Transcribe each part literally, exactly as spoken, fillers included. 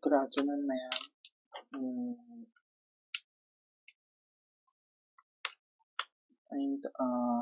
Good afternoon, ma'am. Mm, and uh,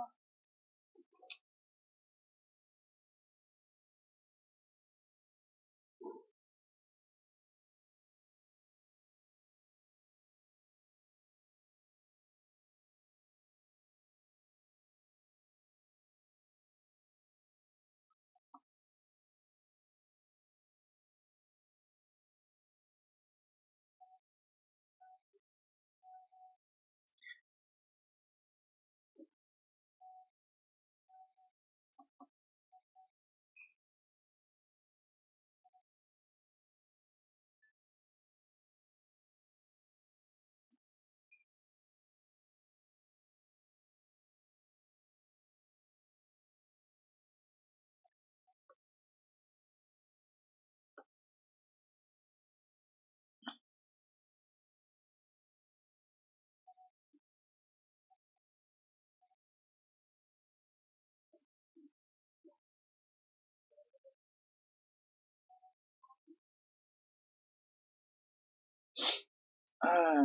Ah,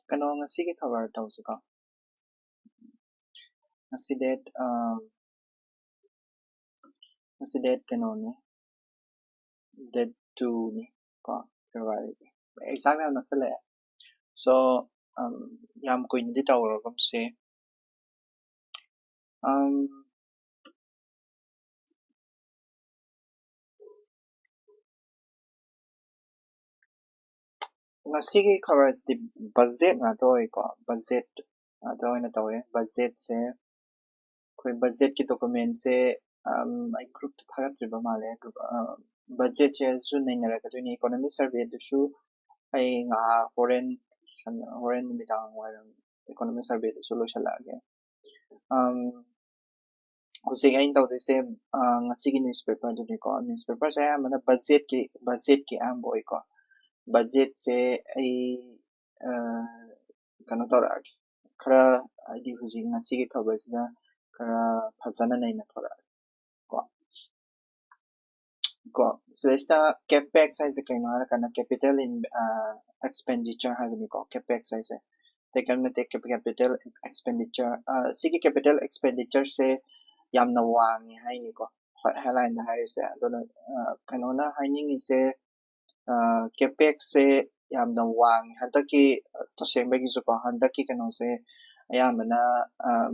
ꯀꯩꯅꯣ, ꯉꯁꯤꯒꯤ ꯈꯕꯔ ꯇꯧꯁꯤꯀꯣ꯫ ꯉꯁꯤ date, ꯑꯥ, ꯉꯁꯤ date ꯀꯩꯅꯣꯅꯤ, date two ꯅꯤ ꯀꯣ, February꯫ Exam ꯌꯥꯝ ꯅꯛꯁꯜꯂꯛꯑꯦ꯫ So, ꯌꯥꯝ ꯀꯨꯏꯅꯗꯤ ꯇꯧꯔꯒꯨꯝꯁꯦ꯫ ꯉꯁꯤꯒꯤ ꯈꯕꯔꯁꯤꯗꯤ budget ꯉꯥꯛꯇ ꯑꯣꯏꯀꯣ꯫ Budget ꯉꯥꯛꯇ ꯑꯣꯏꯅ ꯇꯧꯋꯦ꯫ Budgetꯁꯦ, ꯑꯩꯈꯣꯏ budgetꯀꯤ documentꯁꯦ, ꯑꯩ groupꯇ ꯊꯥꯒꯠꯇ꯭ꯔꯤꯕ ꯃꯥꯜꯂꯦ꯫ Group, budgetꯁꯦ ꯁꯨ ꯅꯩꯅꯔꯛꯀꯗꯣꯏꯅꯤ꯫ Economic surveyꯗꯨꯁꯨ ꯑꯩ ꯉꯥꯏꯍꯥꯛ ꯍꯣꯔꯦꯟ, ꯍꯣꯔꯦꯟ ꯅꯨꯃꯤꯗꯥꯡ ꯋꯥꯏꯔꯝ economic surveyꯗꯨꯁꯨ ꯂꯣꯏꯁꯤꯜꯂꯛꯑꯒꯦ꯫ ꯍꯧꯖꯤꯛ ꯑꯩꯅ ꯇꯧꯗꯣꯏꯁꯦ, ꯉꯁꯤꯒꯤ newspaperꯗꯨꯅꯤꯀꯣ꯫ Newspaperꯁꯦ ꯑꯌꯥꯝꯕꯅ budgetꯀꯤ, budgetꯀꯤ ꯑꯌꯥꯝꯕ ꯑꯣꯏꯀꯣ꯫ Budgetꯁꯦ ꯑꯩ, ꯀꯩꯅꯣ ꯇꯧꯔꯛꯑꯒꯦ, ꯈꯔ, ꯍꯥꯏꯗꯤ ꯍꯧꯖꯤꯛ ꯉꯁꯤꯒꯤ ꯈꯕꯔꯁꯤꯅ ꯈꯔ ꯐꯖꯅ ꯅꯩꯅꯊꯣꯔꯛꯑꯒꯦ ꯀꯣ꯫ ꯀꯣ, ꯁꯤꯗꯩꯁꯤꯗ capex ꯍꯥꯏꯁꯦ ꯀꯩꯅꯣ ꯍꯥꯏꯔꯀꯥꯟꯗ capital in expenditure ꯍꯥꯏꯕꯅꯤꯀꯣ꯫ Capex ꯍꯥꯏꯁꯦ ꯑꯇꯩ ꯀꯔꯤꯝ ꯅꯠꯇꯦ, capital expenditure꯫ ꯁꯤꯒꯤ capital expenditureꯁꯦ ꯌꯥꯝꯅ ꯋꯥꯡꯉꯦ ꯍꯥꯏꯅꯤꯀꯣ, ꯍꯣꯏ, headlineꯗ ꯍꯥꯏꯔꯤꯁꯦ꯫ ꯑꯗꯨꯅ ꯀꯩꯅꯣꯅ ꯍꯥꯏꯅꯤꯡꯉꯤꯁꯦ, capex ꯁꯦ ꯌꯥꯝꯅ ꯋꯥꯡꯉꯦ ꯍꯟꯗꯛꯀꯤ, ꯇꯁꯦꯡꯕꯒꯤꯁꯨꯀꯣ, ꯍꯟꯗꯛꯀꯤ ꯀꯩꯅꯣꯁꯦ ꯑꯌꯥꯝꯕꯅ,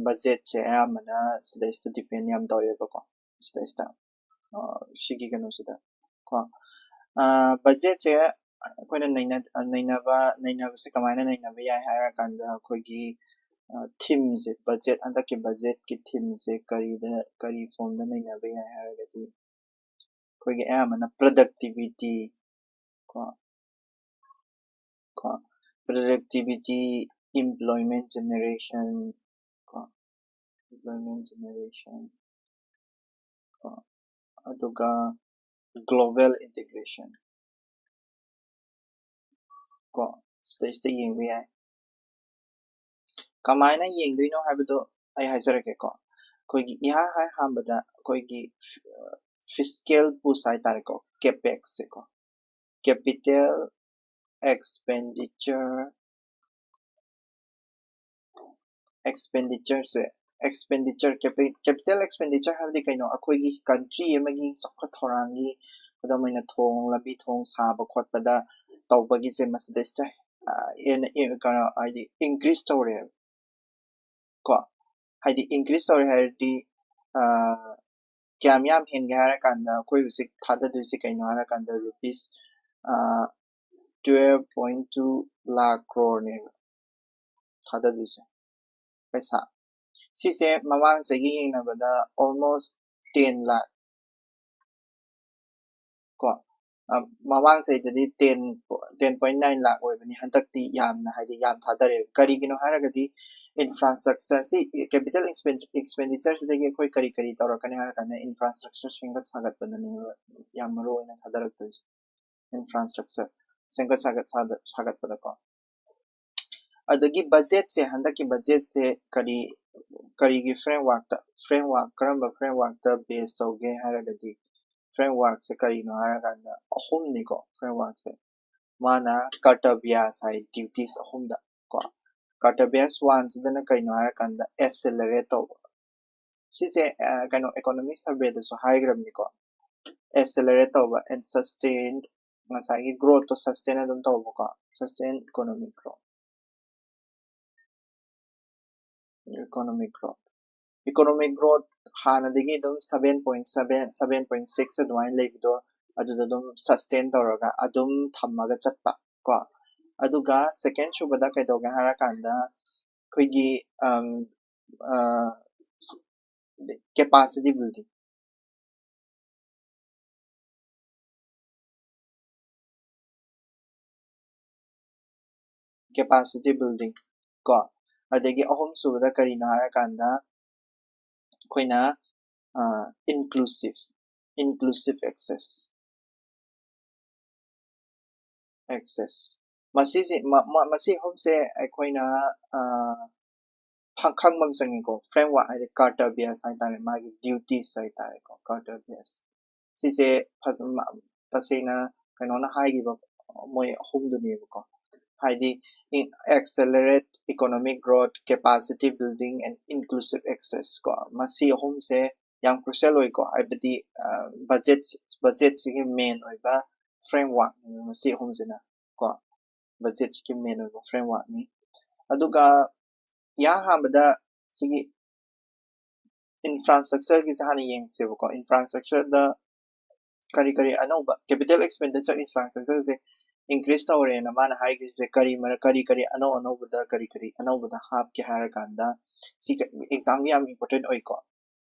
budgetꯁꯦ ꯑꯌꯥꯝꯕꯅ ꯁꯤꯗꯩꯁꯤꯗ depend ꯌꯥꯝ ꯇꯧꯋꯦꯕꯀꯣ꯫ ꯁꯤꯗꯩꯁꯤꯗ ꯁꯤꯒꯤ ꯀꯩꯅꯣꯁꯤꯗ ꯀꯣ, budgetꯁꯦ ꯑꯩꯈꯣꯏꯅ ꯅꯩꯅꯕ ꯅꯩꯅꯕꯁꯦ ꯀꯃꯥꯏꯅ ꯅꯩꯅꯕ ꯌꯥꯏ ꯍꯥꯏꯔꯀꯥꯟꯗ, ꯑꯩꯈꯣꯏꯒꯤ themeꯁꯦ, budget, ꯍꯟꯗꯛꯀꯤ budgetꯀꯤ themeꯁꯦ ꯀꯔꯤꯗ, ꯀꯔꯤ formꯗ ꯅꯩꯅꯕ ꯌꯥꯏ ꯍꯥꯏꯔꯒꯗꯤ, ꯑꯩꯈꯣꯏꯒꯤ ꯑꯌꯥꯝꯕꯅ productivity ꯀꯣ, ꯀꯣ, productivity, employment generation ꯀꯣ, employment generation ꯀꯣ, ꯑꯗꯨꯒ global integration ꯀꯣ, ꯁꯤꯗꯩꯁꯤꯗ ꯌꯦꯡꯕ ꯌꯥꯏ꯫ ꯀꯃꯥꯏꯅ ꯌꯦꯡꯗꯣꯏꯅꯣ ꯍꯥꯏꯕꯗꯣ ꯑꯩ ꯍꯥꯏꯖꯔꯛꯀꯦꯀꯣ꯫ ꯑꯩꯈꯣꯏꯒꯤ ꯏꯍꯥꯟ ꯍꯥꯟꯕꯗ ꯑꯩꯈꯣꯏꯒꯤ fiscal ꯄꯨꯁ ꯍꯥꯏꯇꯥꯔꯦꯀꯣ, capex ꯁꯦꯀꯣ, capital expenditure, expenditureꯁꯦ, expenditure, capital expenditure ꯍꯥꯏꯕꯗꯤ ꯀꯩꯅꯣ? ꯑꯩꯈꯣꯏꯒꯤ country ꯑꯃꯒꯤ ꯆꯥꯎꯈꯠ ꯊꯧꯔꯥꯡꯒꯤ ꯈꯨꯗꯝ ꯑꯣꯏꯅ ꯊꯣꯡ, ꯂꯝꯕꯤ ꯊꯣꯡ ꯁꯥꯕ ꯈꯣꯠꯄꯗ ꯇꯧꯕꯒꯤꯁꯦ ꯃꯁꯤꯗꯩꯁꯤꯗ ꯀꯩꯅꯣ, ꯍꯥꯏꯗꯤ increase ꯇꯧꯔꯦꯕ ꯀꯣ꯫ ꯍꯥꯏꯗꯤ increase ꯇꯧꯔꯦ ꯍꯥꯏꯔꯗꯤ ꯀꯌꯥꯝ ꯌꯥꯝ ꯍꯦꯟꯒꯦ ꯍꯥꯏꯔꯀꯥꯟꯗ, ꯑꯩꯈꯣꯏ ꯍꯧꯖꯤꯛ ꯊꯥꯗꯗꯣꯏꯁꯦ ꯀꯩꯅꯣ ꯍꯥꯏꯔꯀꯥꯟꯗ rupees twelve point two lakh crore ꯅꯦꯕ ꯊꯥꯗꯗꯣꯏꯁꯦ ꯄꯩꯁꯥ꯫ ꯁꯤꯁꯦ ꯃꯃꯥꯡ ꯆꯍꯤꯒ ꯌꯦꯡꯅꯕꯗ almost ten lakh ꯀꯣ꯫ ꯃꯃꯥꯡ ꯆꯍꯤꯗꯗꯤ ten ten point nine lakh ꯑꯣꯏꯕꯅꯤ, ꯍꯟꯗꯛꯇꯤ ꯌꯥꯝꯅ, ꯍꯥꯏꯗꯤ ꯌꯥꯝ ꯊꯥꯗꯔꯦ꯫ ꯀꯔꯤꯒꯤꯅꯣ ꯍꯥꯏꯔꯒꯗꯤ infrastructure ꯁꯤ capital expenditure ꯁꯤꯗꯒꯤ ꯑꯩꯈꯣꯏ ꯀꯔꯤ ꯀꯔꯤ ꯇꯧꯔꯛꯀꯅꯤ ꯍꯥꯏꯔꯀꯥꯟꯗ infrastructure ꯁꯦꯝꯒꯠ ꯁꯥꯒꯠꯄꯗꯅꯦꯕ ꯌꯥꯝ ꯃꯔꯨ ꯑꯣꯏꯅ ꯊꯥꯗꯔꯛꯇꯣꯏꯁꯦ꯫ Infrastructure ꯁꯦꯝꯒꯠ ꯁꯥꯒꯠ ꯁꯥꯒꯠꯄꯗꯀꯣ꯫ ꯑꯗꯒꯤ budgetꯁꯦ, ꯍꯟꯗꯛꯀꯤ budgetꯁꯦ ꯀꯔꯤ, ꯀꯔꯤꯒꯤ frameworkꯇ, framework, ꯀꯔꯝꯕ frameworkꯇ base ꯇꯧꯒꯦ ꯍꯥꯏꯔꯒꯗꯤ, frameworkꯁꯦ ꯀꯔꯤꯅꯣ ꯍꯥꯏꯔꯀꯥꯟꯗ ꯑꯍꯨꯝꯅꯤꯀꯣ frameworkꯁꯦ꯫ ꯃꯥꯅ ꯀꯔꯇꯕ꯭ꯌꯥꯁ ꯍꯥꯏ, duties ꯑꯍꯨꯝꯗ ꯀꯣ꯫ ꯀꯔꯇꯕ꯭ꯌꯥꯁ ꯋꯥꯟꯁꯤꯗꯅ ꯀꯩꯅꯣ ꯍꯥꯏꯔꯀꯥꯟꯗ accelerate ꯇꯧꯕ꯫ ꯁꯤꯁꯦ ꯑ, ꯀꯩꯅꯣ economic surveyꯗꯁꯨ ꯍꯥꯏꯈ꯭ꯔꯕꯅꯤꯀꯣ, accelerate ꯇꯧꯕ and sustain, ꯉꯁꯥꯏꯒꯤ growthꯇꯣ sustain ꯑꯗꯨꯝ ꯇꯧꯕꯀꯣ, sustain economic growth꯫ Economic growth, economic growth ꯍꯥꯟꯅꯗꯒꯤ ꯑꯗꯨꯝ seven point seven, seven point six ꯑꯗꯨꯃꯥꯏꯅ ꯂꯩꯕꯗꯣ, ꯑꯗꯨꯗ ꯑꯗꯨꯝ sustain ꯇꯧꯔꯒ ꯑꯗꯨꯝ ꯊꯝꯃꯒ ꯆꯠꯄ ꯀꯣ꯫ ꯑꯗꯨꯒ second ꯁꯨꯕꯗ ꯀꯩꯗꯧꯒꯦ ꯍꯥꯏꯔꯀꯥꯟꯗ ꯑꯩꯈꯣꯏꯒꯤ capacity building, capacity building ꯀꯣ꯫ ꯑꯗꯒꯤ ꯑꯍꯨꯝ ꯁꯨꯕꯗ ꯀꯔꯤꯅꯣ ꯍꯥꯏꯔꯀꯥꯟꯗ ꯑꯩꯈꯣꯏꯅ inclusive, inclusive access, access ꯃꯁꯤꯁꯦ, ꯃꯁꯤ ꯑꯍꯨꯝꯁꯦ ꯑꯩꯈꯣꯏꯅ ꯈꯪꯕ ꯑꯃ ꯆꯪꯉꯤꯀꯣ꯫ Framework ꯍꯥꯏꯗꯤ ꯀꯔꯇꯕ꯭ꯌꯥꯁ ꯍꯥꯏꯇꯥꯔꯦ, ꯃꯥꯒꯤ duties ꯍꯥꯏꯇꯥꯔꯦꯀꯣ, ꯀꯔꯇꯕ꯭ꯌꯥꯁ꯫ ꯁꯤꯁꯦ ꯐꯖ-, ꯃ-, ꯇꯁꯦꯡꯅ ꯀꯩꯅꯣꯅ ꯍꯥꯏꯈꯤꯕ ꯃꯣꯏ ꯑꯍꯨꯝꯗꯨꯅꯦꯕꯀꯣ꯫ ꯍꯥꯏꯗꯤ accelerate economic growth, capacity building and inclusive access ꯀꯣ꯫ ꯃꯁꯤ ꯑꯍꯨꯝꯁꯦ ꯌꯥꯝ crucial ꯑꯣꯏꯀꯣ, ꯍꯥꯏꯕꯗꯤ budget, budgetꯁꯤꯒꯤ main ꯑꯣꯏꯕ framework ꯃꯁꯤ ꯑꯍꯨꯝꯁꯤꯅ ꯀꯣ꯫ Budgetꯁꯤꯒꯤ main ꯑꯣꯏꯕ frameworkꯅꯤ꯫ ꯑꯗꯨꯒ ꯏꯍꯥꯟ ꯑꯍꯥꯟꯕꯗ ꯁꯤꯒꯤ infrastructureꯒꯤꯁꯦ ꯍꯥꯟꯅ ꯌꯦꯡꯁꯦꯕꯀꯣ꯫ Infrastructureꯗ ꯀꯔꯤ ꯀꯔꯤ ꯑꯅꯧꯕ capital expenditure infrastructureꯁꯦ increase ꯇꯧꯔꯦꯅ ꯃꯥꯅ ꯍꯥꯏꯈ꯭ꯔꯤꯁꯦ ꯀꯔꯤ ꯃꯔ-, ꯀꯔꯤ ꯀꯔꯤ ꯑꯅꯧ ꯑꯅꯧꯕꯗ, ꯀꯔꯤ ꯀꯔꯤ ꯑꯅꯧꯕꯗ ꯍꯥꯞꯀꯦ ꯍꯥꯏꯔꯀꯥꯟꯗ ꯁꯤ examꯒꯤ ꯌꯥꯝ important ꯑꯣꯏꯀꯣ꯫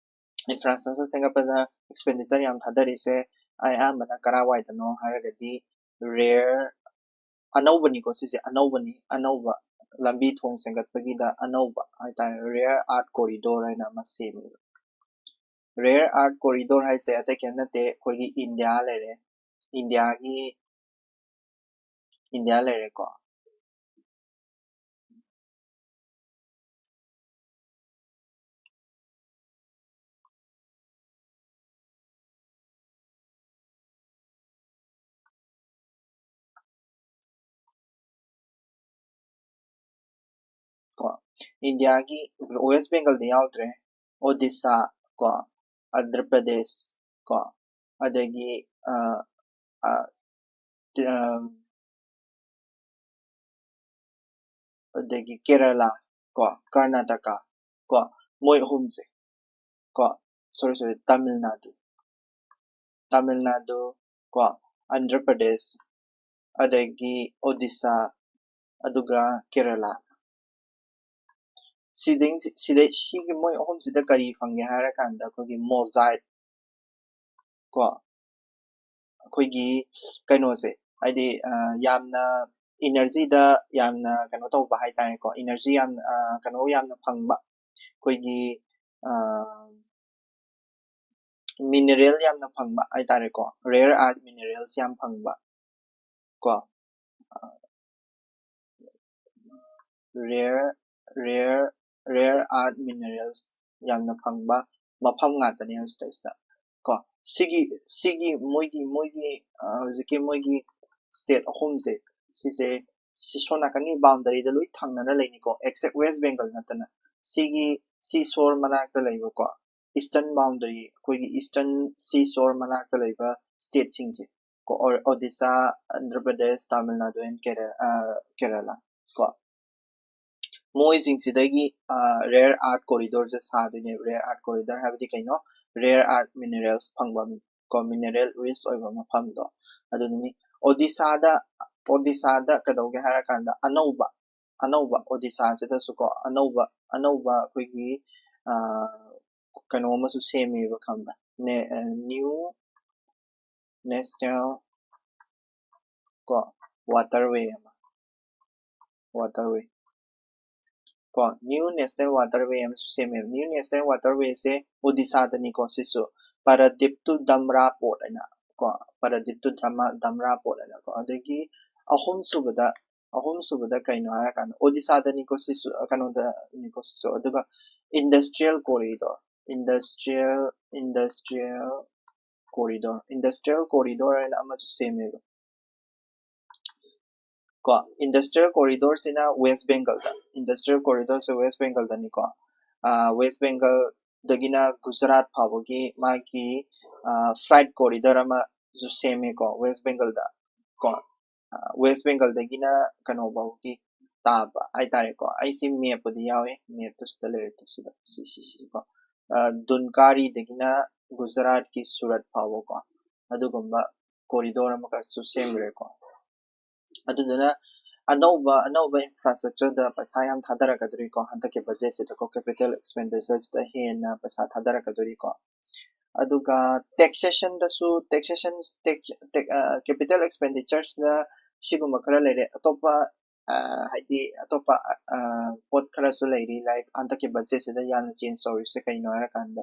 Infrastructure ꯁꯦꯝꯒꯠꯄꯗ expenditure ꯌꯥꯝ ꯊꯥꯗꯔꯤꯁꯦ ꯑꯌꯥꯝꯕꯅ ꯀꯔꯥꯏꯋꯥꯏꯗꯅꯣ ꯍꯥꯏꯔꯒꯗꯤ rare, ꯑꯅꯧꯕꯅꯤꯀꯣ ꯁꯤꯁꯦ, ꯑꯅꯧꯕꯅꯤ, ꯑꯅꯧꯕ ꯂꯝꯕꯤ ꯊꯣꯡ ꯁꯦꯝꯒꯠꯄꯒꯤꯗ ꯑꯅꯧꯕ ꯍꯥꯏꯇꯥꯔꯦ, rare earth corridor ꯍꯥꯏꯅ ꯑꯃ ꯁꯦꯝꯃꯦꯕ꯫ Rare earth corridor ꯍꯥꯏꯁꯦ ꯑꯇꯩ ꯀꯩꯝ ꯅꯠꯇꯦ, ꯑꯩꯈꯣꯏꯒꯤ ꯏꯟꯗꯤꯌꯥ ꯂꯩꯔꯦ, ꯏꯟꯗꯤꯌꯥꯒꯤ, ꯏꯟꯗꯤꯌꯥ ꯂꯩꯔꯦꯀꯣ꯫ ꯏꯟꯗꯤꯌꯥꯒꯤ ꯋꯦꯁ ꯕꯦꯡꯒꯜꯗ ꯌꯥꯎꯗ꯭ꯔꯦ, ꯑꯣꯗꯤꯁꯥ ꯀꯣ, ꯑꯟꯙ꯭ꯔ ꯄ꯭ꯔꯗꯦꯁ ꯀꯣ, ꯑꯗꯒꯤ ꯑ, ꯑ, ꯇꯤ- ꯑ, ꯑꯗꯒꯤ ꯀꯦꯔꯂꯥ ꯀꯣ, ꯀꯔꯅꯥꯇꯀꯥ ꯀꯣ, ꯃꯣꯏ ꯑꯍꯨꯝꯁꯦ ꯀꯣ, ꯁꯣꯔꯤ ꯁꯣꯔꯤ ꯇꯥꯃꯤꯜ ꯅꯥꯗꯨ, ꯇꯥꯃꯤꯜ ꯅꯥꯗꯨ ꯀꯣ, ꯑꯟꯙ꯭ꯔ ꯄ꯭ꯔꯗꯦꯁ, ꯑꯗꯒꯤ ꯑꯣꯗꯤꯁꯥ, ꯑꯗꯨꯒ ꯀꯦꯔꯂꯥ꯫ ꯁꯤꯗꯩ ꯁꯤꯗꯩ ꯁꯤꯒꯤ ꯃꯣꯏ ꯑꯍꯨꯝꯁꯤꯗ ꯀꯔꯤ ꯐꯪꯒꯦ ꯍꯥꯏꯔꯀꯥꯟꯗ ꯑꯩꯈꯣꯏꯒꯤ ꯃꯣꯖꯥꯏꯠ ꯀꯣ, ꯑꯩꯈꯣꯏꯒꯤ ꯀꯩꯅꯣꯁꯦ, ꯍꯥꯏꯗꯤ ꯑ, ꯌꯥꯝꯅ ꯏꯅꯔꯖꯤꯗ ꯌꯥꯝꯅ ꯀꯩꯅꯣ ꯇꯧꯕ ꯍꯥꯏꯇꯥꯔꯦꯀꯣ, ꯏꯅꯔꯖꯤ ꯌꯥꯝꯅ ꯑ, ꯀꯩꯅꯣ ꯌꯥꯝꯅ ꯐꯪꯕ, ꯑꯩꯈꯣꯏꯒꯤ ꯑ, ꯃꯤꯅꯔꯦꯜ ꯌꯥꯝꯅ ꯐꯪꯕ ꯍꯥꯏꯇꯥꯔꯦꯀꯣ, ꯔꯦꯌꯔ ꯑꯥꯔꯠ ꯃꯤꯅꯔꯦꯜꯁ ꯌꯥꯝ ꯐꯪꯕ ꯀꯣ, rare rare rare art minerals ꯌꯥꯝꯅ ꯐꯪꯕ ꯃꯐꯝ ꯉꯥꯛꯇꯅꯦ ꯁꯤꯗꯩꯁꯤꯗ ꯀꯣ꯫ ꯁꯤꯒꯤ ꯁꯤꯒꯤ ꯃꯣꯏꯒꯤ ꯃꯣꯏꯒꯤ ꯑ, ꯍꯧꯖꯤꯛꯀꯤ ꯃꯣꯏꯒꯤ ꯁ꯭ꯇꯦꯠ ꯑꯍꯨꯝꯁꯦ, ꯁꯤꯁꯦ ꯁꯤ ꯁꯣꯝ ꯅꯥꯀꯟꯒꯤ ꯕꯥꯎꯟꯗꯔꯤꯗ ꯂꯣꯏ ꯊꯪꯅꯅ ꯂꯩꯅꯤꯀꯣ, ꯑꯦꯛꯁꯦꯞ ꯋꯦꯁ ꯕꯦꯡꯒꯜ ꯅꯠꯇꯅ꯫ ꯁꯤꯒꯤ ꯁꯤ ꯁꯣꯔ ꯃꯅꯥꯛꯇ ꯂꯩꯕꯀꯣ, ꯏꯁꯇꯔꯟ ꯕꯥꯎꯟꯗꯔꯤ, ꯑꯩꯈꯣꯏꯒꯤ ꯏꯁꯇꯔꯟ ꯁꯤ ꯁꯣꯔ ꯃꯅꯥꯛꯇ ꯂꯩꯕ ꯁ꯭ꯇꯦꯠꯁꯤꯡꯁꯦ ꯀꯣ, ꯑꯣꯔ ꯑꯣꯗꯤꯁꯥ, ꯑꯟꯙ꯭ꯔ ꯄ꯭ꯔꯗꯦꯁ, ꯇꯥꯃꯤꯜ ꯅꯥꯗꯨ and ꯀꯦꯔ- ꯑ, ꯀꯦꯔꯂꯥ ꯀꯣ꯫ ꯃꯣꯏꯁꯤꯡꯁꯤꯗꯒꯤ ꯔꯦꯌꯔ ꯑꯥꯔꯠ ꯀꯣꯔꯤꯗꯣꯔꯁꯦ ꯁꯥꯗꯣꯏꯅꯦꯕ꯫ ꯔꯦꯌꯔ ꯑꯥꯔꯠ ꯀꯣꯔꯤꯗꯣꯔ ꯍꯥꯏꯕꯗꯤ ꯀꯩꯅꯣ? ꯔꯦꯌꯔ ꯑꯥꯔꯠ ꯃꯤꯅꯔꯦꯜꯁ ꯐꯪꯕ ꯀꯣ, ꯃꯤꯅꯔꯦꯜ ꯔꯤꯆ ꯑꯣꯏꯕ ꯃꯐꯝꯗꯣ ꯑꯗꯨꯅꯤ꯫ ꯑꯣꯗꯤꯁꯥꯗ ꯑꯣꯗꯤꯁꯥꯗ ꯀꯩꯗꯧꯒꯦ ꯍꯥꯏꯔꯀꯥꯟꯗ ꯑꯅꯧꯕ ꯑꯅꯧꯕ ꯑꯣꯗꯤꯁꯥꯁꯤꯗꯁꯨ ꯀꯣ, ꯑꯅꯧꯕ ꯑꯅꯧꯕ ꯑꯩꯈꯣꯏꯒꯤ ꯑ, ꯀꯩꯅꯣ ꯑꯃꯁꯨ ꯁꯦꯝꯃꯦꯕ, ꯈꯪꯕ꯭ꯔꯥ? ꯅ꯭ꯌꯨ ꯅꯦꯁꯅꯦꯜ ꯀꯣ ꯋꯥꯇꯔꯋꯦ ꯑꯃ, ꯋꯥꯇꯔꯋꯦ ꯀꯣ, ꯅ꯭ꯌꯨ ꯅꯦꯁꯅꯦꯜ ꯋꯥꯇꯔꯋꯦ ꯑꯃꯁꯨ ꯁꯦꯝꯃꯦꯕ꯫ ꯅ꯭ꯌꯨ ꯅꯦꯁꯅꯦꯜ ꯋꯥꯇꯔꯋꯦꯁꯦ ꯑꯣꯗꯤꯁꯥꯗꯅꯤꯀꯣ, ꯁꯤꯁꯨ ꯄꯥꯔꯥꯗꯤꯞ ꯇꯨ ꯗꯝꯔꯥ ꯄꯣꯔꯠ ꯍꯥꯏꯅ ꯀꯣ, ꯄꯥꯔꯥꯗꯤꯞ ꯇꯨ ꯗ꯭ꯔꯃꯥ ꯗꯝꯔꯥ ꯄꯣꯔꯠ ꯍꯥꯏꯅ ꯀꯣ꯫ ꯑꯗꯒꯤ ꯑꯍꯨꯝ ꯁꯨꯕꯗ ꯑꯍꯨꯝ ꯁꯨꯕꯗ ꯀꯩꯅꯣ ꯍꯥꯏꯔꯀꯥꯟꯗ ꯑꯣꯗꯤꯁꯥꯗꯅꯤꯀꯣ ꯁꯤꯁꯨ, ꯑ, ꯀꯩꯅꯣꯗꯅꯤꯀꯣ ꯁꯤꯁꯨ꯫ ꯑꯗꯨꯒ ꯏꯟꯗꯁꯇ꯭ꯔꯤꯌꯦꯜ ꯀꯣꯔꯤꯗꯣꯔ, ꯏꯟꯗꯁꯇ꯭ꯔꯤꯌꯦꯜ ꯏꯟꯗꯁꯇ꯭ꯔꯤꯌꯦꯜ ꯀꯣꯔꯤꯗꯣꯔ, ꯏꯟꯗꯁꯇ꯭ꯔꯤꯌꯦꯜ ꯀꯣꯔꯤꯗꯣꯔ ꯍꯥꯏꯅ ꯑꯃꯁꯨ ꯁꯦꯝꯃꯦꯕ꯫ ꯀꯣ, industrial corridor ꯁꯤꯅ West Bengal ꯗ, industrial corridor ꯁꯦ West Bengal ꯗꯅꯤꯀꯣ꯫ West Bengal ꯗꯒꯤꯅ Gujarat ꯐꯥꯎꯕꯒꯤ ꯃꯥꯒꯤ freight corridor ꯑꯃꯁꯨ ꯁꯦꯝꯃꯦꯀꯣ West Bengal ꯗ ꯀꯣ꯫ West Bengal ꯗꯒꯤꯅ ꯀꯩꯅꯣ ꯐꯥꯎꯒꯤ ꯇꯥꯕ ꯍꯥꯏꯇꯥꯔꯦꯀꯣ꯫ ꯑꯩꯁꯤ map ꯄꯨꯗꯤ ꯌꯥꯎꯋꯦ, map ꯇꯨ ꯁꯤꯗ ꯂꯩꯔꯦ, ꯇꯨ ꯁꯤꯗ, ꯁꯤ, ꯁꯤ, ꯁꯤ ꯀꯣ꯫ Dunkari ꯗꯒꯤꯅ ꯒꯨꯖꯔꯥꯠꯀꯤ ꯁꯨꯔꯠ ꯐꯥꯎꯕꯀꯣ, ꯑꯗꯨꯒꯨꯝꯕ corridor ꯑꯃꯈꯛꯁꯨ ꯁꯦꯝꯈ꯭ꯔꯦꯀꯣ꯫ ꯑꯗꯨꯗꯨꯅ ꯑꯅꯧꯕ, ꯑꯅꯧꯕ infrastructure ꯗ ꯄꯩꯁꯥ ꯌꯥꯝ ꯊꯥꯗꯔꯛꯀꯗꯣꯔꯤꯀꯣ, ꯍꯟꯗꯛꯀꯤ budget ꯁꯤꯗꯀꯣ, capital expenditure ꯁꯤꯗ ꯍꯦꯟꯅ ꯄꯩꯁꯥ ꯊꯥꯗꯔꯛꯀꯗꯣꯔꯤꯀꯣ꯫ ꯑꯗꯨꯒ taxation ꯗꯁꯨ, taxation, tax, tax, capital expenditure ꯁꯤꯗ ꯁꯤꯒꯨꯝꯕ ꯈꯔ ꯂꯩꯔꯦ꯫ ꯑꯇꯣꯞꯄ, ꯍꯥꯏꯗꯤ ꯑꯇꯣꯞꯄ ꯄꯣꯠ ꯈꯔꯁꯨ ꯂꯩꯔꯤ, like ꯍꯟꯗꯛꯀꯤ budget ꯁꯤꯗ ꯌꯥꯝꯅ change ꯇꯧꯔꯤꯁꯦ ꯀꯩꯅꯣ ꯍꯥꯏꯔꯀꯥꯟꯗ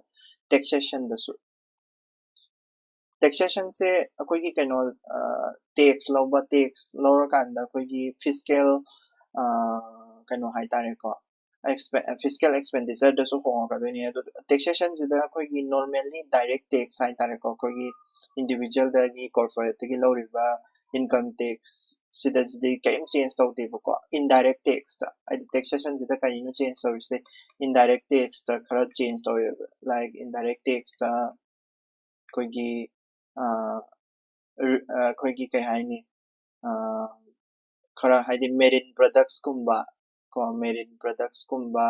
taxation ꯗꯁꯨ꯫ Taxation ꯁꯦ ꯑꯩꯈꯣꯏꯒꯤ ꯀꯩꯅꯣ, tax ꯂꯧꯕ, tax ꯂꯧꯔꯀꯥꯟꯗ ꯑꯩꯈꯣꯏꯒꯤ fiscal, ꯀꯩꯅꯣ ꯍꯥꯏꯇꯥꯔꯦꯀꯣ, fiscal expenditure ꯗꯁꯨ ꯍꯣꯡꯉꯛꯀꯗꯣꯏꯅꯦ꯫ ꯑꯗꯨ taxation ꯁꯤꯗ ꯑꯩꯈꯣꯏꯒꯤ normally direct tax ꯍꯥꯏꯇꯥꯔꯦꯀꯣ, ꯑꯩꯈꯣꯏꯒꯤ individual ꯗꯒꯤ, corporate ꯇꯒꯤ ꯂꯧꯔꯤꯕ income tax ꯁꯤꯗꯗꯤ ꯀꯔꯤꯝ change ꯇꯧꯗꯦꯕꯀꯣ꯫ Indirect tax ꯇ, ꯍꯥꯏꯗꯤ taxation ꯁꯤꯗ ꯀꯔꯤꯅꯣ change ꯇꯧꯔꯤꯁꯦ? Indirect tax ꯇ ꯈꯔ change ꯇꯧꯋꯦꯕ꯫ Like indirect tax ꯇ ꯑꯩꯈꯣꯏꯒꯤ, ꯑꯩꯈꯣꯏꯒꯤ ꯀꯩ ꯍꯥꯏꯅꯤ, ꯈꯔ ꯍꯥꯏꯗꯤ marine products ꯀꯨꯝꯕ ꯀꯣ, marine products ꯀꯨꯝꯕ,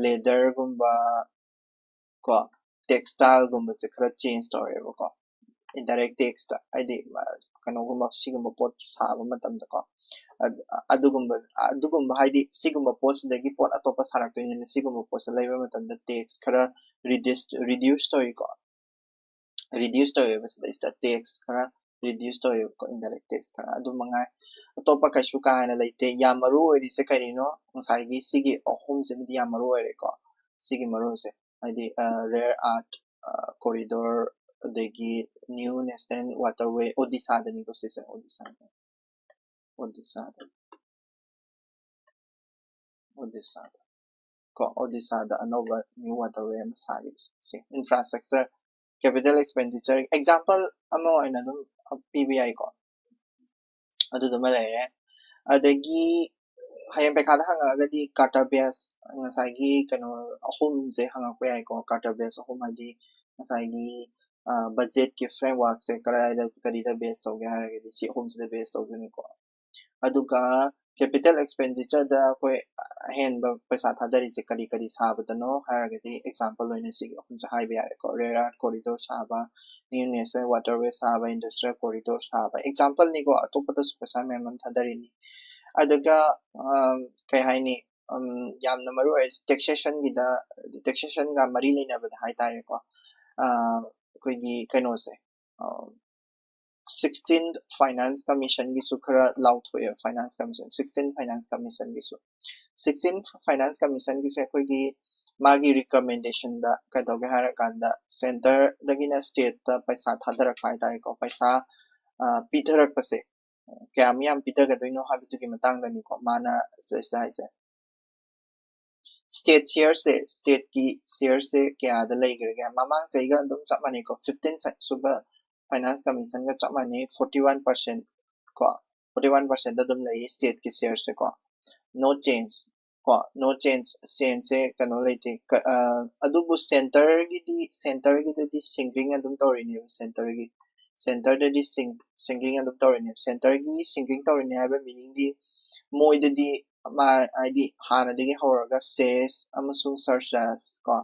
leather ꯒꯨꯝꯕ ꯀꯣ, textile ꯒꯨꯝꯕꯁꯦ ꯈꯔ change ꯇꯧꯔꯦꯕꯀꯣ indirect tax ꯇ, ꯍꯥꯏꯗꯤ ꯀꯩꯅꯣꯒꯨꯝꯕ, ꯁꯤꯒꯨꯝꯕ ꯄꯣꯠ ꯁꯥꯕ ꯃꯇꯝꯗꯀꯣ꯫ ꯑꯗꯨꯒꯨꯝꯕ, ꯑꯗꯨꯒꯨꯝꯕ ꯍꯥꯏꯗꯤ ꯁꯤꯒꯨꯝꯕ ꯄꯣꯠꯁꯤꯗꯒꯤ ꯄꯣꯠ ꯑꯇꯣꯞꯄ ꯁꯥꯔꯛꯇꯣꯏꯅꯤꯅ, ꯁꯤꯒꯨꯝꯕ ꯄꯣꯠꯁꯦ ꯂꯩꯕ ꯃꯇꯝꯗ tax ꯈꯔ reduce, reduce ꯇꯧꯏꯀꯣ꯫ Reduce ꯇꯧꯋꯦꯕ ꯁꯤꯗꯩꯁꯤꯗ, tax ꯈꯔ reduce ꯇꯧꯋꯦꯕꯀꯣ, indirect tax ꯈꯔ꯫ ꯑꯗꯨ ꯃꯉꯥꯏ, ꯑꯇꯣꯞꯄ ꯀꯩꯁꯨ ꯀꯥ ꯍꯦꯟꯅ ꯂꯩꯇꯦ꯫ ꯌꯥꯝ ꯃꯔꯨ ꯑꯣꯏꯔꯤꯁꯦ ꯀꯔꯤꯅꯣ? ꯉꯁꯥꯏꯒꯤ ꯁꯤꯒꯤ ꯑꯍꯨꯝꯁꯤꯃꯗꯤ ꯌꯥꯝ ꯃꯔꯨ ꯑꯣꯏꯔꯦꯀꯣ꯫ ꯁꯤꯒꯤ ꯃꯔꯨꯁꯦ ꯍꯥꯏꯗꯤ rare earth corridor, ꯑꯗꯒꯤ new national waterway, Odisha ꯗꯅꯤꯀꯣ ꯁꯤꯁꯦ, Odisha ꯗ, Odisha ꯗ, Odisha ꯗ ꯀꯣ, Odisha ꯗ ꯑꯅꯧꯕ new waterway ꯑꯃ ꯁꯥꯔꯤꯕꯁꯦ꯫ ꯁꯤ infrastructure, capital expenditure example ꯑꯃ ꯑꯣꯏꯅ ꯑꯗꯨꯝ ꯄꯤꯕ ꯌꯥꯏꯀꯣ꯫ ꯑꯗꯨꯗꯨꯃ ꯂꯩꯔꯦ꯫ ꯑꯗꯒꯤ ꯍꯌꯦꯡ ꯄꯩꯈꯥꯗ ꯍꯪꯉꯛꯑꯒꯗꯤ ꯀꯥꯇꯥ ꯕꯦꯁ, ꯉꯁꯥꯏꯒꯤ ꯀꯩꯅꯣ ꯑꯍꯨꯝꯁꯦ ꯍꯪꯉꯛꯄ ꯌꯥꯏꯀꯣ꯫ ꯀꯥꯇꯥ ꯕꯦꯁ ꯑꯍꯨꯝ ꯍꯥꯏꯗꯤ ꯉꯁꯥꯏꯒꯤ ꯕꯖꯦꯠꯀꯤ ꯐ꯭ꯔꯦꯝꯋꯥꯔꯛꯁꯦ ꯀꯗꯥꯏꯗ, ꯀꯔꯤꯗ ꯕꯦꯁ ꯇꯧꯒꯦ ꯍꯥꯏꯔꯒꯗꯤ ꯁꯤ ꯑꯍꯨꯝꯁꯤꯗ ꯕꯦꯁ ꯇꯧꯗꯣꯏꯅꯤꯀꯣ꯫ ꯑꯗꯨꯒ ꯀꯦꯄꯤꯇꯦꯜ ꯑꯦꯛꯁꯄꯦꯟꯗꯤꯆꯔꯗ ꯑꯩꯈꯣꯏ ꯑꯍꯦꯟꯕ ꯄꯩꯁꯥ ꯊꯥꯗꯔꯤꯁꯦ ꯀꯔꯤ ꯀꯔꯤ ꯁꯥꯕꯗꯅꯣ ꯍꯥꯏꯔꯒꯗꯤ ꯑꯦꯛꯖꯥꯝꯄꯜ ꯑꯣꯏꯅ ꯁꯤꯒꯤ ꯑꯍꯨꯝꯁꯦ ꯍꯥꯏꯕ ꯌꯥꯔꯦꯀꯣ꯫ ꯔꯦꯌꯔ ꯑꯥꯔꯊ ꯀꯣꯔꯤꯗꯣꯔ ꯁꯥꯕ, ꯅ꯭ꯌꯨ ꯅꯦꯁꯅꯦꯜ ꯋꯥꯇꯔꯋꯦ ꯁꯥꯕ, ꯏꯟꯗꯁꯇ꯭ꯔꯤꯌꯦꯜ ꯀꯣꯔꯤꯗꯣꯔ ꯁꯥꯕ꯫ ꯑꯦꯛꯖꯥꯝꯄꯜꯅꯤꯀꯣ, ꯑꯇꯣꯞꯄꯗꯁꯨ ꯄꯩꯁꯥ ꯃꯌꯥꯝ ꯑꯃ ꯊꯥꯗꯔꯤꯅꯤ꯫ ꯑꯗꯨꯒ ꯀꯩ ꯍꯥꯏꯅꯤ, ꯌꯥꯝꯅ ꯃꯔꯨ ꯑꯣꯏꯔꯤꯁꯦ ꯇꯦꯛꯁꯦꯁꯟꯒꯤꯗ, ꯇꯦꯛꯁꯦꯁꯟꯒ ꯃꯔꯤ ꯂꯩꯅꯕꯗ ꯍꯥꯏꯇꯥꯔꯦꯀꯣ꯫ ꯑꯩꯈꯣꯏꯒꯤ ꯀꯩꯅꯣꯁꯦ, ꯁꯤꯛꯁꯇꯤꯟ ꯐꯥꯏꯅꯥꯟꯁ ꯀꯃꯤꯁꯟꯒꯤꯁꯨ ꯈꯔ ꯂꯥꯎꯊꯣꯛꯑꯦ꯫ ꯐꯥꯏꯅꯥꯟꯁ ꯀꯃꯤꯁꯟ, ꯁꯤꯛꯁꯇꯤꯟ ꯐꯥꯏꯅꯥꯟꯁ ꯀꯃꯤꯁꯟꯒꯤꯁꯨ, ꯁꯤꯛꯁꯇꯤꯟ ꯐꯥꯏꯅꯥꯟꯁ ꯀꯃꯤꯁꯟꯒꯤꯁꯦ ꯑꯩꯈꯣꯏꯒꯤ ꯃꯥꯒꯤ ꯔꯤꯀꯃꯦꯟꯗꯦꯁꯟꯗ ꯀꯩꯗꯧꯒꯦ ꯍꯥꯏꯔꯀꯥꯟꯗ ꯁꯦꯟꯇꯔꯗꯒꯤꯅ ꯁ꯭ꯇꯦꯠꯇ ꯄꯩꯁꯥ ꯊꯥꯗꯔꯛꯄ ꯍꯥꯏꯇꯥꯔꯦꯀꯣ꯫ ꯄꯩꯁꯥ ꯄꯤꯊꯔꯛꯄꯁꯦ ꯀꯌꯥꯝ ꯌꯥꯝ ꯄꯤꯊꯒꯗꯣꯏꯅꯣ ꯍꯥꯏꯕꯗꯨꯒꯤ ꯃꯇꯥꯡꯗꯅꯤꯀꯣ ꯃꯥꯅ ꯁꯤꯗꯩꯁꯤꯗ ꯍꯥꯏꯁꯦ꯫ ꯁ꯭ꯇꯦꯠ ꯁꯤꯌꯔꯁꯦ, ꯁ꯭ꯇꯦꯠꯀꯤ ꯁꯤꯌꯔꯁꯦ ꯀꯌꯥꯗ ꯂꯩꯈ꯭ꯔꯒꯦ? ꯃꯃꯥꯡ ꯆꯍꯤꯒ ꯑꯗꯨꯝ ꯆꯞ ꯃꯥꯟꯅꯩꯀꯣ꯫ ꯐꯤꯐꯇꯤꯟ ꯁꯨꯕ ꯐꯥꯏꯅꯥꯟꯁ ꯀꯃꯤꯁꯟꯒ ꯆꯞ ꯃꯥꯟꯅꯩ, ꯐꯣꯔꯇꯤ ꯋꯥꯟ ꯄꯥꯔꯁꯦꯟ ꯀꯣ, ꯐꯣꯔꯇꯤ ꯋꯥꯟ ꯄꯥꯔꯁꯦꯟꯗ ꯑꯗꯨꯝ ꯂꯩꯌꯦ ꯁ꯭ꯇꯦꯠꯀꯤ ꯁꯤꯌꯔꯁꯦ ꯀꯣ꯫ ꯅꯣ ꯆꯦꯟꯖ ꯀꯣ, ꯅꯣ ꯆꯦꯟꯖ, ꯆꯦꯟꯖꯁꯦ ꯀꯩꯅꯣ ꯂꯩꯇꯦ꯫ ꯑꯗꯨꯕꯨ ꯁꯦꯟꯇꯔꯒꯤꯗꯤ, ꯁꯦꯟꯇꯔꯒꯤꯗꯗꯤ ꯁꯤꯡꯀꯤꯡ ꯑꯗꯨꯝ ꯇꯧꯔꯤꯅꯦꯕ꯫ ꯁꯦꯟꯇꯔꯒꯤ, ꯁꯦꯟꯇꯔꯗꯗꯤ ꯁꯤꯡꯀꯤꯡ ꯑꯗꯨꯝ ꯇꯧꯔꯤꯅꯦꯕ꯫ ꯁꯦꯟꯇꯔꯒꯤ ꯁꯤꯡꯀꯤꯡ ꯇꯧꯔꯤꯅꯦ ꯍꯥꯏꯕ ꯃꯤꯅꯤꯡꯗꯤ ꯃꯣꯏꯗꯗꯤ ꯍꯥꯏꯗꯤ ꯍꯥꯟꯅꯗꯒꯤ ꯍꯧꯔꯒ ꯁꯦꯁ ꯑꯃꯁꯨꯡ ꯁꯔꯆꯥꯔꯖ ꯀꯣ,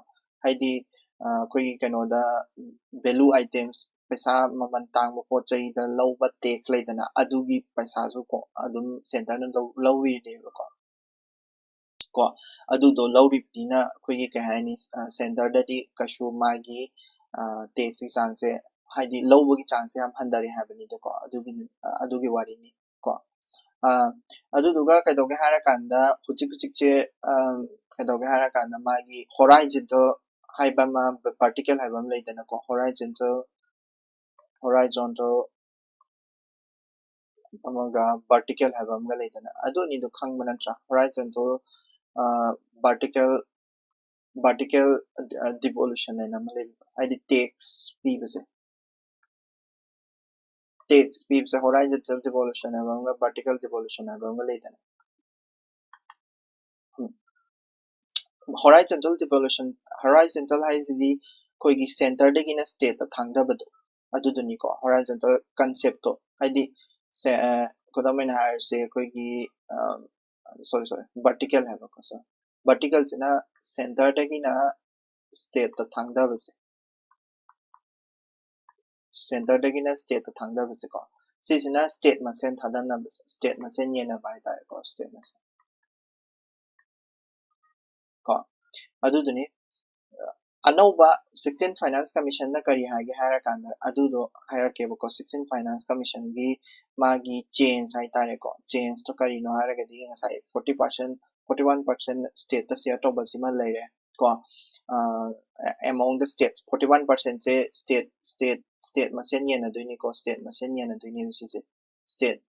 ꯍꯥꯏꯗꯤ ꯑꯩꯈꯣꯏꯒꯤ ꯀꯩꯅꯣꯗ ꯚꯦꯂꯨ ꯑꯥꯏꯇꯦꯝꯁ, ꯄꯩꯁꯥ ꯃꯃꯜ ꯇꯥꯡꯕ ꯄꯣꯠ ꯆꯩꯗ ꯂꯧꯕ ꯇꯦꯛꯁ ꯂꯩꯗꯅ, ꯑꯗꯨꯒꯤ ꯄꯩꯁꯥꯁꯨ ꯀꯣ ꯑꯗꯨꯝ ꯁꯦꯟꯇꯔꯅ ꯂꯧꯔꯤꯅꯦꯕꯀꯣ꯫ ꯀꯣ ꯑꯗꯨꯗꯣ ꯂꯧꯔꯤꯕꯅꯤꯅ ꯑꯩꯈꯣꯏꯒꯤ ꯀꯩ ꯍꯥꯏꯅꯤ, ꯁꯦꯟꯇꯔꯗꯗꯤ ꯀꯩꯁꯨ ꯃꯥꯒꯤ ꯇꯦꯛꯁꯀꯤ ꯆꯥꯡꯁꯦ, ꯍꯥꯏꯗꯤ ꯂꯧꯕꯒꯤ ꯆꯥꯡꯁꯦ ꯌꯥꯝ ꯍꯟꯊꯔꯦ ꯍꯥꯏꯕꯅꯤꯗꯀꯣ꯫ ꯑꯗꯨꯒꯤ, ꯑꯗꯨꯒꯤ ꯋꯥꯔꯤꯅꯤ ꯀꯣ꯫ ꯑꯗꯨꯗꯨꯒ ꯀꯩꯗꯧꯒꯦ ꯍꯥꯏꯔꯀꯥꯟꯗ ꯍꯧꯖꯤꯛ ꯍꯧꯖꯤꯛꯁꯦ ꯀꯩꯗꯧꯒꯦ ꯍꯥꯏꯔꯀꯥꯟꯗ ꯃꯥꯒꯤ ꯍꯣꯔꯥꯏꯖꯟꯇꯦꯜ ꯍꯥꯏꯕ ꯑꯃ, ꯚꯔꯇꯤꯀꯦꯜ ꯍꯥꯏꯕ ꯑꯃ ꯂꯩꯗꯅꯀꯣ꯫ ꯍꯣꯔꯥꯏꯖꯟꯇꯦꯜ, ꯍꯣꯔꯥꯏꯖꯣꯟꯇꯦꯜ ꯑꯃꯒ ꯚꯔꯇꯤꯀꯦꯜ ꯍꯥꯏꯕ ꯑꯃꯒ ꯂꯩꯗꯅ, ꯑꯗꯨ ꯑꯅꯤꯗꯣ ꯈꯪꯕ ꯅꯠꯇ꯭ꯔꯥ? ꯍꯣꯔꯥꯏꯖꯣꯟꯇꯦꯜ, ꯚꯔꯇꯤꯀꯦꯜ, ꯚꯔꯇꯤꯀꯦꯜ ꯗꯤꯚꯣꯂꯨꯁꯟ ꯍꯥꯏꯅ ꯑꯃ ꯂꯩꯕꯗꯣ, ꯍꯥꯏꯗꯤ ꯇꯦꯛꯁ ꯄꯤꯕꯁꯦ꯫ tax ꯄꯤꯕꯁꯦ horizontal devolution ꯍꯥꯏꯕ ꯑꯃꯒ vertical devolution ꯍꯥꯏꯕ ꯑꯃꯒ ꯂꯩꯗꯅ꯫ Horizontal devolution, horizontal ꯍꯥꯏꯁꯤꯗꯤ ꯑꯩꯈꯣꯏꯒꯤ centreꯗꯒꯤꯅ stateꯇ ꯊꯥꯡꯊꯕꯗꯣ, ꯑꯗꯨꯗꯨꯅꯤꯀꯣ horizontal conceptꯇꯣ꯫ ꯍꯥꯏꯗꯤ ꯈꯨꯗꯝ ꯑꯣꯏꯅ ꯍꯥꯏꯔꯁꯦ, ꯑꯩꯈꯣꯏꯒꯤ sorry sorry vertical ꯍꯥꯏꯕꯀꯣ, sorry, verticalꯁꯤꯅ centreꯗꯒꯤꯅ stateꯇ ꯊꯥꯡꯊꯕꯁꯦ, centreꯗꯒꯤꯅ stateꯇ ꯊꯥꯡꯊꯕꯁꯦꯀꯣ, ꯁꯤꯁꯤꯅ state ꯃꯁꯦꯟ ꯊꯥꯗꯅꯕꯁꯦ, state ꯃꯁꯦꯟ ꯌꯦꯟꯅꯕ ꯍꯥꯏꯇꯥꯔꯦꯀꯣ, state ꯃꯁꯦꯟ ꯀꯣ꯫ ꯑꯗꯨꯗꯨꯅꯤ꯫ ꯑꯅꯧꯕ sixteen Finance Commissionꯅ ꯀꯔꯤ ꯍꯥꯏꯒꯦ ꯍꯥꯏꯔꯀꯥꯟꯗ ꯑꯗꯨꯗꯣ ꯍꯥꯏꯔꯛꯀꯦꯕꯀꯣ꯫ Sixteen Finance Commissionꯒꯤ ꯃꯥꯒꯤ change ꯍꯥꯏꯇꯥꯔꯦꯀꯣ, changeꯇꯣ ꯀꯔꯤꯅꯣ ꯍꯥꯏꯔꯒꯗꯤ ꯉꯁꯥꯏ forty percent, forty one percent stateꯇ share ꯇꯧꯕꯁꯤꯃ ꯂꯩꯔꯦ ꯀꯣ꯫ Among the states, forty one percentꯁꯦ state state state ꯃꯁꯦꯟ ꯌꯦꯟꯅꯗꯣꯏꯅꯤꯀꯣ, state ꯃꯁꯦꯟ ꯌꯦꯟꯅꯗꯣꯏꯅꯦꯕ ꯁꯤꯁꯦ꯫ State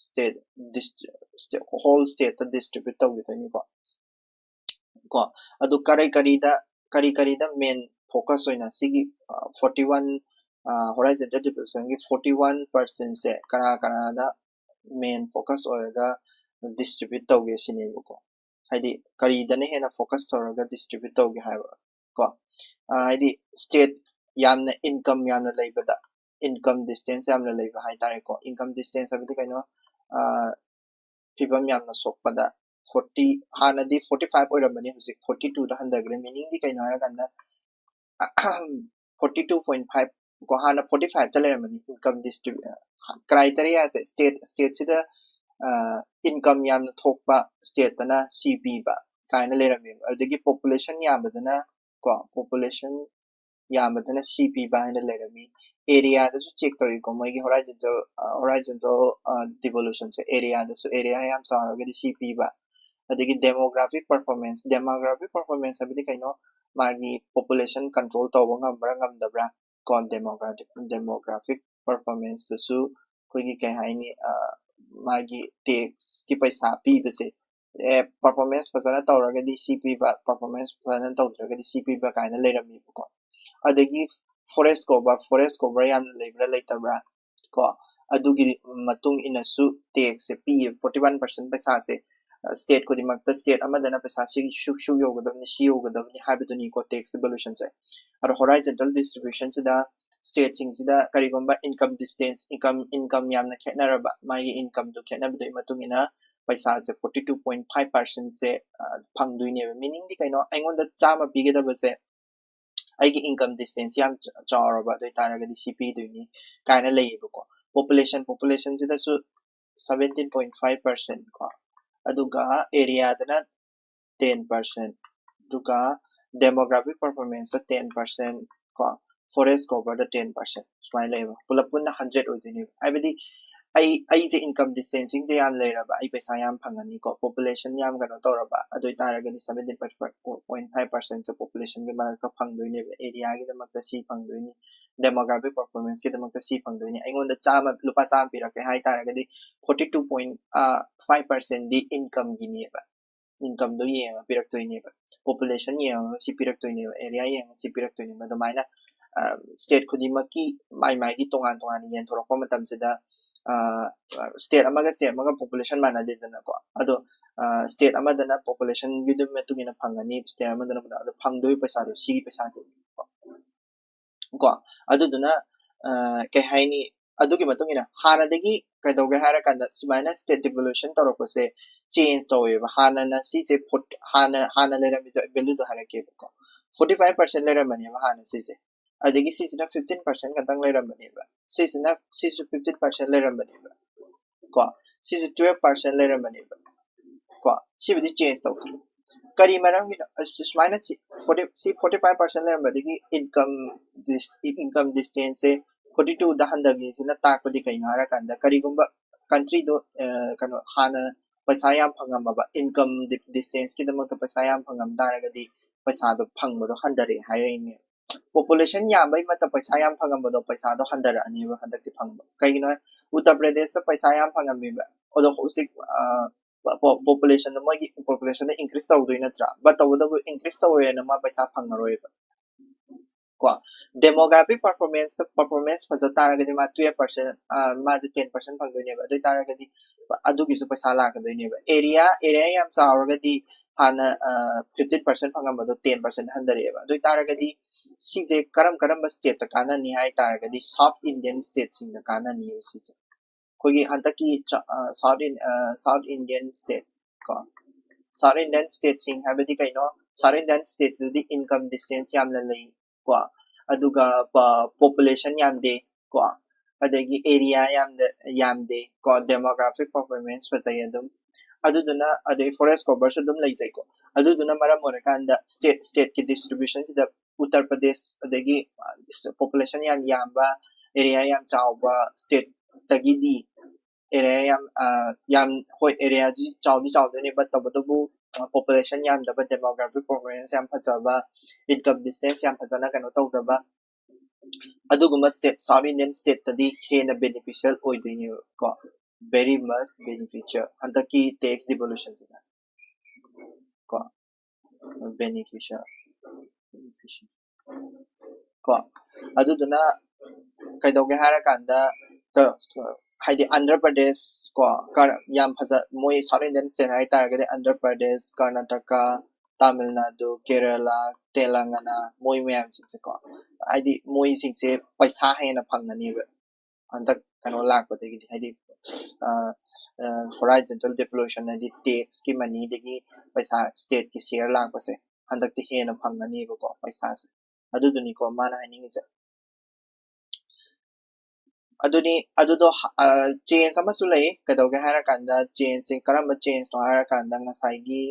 state whole stateꯇ distribute ꯇꯧꯈꯤꯗꯣꯏꯅꯤꯀꯣ꯫ ꯀꯣ, ꯑꯗꯨ ꯀꯔꯤ ꯀꯔꯤꯗ ꯀꯔꯤ ꯀꯔꯤꯗ main focus ꯑꯣꯏꯅ ꯁꯤꯒꯤ forty one horizontal devolutionꯒꯤ forty one percentꯁꯦ ꯀꯅꯥ ꯀꯅꯥꯗ main focus ꯑꯣꯏꯔꯒ distribute ꯇꯧꯒꯦ ꯁꯤꯅꯦꯕꯀꯣ꯫ ꯍꯥꯏꯗꯤ ꯀꯔꯤꯗꯅ ꯍꯦꯟꯅ focus ꯇꯧꯔꯒ distribute ꯇꯧꯒꯦ ꯍꯥꯏꯕ ꯀꯣ꯫ ꯍꯥꯏꯗꯤ state ꯌꯥꯝꯅ income ꯌꯥꯝꯅ ꯂꯩꯕꯗ, income distance ꯌꯥꯝꯅ ꯂꯩꯕ ꯍꯥꯏꯇꯥꯔꯦꯀꯣ꯫ Income distance ꯍꯥꯏꯕꯗꯤ ꯀꯩꯅꯣ? ꯐꯤꯕꯝ ꯌꯥꯝꯅ ꯁꯣꯛꯄꯗ forty, ꯍꯥꯟꯅꯗꯤ forty five ꯑꯣꯏꯔꯝꯕꯅꯤ, ꯍꯧꯖꯤꯛ forty twoꯗ ꯍꯟꯊꯈ꯭ꯔꯦ꯫ Meaningꯗꯤ ꯀꯩꯅꯣ ꯍꯥꯏꯔꯀꯥꯟꯗ forty two point five ꯀꯣ, ꯍꯥꯟꯅ forty fiveꯇ ꯂꯩꯔꯝꯕꯅꯤ꯫ Income distribute criteriaꯁꯦ state stateꯁꯤꯗ income ꯌꯥꯝꯅ ꯊꯣꯛꯄ stateꯇꯅ C ꯄꯤꯕ ꯀꯥꯏꯅ ꯂꯩꯔꯝꯃꯦꯕ꯫ ꯑꯗꯨꯗꯒꯤ population ꯌꯥꯝꯕꯗꯅ ꯀꯣ, population ꯌꯥꯝꯕꯗꯅ C ꯄꯤꯕ ꯍꯥꯏꯅ ꯂꯩꯔꯝꯃꯤ꯫ Areaꯗꯁꯨ check ꯇꯧꯏꯀꯣ, ꯃꯣꯏꯒꯤ horizontal horizontal devolutionꯁꯦ areaꯗꯁꯨ, area ꯌꯥꯝ ꯆꯥꯎꯔꯒꯗꯤ C ꯄꯤꯕ꯫ ꯑꯗꯒꯤ demographic performance, demographic performance ꯍꯥꯏꯕꯗꯤ ꯀꯩꯅꯣ? ꯃꯥꯒꯤ population control ꯇꯧꯕ ꯉꯝꯕ꯭ꯔꯥ ꯉꯝꯗꯕ꯭ꯔꯥ ꯀꯣ꯫ Demographic demographic performanceꯇꯁꯨ ꯑꯩꯈꯣꯏꯒꯤ ꯀꯩ ꯍꯥꯏꯅꯤ, ꯃꯥꯒꯤ taxꯀꯤ ꯄꯩꯁꯥ ꯄꯤꯕꯁꯦ, ꯑꯦ performance ꯐꯖꯅ ꯇꯧꯔꯒꯗꯤ C ꯄꯤꯕ, performance ꯐꯖꯅ ꯇꯧꯗ꯭ꯔꯒꯗꯤ C ꯄꯤꯕ ꯀꯥꯏꯅ ꯂꯩꯔꯝꯃꯦꯕꯀꯣ꯫ ꯑꯗꯒꯤ forest cover, forest cover ꯌꯥꯝꯅ ꯂꯩꯕ꯭ꯔꯥ ꯂꯩꯇꯕ꯭ꯔꯥ, ꯀꯣ, ꯑꯗꯨꯒꯤ ꯃꯇꯨꯡ ꯏꯟꯅꯁꯨ ꯇꯦꯛꯁꯁꯦ ꯄꯤꯌꯦ꯫ ꯐꯣꯔꯇꯤ ꯋꯥꯟ ꯄꯥꯔꯁꯦꯟ ꯄꯩꯁꯥꯁꯦ ꯁ꯭ꯇꯦꯠ ꯈꯨꯗꯤꯡꯃꯛꯇ, ꯁ꯭ꯇꯦꯠ ꯑꯃꯗꯅ ꯄꯩꯁꯥ ꯁꯤ ꯁꯨꯛ ꯁꯨꯛ ꯌꯧꯒꯗꯕꯅꯤ, ꯁꯤ ꯌꯧꯒꯗꯕꯅꯤ ꯍꯥꯏꯕꯗꯨꯅꯤꯀꯣ ꯇꯦꯛꯁ ꯗꯤꯚꯣꯂꯨꯁꯟꯁꯦ꯫ ꯑꯗꯣ ꯍꯣꯔꯥꯏꯖꯟꯇꯦꯜ ꯗꯤꯁꯇ꯭ꯔꯤꯕ꯭ꯌꯨꯁꯟꯁꯤꯗ ꯁ꯭ꯇꯦꯠꯁꯤꯡꯁꯤꯗ ꯀꯔꯤꯒꯨꯝꯕ ꯏꯟꯀꯝ ꯗꯤꯁꯇꯦꯟꯁ, ꯏꯟꯀꯝ ꯏꯟꯀꯝ ꯌꯥꯝꯅ ꯈꯦꯠꯅꯔꯕ, ꯃꯥꯒꯤ ꯏꯟꯀꯝꯗꯨ ꯈꯦꯠꯅꯕꯗꯨꯒꯤ ꯃꯇꯨꯡ ꯏꯟꯅ ꯄꯩꯁꯥꯁꯦ ꯐꯣꯔꯇꯤ ꯇꯨ ꯄꯣꯏꯟ ꯐꯥꯏꯚ ꯄꯥꯔꯁꯦꯟꯁꯦ ꯐꯪꯗꯣꯏꯅꯦꯕ꯫ ꯃꯤꯅꯤꯡꯗꯤ ꯀꯩꯅꯣ? ꯑꯩꯉꯣꯟꯗ ꯆꯥꯝꯃ ꯄꯤꯒꯗꯕꯁꯦ ꯑꯩꯒꯤ ꯏꯟꯀꯝ ꯗꯤꯁꯇꯦꯟꯁ ꯌꯥꯝ ꯆ- ꯆꯥꯎꯔꯕ ꯑꯗꯨ ꯑꯣꯏꯇꯥꯔꯒꯗꯤ ꯁꯤ ꯄꯤꯗꯣꯏꯅꯤ ꯀꯥꯏꯅ ꯂꯩꯌꯦꯕꯀꯣ꯫ ꯄꯣꯄꯨꯂꯦꯁꯟ ꯄꯣꯄꯨꯂꯦꯁꯟꯁꯤꯗꯁꯨ ꯁꯚꯦꯟꯇꯤꯟ ꯄꯣꯏꯟ ꯐꯥꯏꯚ ꯄꯥꯔꯁꯦꯟ ꯀꯣ, ꯑꯗꯨꯒ ꯑꯦꯔꯤꯌꯥꯗꯅ ꯇꯦꯟ ꯄꯥꯔꯁꯦꯟ, ꯑꯗꯨꯒ ꯗꯦꯃꯣꯒ꯭ꯔꯥꯐꯤꯛ ꯄꯔꯐꯣꯔꯃꯦꯟꯁꯇ ꯇꯦꯟ ꯄꯥꯔꯁꯦꯟ ꯀꯣ, ꯐꯣꯔꯦꯁ ꯀꯣꯚꯔꯗ ꯇꯦꯟ ꯄꯥꯔꯁꯦꯟ, ꯁꯨꯃꯥꯏꯅ ꯂꯩꯌꯦꯕ꯫ ꯄꯨꯂꯞ ꯄꯨꯟꯅ ꯍꯟꯗ꯭ꯔꯦꯠ ꯑꯣꯏꯗꯣꯏꯅꯦꯕ꯫ ꯍꯥꯏꯕꯗꯤ ꯑꯩ ꯑꯩꯁꯦ ꯏꯟꯀꯝ ꯗꯤꯁꯇꯦꯟꯁꯤꯡꯁꯦ ꯌꯥꯝ ꯂꯩꯔꯕ, ꯑꯩ ꯄꯩꯁꯥ ꯌꯥꯝ ꯐꯪꯉꯅꯤꯀꯣ, ꯄꯣꯄꯨꯂꯦꯁꯟ ꯌꯥꯝ ꯀꯩꯅꯣ ꯇꯧꯔꯕ ꯑꯗꯨ ꯑꯣꯏꯇꯥꯔꯒꯗꯤ ꯁꯚꯦꯟꯇꯤꯟ ꯄꯣꯏꯟ ꯐꯥꯏꯚ ꯄꯥꯔꯁꯦꯟꯁꯦ ꯄꯣꯄꯨꯂꯦꯁꯟꯒꯤ ꯃꯔꯛꯇ ꯐꯪꯗꯣꯏꯅꯦꯕ, ꯑꯦꯔꯤꯌꯥꯒꯤꯗꯃꯛꯇ ꯁꯤ ꯐꯪꯗꯣꯏꯅꯤ, ꯗꯦꯃꯣꯒ꯭ꯔꯥꯐꯤꯛ ꯄꯔꯐꯣꯔꯃꯦꯟꯁꯀꯤꯗꯃꯛꯇ ꯁꯤ ꯐꯪꯗꯣꯏꯅꯤ꯫ ꯑꯩꯉꯣꯟꯗ ꯆꯥꯝꯃ, ꯂꯨꯄꯥ ꯆꯥꯝꯃ ꯄꯤꯔꯛꯀꯦ ꯍꯥꯏ ꯇꯥꯔꯒꯗꯤ ꯐꯣꯔꯇꯤ ꯇꯨ ꯄꯣꯏꯟ ꯐꯥꯏꯚ ꯄꯥꯔꯁꯦꯟꯗꯤ ꯏꯟꯀꯝꯒꯤꯅꯦꯕ, ꯏꯟꯀꯝꯗꯣ ꯌꯦꯡꯉꯒ ꯄꯤꯔꯛꯇꯣꯏꯅꯦꯕ, ꯄꯣꯄꯨꯂꯦꯁꯟ ꯌꯦꯡꯉꯒ ꯁꯤ ꯄꯤꯔꯛꯇꯣꯏꯅꯦꯕ, ꯑꯦꯔꯤꯌꯥ ꯌꯦꯡꯉꯒ ꯁꯤ ꯄꯤꯔꯛꯇꯣꯏꯅꯦꯕ꯫ ꯑꯗꯨꯃꯥꯏꯅ ꯁ꯭ꯇꯦꯠ ꯈꯨꯗꯤꯡꯃꯛꯀꯤ ꯃꯥꯏ ꯃꯥꯏꯒꯤ ꯇꯣꯉꯥꯟ ꯇꯣꯉꯥꯟꯅ ꯌꯦꯟꯊꯣꯔꯛꯄ ꯃꯇꯝꯁꯤꯗ ꯁ꯭ꯇꯦꯠ ꯑꯃꯒ ꯁ꯭ꯇꯦꯠ ꯑꯃꯒ ꯄꯣꯄꯨꯂꯦꯁꯟ ꯃꯥꯟꯅꯗꯦꯗꯅꯀꯣ꯫ ꯑꯗꯣ ꯁ꯭ꯇꯦꯠ ꯑꯃꯗꯅ ꯄꯣꯄꯨꯂꯦꯁꯟꯒꯤ ꯃꯇꯨꯡ ꯏꯟꯅ ꯐꯪꯒꯅꯤ, ꯁ꯭ꯇꯦꯠ ꯑꯃꯗꯅ ꯀꯩꯅꯣ, ꯑꯗꯣ ꯐꯪꯗꯣꯏ ꯄꯩꯁꯥꯗꯣ ꯁꯤꯒꯤ ꯄꯩꯁꯥꯁꯦ ꯀꯣ꯫ ꯑꯗꯨꯗꯨꯅ ꯀꯩ ꯍꯥꯏꯅꯤ, ꯑꯗꯨꯒꯤ ꯃꯇꯨꯡ ꯏꯟꯅ ꯍꯥꯟꯅꯗꯒꯤ ꯀꯩꯗꯧꯒꯦ ꯍꯥꯏꯔꯀꯥꯟꯗ ꯁꯨꯃꯥꯏꯅ ꯁ꯭ꯇꯦꯠ ꯗꯤꯚꯣꯂꯨꯁꯟ ꯇꯧꯔꯛꯄꯁꯦ ꯆꯦꯟꯖ ꯇꯧꯋꯦꯕ꯫ ꯍꯥꯟꯅꯅ ꯁꯤꯁꯦ ꯐꯣꯔ- ꯍꯥꯟꯅ ꯍꯥꯟꯅ ꯂꯩꯔꯝꯃꯤꯗꯣ ꯚꯦꯂꯨꯗꯣ ꯍꯥꯏꯔꯛꯀꯦꯕꯀꯣ꯫ ꯐꯣꯔꯇꯤ ꯐꯥꯏꯚ ꯄꯥꯔꯁꯦꯟ ꯂꯩꯔꯝꯕꯅꯦꯕ ꯍꯥꯟꯅ ꯁꯤꯁꯦ, ꯑꯗꯒꯤ ꯁꯤꯁꯤꯅ ꯐꯤꯐꯇꯤꯟ ꯄꯥꯔꯁꯦꯟ ꯈꯛꯇꯪ ꯂꯩꯔꯝꯕꯅꯦꯕ, ꯁꯤꯁꯤꯅ ꯁꯤꯁꯨ ꯐꯤꯐꯇꯤꯟ ꯄꯥꯔꯁꯦꯟ ꯂꯩꯔꯝꯕꯅꯦꯕ ꯀꯣ, ꯁꯤꯁꯨ ꯇꯨꯋꯦꯜꯐ ꯄꯥꯔꯁꯦꯟ ꯂꯩꯔꯝꯕꯅꯦꯕ ꯀꯣ꯫ ꯁꯤꯕꯨꯗꯤ ꯆꯦꯟꯖ ꯇꯧꯗ꯭ꯔꯤ꯫ ꯀꯔꯤ ꯃꯔꯝꯒꯤꯅꯣ? ꯑꯁ, ꯁꯨꯃꯥꯏꯅ ꯁꯤ ꯐꯣꯔꯇꯤ ꯁꯤ ꯐꯣꯔꯇꯤ ꯐꯥꯏꯚ ꯄꯥꯔꯁꯦꯟ ꯂꯩꯔꯝꯕꯗꯒꯤ ꯏꯟꯀꯝ ꯏꯟꯀꯝ ꯗꯤꯁꯇꯦꯟꯁꯁꯦ ꯐꯣꯔꯇꯤ ꯇꯨꯗ ꯍꯟꯊꯈꯤꯁꯤꯅ ꯇꯥꯛꯄꯗꯤ ꯀꯩꯅꯣ ꯍꯥꯏꯔꯀꯥꯟꯗ, ꯀꯔꯤꯒꯨꯝꯕ ꯀꯟꯇ꯭ꯔꯤꯗꯣ ꯀꯩꯅꯣ, ꯍꯥꯟꯅ ꯄꯩꯁꯥ ꯌꯥꯝ ꯐꯪꯉꯝꯃꯕ, ꯏꯟꯀꯝ ꯗꯤꯁꯇꯦꯟꯁꯀꯤꯗꯃꯛꯇ ꯄꯩꯁꯥ ꯌꯥꯝ ꯐꯪꯉꯝ ꯇꯥꯔꯒꯗꯤ ꯄꯩꯁꯥꯗꯣ ꯐꯪꯕꯗꯣ ꯍꯟꯊꯔꯛꯑꯦ ꯍꯥꯏꯔꯛꯏꯅꯦ꯫ ꯄꯣꯄꯨꯂꯦꯁꯟ ꯌꯥꯝꯕꯩ ꯃꯇꯝ ꯄꯩꯁꯥ ꯌꯥꯝ ꯐꯪꯉꯝꯕꯗꯣ ꯄꯩꯁꯥꯗꯣ ꯍꯟꯊꯔꯛꯑꯅꯦꯕ ꯍꯟꯗꯛꯇꯤ ꯐꯪꯕ꯫ ꯀꯩꯒꯤꯅꯣ ꯍꯥꯏ, ꯎꯠꯇꯔ ꯄ꯭ꯔꯗꯦꯁꯇ ꯄꯩꯁꯥ ꯌꯥꯝ ꯐꯪꯉꯝꯃꯦꯕ, ꯑꯗꯣ ꯍꯧꯖꯤꯛ ꯄꯣꯄꯨꯂꯦꯁꯟꯗꯣ, ꯃꯣꯏꯒꯤ ꯄꯣꯄꯨꯂꯦꯁꯟꯗꯣ ꯏꯟꯀ꯭ꯔꯤꯁ ꯇꯧꯗꯣꯏ ꯅꯠꯇ꯭ꯔꯥ? ꯕꯠ ꯇꯧꯕꯇꯕꯨ ꯏꯟꯀ꯭ꯔꯤꯁ ꯇꯧꯔꯦꯅ ꯃꯥ ꯄꯩꯁꯥ ꯐꯪꯉꯔꯣꯏꯕ꯫ ꯀꯣ꯫ Demographic performance, performance ꯐꯖ ꯇꯥꯔꯒꯗꯤ ꯃꯥ twelve percent, ꯃꯥꯁꯦ ten percent ꯐꯪꯗꯣꯏꯅꯦꯕ꯫ ꯑꯗꯨ ꯑꯣꯏ ꯇꯥꯔꯒꯗꯤ ꯑꯗꯨꯒꯤꯁꯨ ꯄꯩꯁꯥ ꯂꯥꯛꯀꯗꯣꯏꯅꯦꯕ꯫ Area, area ꯌꯥꯝ ꯆꯥꯎꯔꯒꯗꯤ ꯍꯥꯟꯅ fifteen percent ꯐꯪꯉꯝꯕꯗꯣ ten percent ꯍꯟꯊꯔꯛꯑꯦꯕ꯫ ꯑꯗꯨ ꯑꯣꯏ ꯇꯥꯔꯒꯗꯤ ꯁꯤꯁꯦ ꯀꯔꯝ ꯀꯔꯝꯕ stateꯇ ꯀꯥꯟꯅꯅꯤ ꯍꯥꯏ ꯇꯥꯔꯒꯗꯤ South Indian stateꯁꯤꯡꯗ ꯀꯥꯟꯅꯅꯤꯕ ꯁꯤꯁꯦ꯫ ꯑꯩꯈꯣꯏꯒꯤ ꯍꯟꯗꯛꯀꯤ South Indian state ꯀꯣ, South Indian stateꯁꯤꯡ ꯍꯥꯏꯕꯗꯤ ꯀꯩꯅꯣ? South Indian stateꯁꯤꯗꯗꯤ income distance ꯌꯥꯝꯅ ꯂꯩ ꯀꯣ, ꯑꯗꯨꯒ population ꯌꯥꯝꯗꯦ ꯀꯣ, ꯑꯗꯒꯤ area ꯌꯥꯝꯗ ꯌꯥꯝꯗꯦ ꯀꯣ, demographic performance ꯐꯖꯩ ꯑꯗꯨꯝ꯫ ꯑꯗꯨꯗꯨꯅ ꯑꯗꯩ forest coverꯁꯨ ꯑꯗꯨꯝ ꯂꯩꯖꯩꯀꯣ꯫ ꯑꯗꯨꯗꯨꯅ ꯃꯔꯝ ꯑꯣꯏꯔꯀꯥꯟꯗ state, stateꯀꯤ distributionꯁꯤꯗ ꯎꯠꯇꯔ ꯄ꯭ꯔꯗꯦꯁ ꯑꯗꯒꯤ population ꯌꯥꯝ ꯌꯥꯝꯕ, area ꯌꯥꯝ ꯆꯥꯎꯕ stateꯇꯒꯤꯗꯤ area ꯌꯥꯝ ꯌꯥꯝ ꯍꯣꯏ, areaꯗꯤ ꯆꯥꯎꯗꯤ ꯆꯥꯎꯗꯣꯏꯅꯦ, but ꯇꯧꯕꯇꯕꯨ population ꯌꯥꯝꯗꯕ, demographic performance ꯌꯥꯝ ꯐꯖꯕ, income distance ꯌꯥꯝ ꯐꯖꯅ ꯀꯩꯅꯣ ꯇꯧꯗꯕ, ꯑꯗꯨꯒꯨꯝꯕ state, South Indian stateꯇꯗꯤ ꯍꯦꯟꯅ beneficial ꯑꯣꯏꯗꯣꯏꯅꯦꯕꯀꯣ꯫ Very much beneficial ꯍꯟꯗꯛꯀꯤ tax devolutionꯁꯤꯅ ꯀꯣ꯫ Beneficial, beneficial ꯀꯣ꯫ ꯑꯗꯨꯗꯨꯅ ꯀꯩꯗꯧꯒꯦ ꯍꯥꯏꯔꯀꯥꯟꯗ, ꯍꯥꯏꯗꯤ ꯑꯟꯙ꯭ꯔ ꯄ꯭ꯔꯗꯦꯁ ꯀꯣ, ꯌꯥꯝ ꯐꯖ, ꯃꯣꯏ South Indian state ꯍꯥꯏ ꯇꯥꯔꯒꯗꯤ ꯑꯟꯙ꯭ꯔ ꯄ꯭ꯔꯗꯦꯁ, ꯀꯔꯅꯥꯇꯀꯥ, ꯇꯥꯃꯤꯜ ꯅꯥꯗꯨ, ꯀꯦꯔꯂꯥ, ꯇꯦꯂꯪꯒꯥꯅꯥ, ꯃꯣꯏ ꯃꯌꯥꯝꯁꯤꯡꯁꯦꯀꯣ꯫ ꯍꯥꯏꯗꯤ ꯃꯣꯏꯁꯤꯡꯁꯦ ꯄꯩꯁꯥ ꯍꯦꯟꯅ ꯐꯪꯒꯅꯦꯕ ꯍꯟꯗꯛ ꯀꯩꯅꯣ ꯂꯥꯛꯄꯗꯒꯤꯗꯤ, ꯍꯥꯏꯗꯤ horizontal devolution, ꯍꯥꯏꯗꯤ taxꯀꯤ moneyꯗꯒꯤ ꯄꯩꯁꯥ, stateꯀꯤ share ꯂꯥꯛꯄꯁꯦ ꯍꯟꯗꯛꯇꯤ ꯍꯦꯟꯅ ꯐꯪꯒꯅꯦꯕꯀꯣ ꯄꯩꯁꯥꯁꯦ꯫ ꯑꯗꯨꯗꯨꯅꯤꯀꯣ ꯃꯥꯅ ꯍꯥꯏꯅꯤꯡꯉꯤꯁꯦ꯫ ꯑꯗꯨꯅꯤ, ꯑꯗꯨꯗꯣ change ꯑꯃꯁꯨ ꯂꯩ꯫ ꯀꯩꯗꯧꯒꯦ ꯍꯥꯏꯔꯀꯥꯟꯗ, changeꯁꯦ ꯀꯔꯝꯕ changeꯅꯣ ꯍꯥꯏꯔꯀꯥꯟꯗ, ꯉꯁꯥꯏꯒꯤ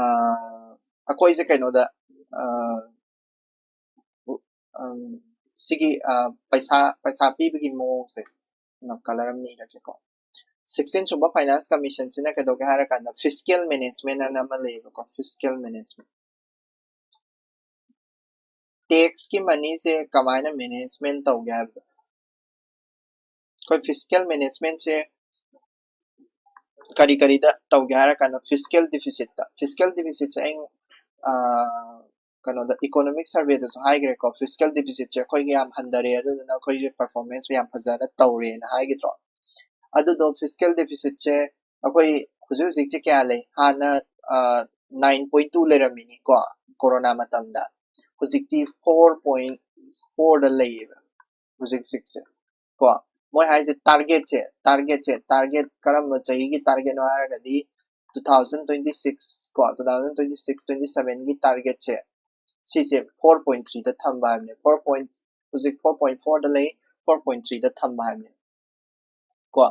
ꯑꯩꯈꯣꯏꯁꯦ ꯀꯩꯅꯣꯗ, ꯁꯤꯒꯤ ꯄꯩꯁꯥ, ꯄꯩꯁꯥ ꯄꯤꯕꯒꯤ ꯃꯑꯣꯡꯁꯦ, color ꯑꯃ ꯏꯔꯒꯦꯀꯣ꯫ Sixteen ꯁꯨꯝꯕ Finance Commissionꯁꯤꯅ ꯀꯩꯗꯧꯒꯦ ꯍꯥꯏꯔꯀꯥꯟꯗ, fiscal management ꯑꯅ ꯑꯃ ꯂꯩꯌꯦꯕꯀꯣ, fiscal management꯫ Taxꯀꯤ moneyꯁꯦ ꯀꯃꯥꯏꯅ management ꯇꯧꯒꯦ ꯍꯥꯏꯕꯗꯣ, ꯑꯩꯈꯣꯏ fiscal managementꯁꯦ ꯀꯔꯤ ꯀꯔꯤꯗ ꯇꯧꯒꯦ ꯍꯥꯏꯔꯀꯥꯟꯗ, fiscal deficitꯇ, fiscal deficitꯁꯦ ꯑꯩ ꯀꯩꯅꯣꯗ, ꯏꯀꯣꯅꯣꯃꯤꯛ ꯁꯔꯚꯦꯗꯁꯨ ꯍꯥꯏꯈ꯭ꯔꯦꯀꯣ, ꯐꯤꯁꯀꯦꯜ ꯗꯤꯐꯤꯁꯤꯠꯁꯦ ꯑꯩꯈꯣꯏꯒꯤ ꯌꯥꯝ ꯍꯟꯊꯔꯦ, ꯑꯗꯨꯗꯨꯅ ꯑꯩꯈꯣꯏꯒꯤ ꯄꯔꯐꯣꯔꯃꯦꯟꯁ ꯌꯥꯝ ꯐꯖꯅ ꯇꯧꯔꯦꯅ ꯍꯥꯏꯈꯤꯗ꯭ꯔꯣ? ꯑꯗꯨꯗꯣ ꯐꯤꯁꯀꯦꯜ ꯗꯤꯐꯤꯁꯤꯠꯁꯦ ꯑꯩꯈꯣꯏ ꯍꯧꯖꯤꯛ ꯍꯧꯖꯤꯛꯁꯦ ꯀꯌꯥ ꯂꯩ? ꯍꯥꯟꯅ ꯅꯥꯏꯟ ꯄꯣꯏꯟ ꯇꯨ ꯂꯩꯔꯝꯃꯤꯅꯤꯀꯣ, ꯀꯣꯔꯣꯅꯥ ꯃꯇꯝꯗ꯫ ꯍꯧꯖꯤꯛꯇꯤ ꯐꯣꯔ ꯄꯣꯏꯟ ꯐꯣꯔꯗ ꯂꯩꯌꯦꯕ ꯍꯧꯖꯤꯛ ꯍꯧꯖꯤꯛꯁꯦ꯫ ꯀꯣ, ꯃꯣꯏ ꯍꯥꯏꯁꯦ ꯇꯥꯔꯒꯦꯠꯁꯦ, ꯇꯥꯔꯒꯦꯠꯁꯦ, ꯇꯥꯔꯒꯦꯠ ꯀꯔꯝꯕ ꯆꯍꯤꯒꯤ ꯇꯥꯔꯒꯦꯠꯅꯣ ꯍꯥꯏꯔꯒꯗꯤ, ꯇꯨ ꯊꯥꯎꯖꯟ ꯇ꯭ꯋꯦꯟꯇꯤ ꯁꯤꯛꯁ ꯀꯣ, two thousand twenty six, twenty ꯁꯚꯦꯟꯒꯤ ꯇꯥꯔꯒꯦꯠꯁꯦ, ꯁꯤꯁꯦ ꯐꯣꯔ ꯄꯣꯏꯟ ꯊ꯭ꯔꯤꯗ ꯊꯝꯕ ꯍꯥꯏꯕꯅꯦ꯫ ꯐꯣꯔ ꯄꯣꯏꯟ, ꯍꯧꯖꯤꯛ ꯐꯣꯔ ꯄꯣꯏꯟ ꯐꯣꯔꯗ ꯂꯩ, ꯐꯣꯔ ꯄꯣꯏꯟ ꯊ꯭ꯔꯤꯗ ꯊꯝꯕ ꯍꯥꯏꯕꯅꯦ꯫ ꯀꯣ,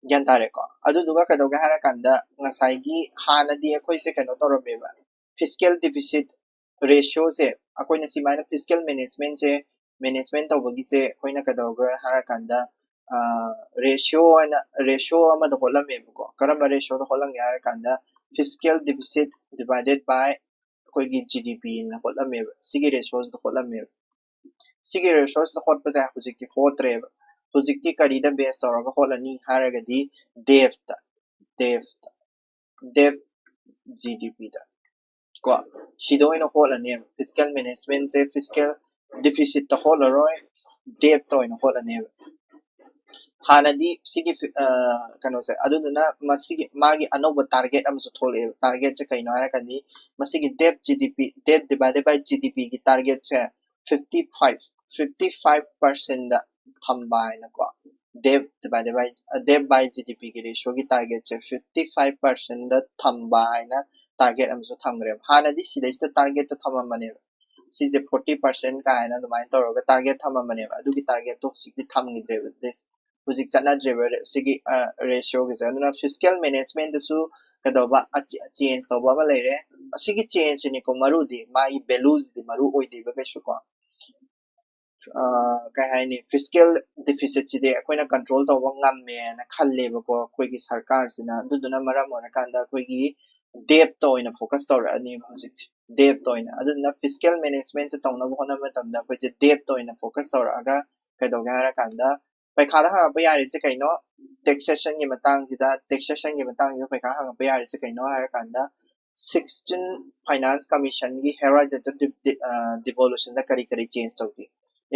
ꯒ꯭ꯌꯥꯟ ꯇꯥꯔꯦꯀꯣ? ꯑꯗꯨꯗꯨꯒ ꯀꯩꯗꯧꯒꯦ ꯍꯥꯏꯔꯀꯥꯟꯗ, ꯉꯁꯥꯏꯒꯤ ꯍꯥꯟꯅꯗꯤ ꯑꯩꯈꯣꯏꯁꯦ ꯀꯩꯅꯣ ꯇꯧꯔꯝꯃꯦꯕ, ꯐꯤꯁꯀꯦꯜ ꯗꯤꯐꯤꯁꯤꯠ ꯔꯦꯁꯤꯌꯣꯁꯦ, ꯑꯩꯈꯣꯏꯅ ꯁꯨꯃꯥꯏꯅ ꯐꯤꯁꯀꯦꯜ ꯃꯦꯅꯦꯖꯃꯦꯟꯁꯦ, ꯃꯦꯅꯦꯖꯃꯦꯟ ꯇꯧꯕꯒꯤꯁꯦ ꯑꯩꯈꯣꯏꯅ ꯀꯩꯗꯧꯒꯦ ꯍꯥꯏꯔꯀꯥꯟꯗ, ꯔꯦꯁꯤꯌꯣ ꯑꯣꯏꯅ, ꯔꯦꯁꯤꯌꯣ ꯑꯃꯗ ꯍꯣꯠꯂꯝꯃꯦꯕꯀꯣ꯫ ꯀꯔꯝꯕ ꯔꯦꯁꯤꯌꯣꯗ ꯍꯣꯠꯂꯝꯒꯦ ꯍꯥꯏꯔꯀꯥꯟꯗ, ꯐꯤꯁꯀꯦꯜ ꯗꯤꯐꯤꯁꯤꯠ ꯗꯤꯚꯥꯏꯗꯦꯠ ꯕꯥꯏ ꯑꯩꯈꯣꯏꯒꯤ ꯖꯤ ꯗꯤ ꯄꯤꯅ ꯍꯣꯠꯂꯝꯃꯦꯕ, ꯁꯤꯒꯤ ꯔꯦꯁꯤꯌꯣꯁꯤꯗ ꯍꯣꯠꯂꯝꯃꯦꯕ꯫ ꯁꯤꯒꯤ ꯔꯦꯁꯤꯌꯣꯁꯤꯗ ꯍꯣꯠꯄꯁꯦ ꯍꯧꯖꯤꯛꯇꯤ ꯍꯣꯠꯇ꯭ꯔꯦꯕ꯫ ꯍꯧꯖꯤꯛꯇꯤ ꯀꯔꯤꯗ ꯕꯦꯁ ꯇꯧꯔꯒ ꯍꯣꯠꯂꯅꯤ ꯍꯥꯏꯔꯒꯗꯤ, ꯗꯦꯞꯇ, ꯗꯦꯞꯇ, ꯗꯦꯞ ꯖꯤ ꯗꯤ ꯄꯤꯗ ꯀꯣ, ꯁꯤꯗ ꯑꯣꯏꯅ ꯍꯣꯠꯂꯅꯦꯕ꯫ ꯐꯤꯁꯀꯦꯜ ꯃꯦꯅꯦꯖꯃꯦꯟꯁꯦ ꯐꯤꯁꯀꯦꯜ ꯗꯤꯐꯤꯁꯤꯠꯇ ꯍꯣꯠꯂꯔꯣꯏ, ꯗꯦꯞꯇ ꯑꯣꯏꯅ ꯍꯣꯠꯂꯅꯦꯕ꯫ ꯍꯥꯟꯅꯗꯤ ꯁꯤꯒꯤ ꯐꯤ-, ꯑ, ꯀꯩꯅꯣꯁꯦ, ꯑꯗꯨꯗꯨꯅ ꯃꯁꯤꯒꯤ, ꯃꯥꯒꯤ ꯑꯅꯧꯕ ꯇꯥꯔꯒꯦꯠ ꯑꯃꯁꯨ ꯊꯣꯛꯂꯛꯑꯦꯕ꯫ ꯇꯥꯔꯒꯦꯠꯁꯦ ꯀꯩꯅꯣ ꯍꯥꯏꯔꯀꯥꯟꯗꯤ, ꯃꯁꯤꯒꯤ debt G D P, debt divided by G D ꯄꯤꯒꯤ ꯇꯥꯔꯒꯦꯠꯁꯦ ꯐꯤꯐꯇꯤ ꯐꯥꯏꯚ, ꯐꯤꯐꯇꯤ ꯐꯥꯏꯚ ꯄꯥꯔꯁꯦꯟꯗ ꯊꯝꯕ ꯍꯥꯏꯅꯀꯣ, ꯗꯦꯞ ꯗꯤꯚꯥꯏꯗꯦꯠ ꯕꯥꯏ, ꯗꯦꯞ ꯕꯥꯏ ꯖꯤ ꯗꯤ ꯄꯤꯒꯤ ꯔꯦꯁꯤꯌꯣꯒꯤ ꯇꯥꯔꯒꯦꯠꯁꯦ ꯐꯤꯐꯇꯤ ꯐꯥꯏꯚ ꯄꯥꯔꯁꯦꯟꯗ ꯊꯝꯕ ꯍꯥꯏꯅ ꯇꯥꯔꯒꯦꯠ ꯑꯃꯁꯨ ꯊꯝꯈ꯭ꯔꯦꯕ꯫ ꯍꯥꯟꯅꯗꯤ ꯁꯤꯗꯩꯁꯤꯗ ꯇꯥꯔꯒꯦꯠꯇꯣ ꯊꯝꯃꯝꯕꯅꯦꯕ, ꯁꯤꯁꯦ ꯐꯣꯔꯇꯤ ꯄꯥꯔꯁꯦꯟ ꯀꯥꯏꯅ ꯑꯗꯨꯃꯥꯏꯅ ꯇꯧꯔꯒ ꯇꯥꯔꯒꯦꯠ ꯊꯝꯃꯝꯕꯅꯦꯕ꯫ ꯑꯗꯨꯒꯤ ꯇꯥꯔꯒꯦꯠꯇꯣ ꯍꯧꯖꯤꯛꯇꯤ ꯊꯝꯈꯤꯗ꯭ꯔꯦꯕ, ꯍꯧꯖꯤꯛ ꯆꯠꯅꯗ꯭ꯔꯦꯕ ꯁꯤꯒꯤ ꯔꯦꯁꯤꯌꯣꯒꯤꯁꯦ꯫ ꯑꯗꯨꯅ ꯐꯤꯁꯀꯦꯜ ꯃꯦꯅꯦꯖꯃꯦꯟꯗꯁꯨ ꯀꯩꯗꯧꯕ, ꯆꯦꯟꯖ ꯇꯧꯕ ꯑꯃ ꯂꯩꯔꯦ꯫ ꯑꯁꯤꯒꯤ ꯆꯦꯟꯖꯁꯤꯅꯤꯀꯣ ꯃꯔꯨꯗꯤ, ꯃꯥꯒꯤ ꯚꯦꯂꯨꯁꯤꯗꯤ ꯃꯔꯨ ꯑꯣꯏꯗꯦꯕ ꯀꯩꯁꯨ ꯀꯣ꯫ ꯑ, ꯀꯩ ꯍꯥꯏꯅꯤ, ꯐꯤꯁꯀꯦꯜ ꯗꯤꯐꯤꯁꯤꯠꯁꯤꯗꯤ ꯑꯩꯈꯣꯏꯅ ꯀꯟꯇ꯭ꯔꯣꯜ ꯇꯧꯕ ꯉꯝꯃꯦꯅ ꯈꯜꯂꯦꯕꯀꯣ ꯑꯩꯈꯣꯏꯒꯤ ꯁꯔꯀꯥꯔꯁꯤꯅ꯫ ꯑꯗꯨꯗꯨꯅ ꯃꯔꯝ ꯑꯣꯏꯔꯀꯥꯟꯗ ꯑꯩꯈꯣꯏꯒꯤ ꯗꯦꯞꯇ ꯑꯣꯏꯅ ꯐꯣꯀꯁ ꯇꯧꯔꯛꯑꯅꯦꯕ ꯍꯧꯖꯤꯛꯁꯦ, ꯗꯦꯞꯇ ꯑꯣꯏꯅ꯫ ꯑꯗꯨꯗꯨꯅ ꯐꯤꯁꯀꯦꯜ ꯃꯦꯅꯦꯖꯃꯦꯟꯁꯦ ꯇꯧꯅꯕ ꯍꯣꯠꯅꯕ ꯃꯇꯝꯗ ꯑꯩꯈꯣꯏꯁꯦ ꯗꯦꯞꯇ ꯑꯣꯏꯅ ꯐꯣꯀꯁ ꯇꯧꯔꯛꯑꯒ ꯀꯩꯗꯧꯒꯦ ꯍꯥꯏꯔꯀꯥꯟꯗ, ꯄꯩꯈꯥꯗ ꯍꯪꯉꯛꯄ ꯌꯥꯔꯤꯁꯦ ꯀꯩꯅꯣ? ꯇꯦꯛꯁꯦꯁꯟꯒꯤ ꯃꯇꯥꯡꯁꯤꯗ, ꯇꯦꯛꯁꯦꯁꯟꯒꯤ ꯃꯇꯥꯡꯁꯤꯗ ꯄꯩꯈꯥ ꯍꯪꯉꯛꯄ ꯌꯥꯔꯤꯁꯦ ꯀꯩꯅꯣ ꯍꯥꯏꯔꯀꯥꯟꯗ, sixteen Finance Commission ꯒꯤ horizontal devolution ꯗ ꯀꯔꯤ ꯀꯔꯤ change ꯇꯧꯒꯦ?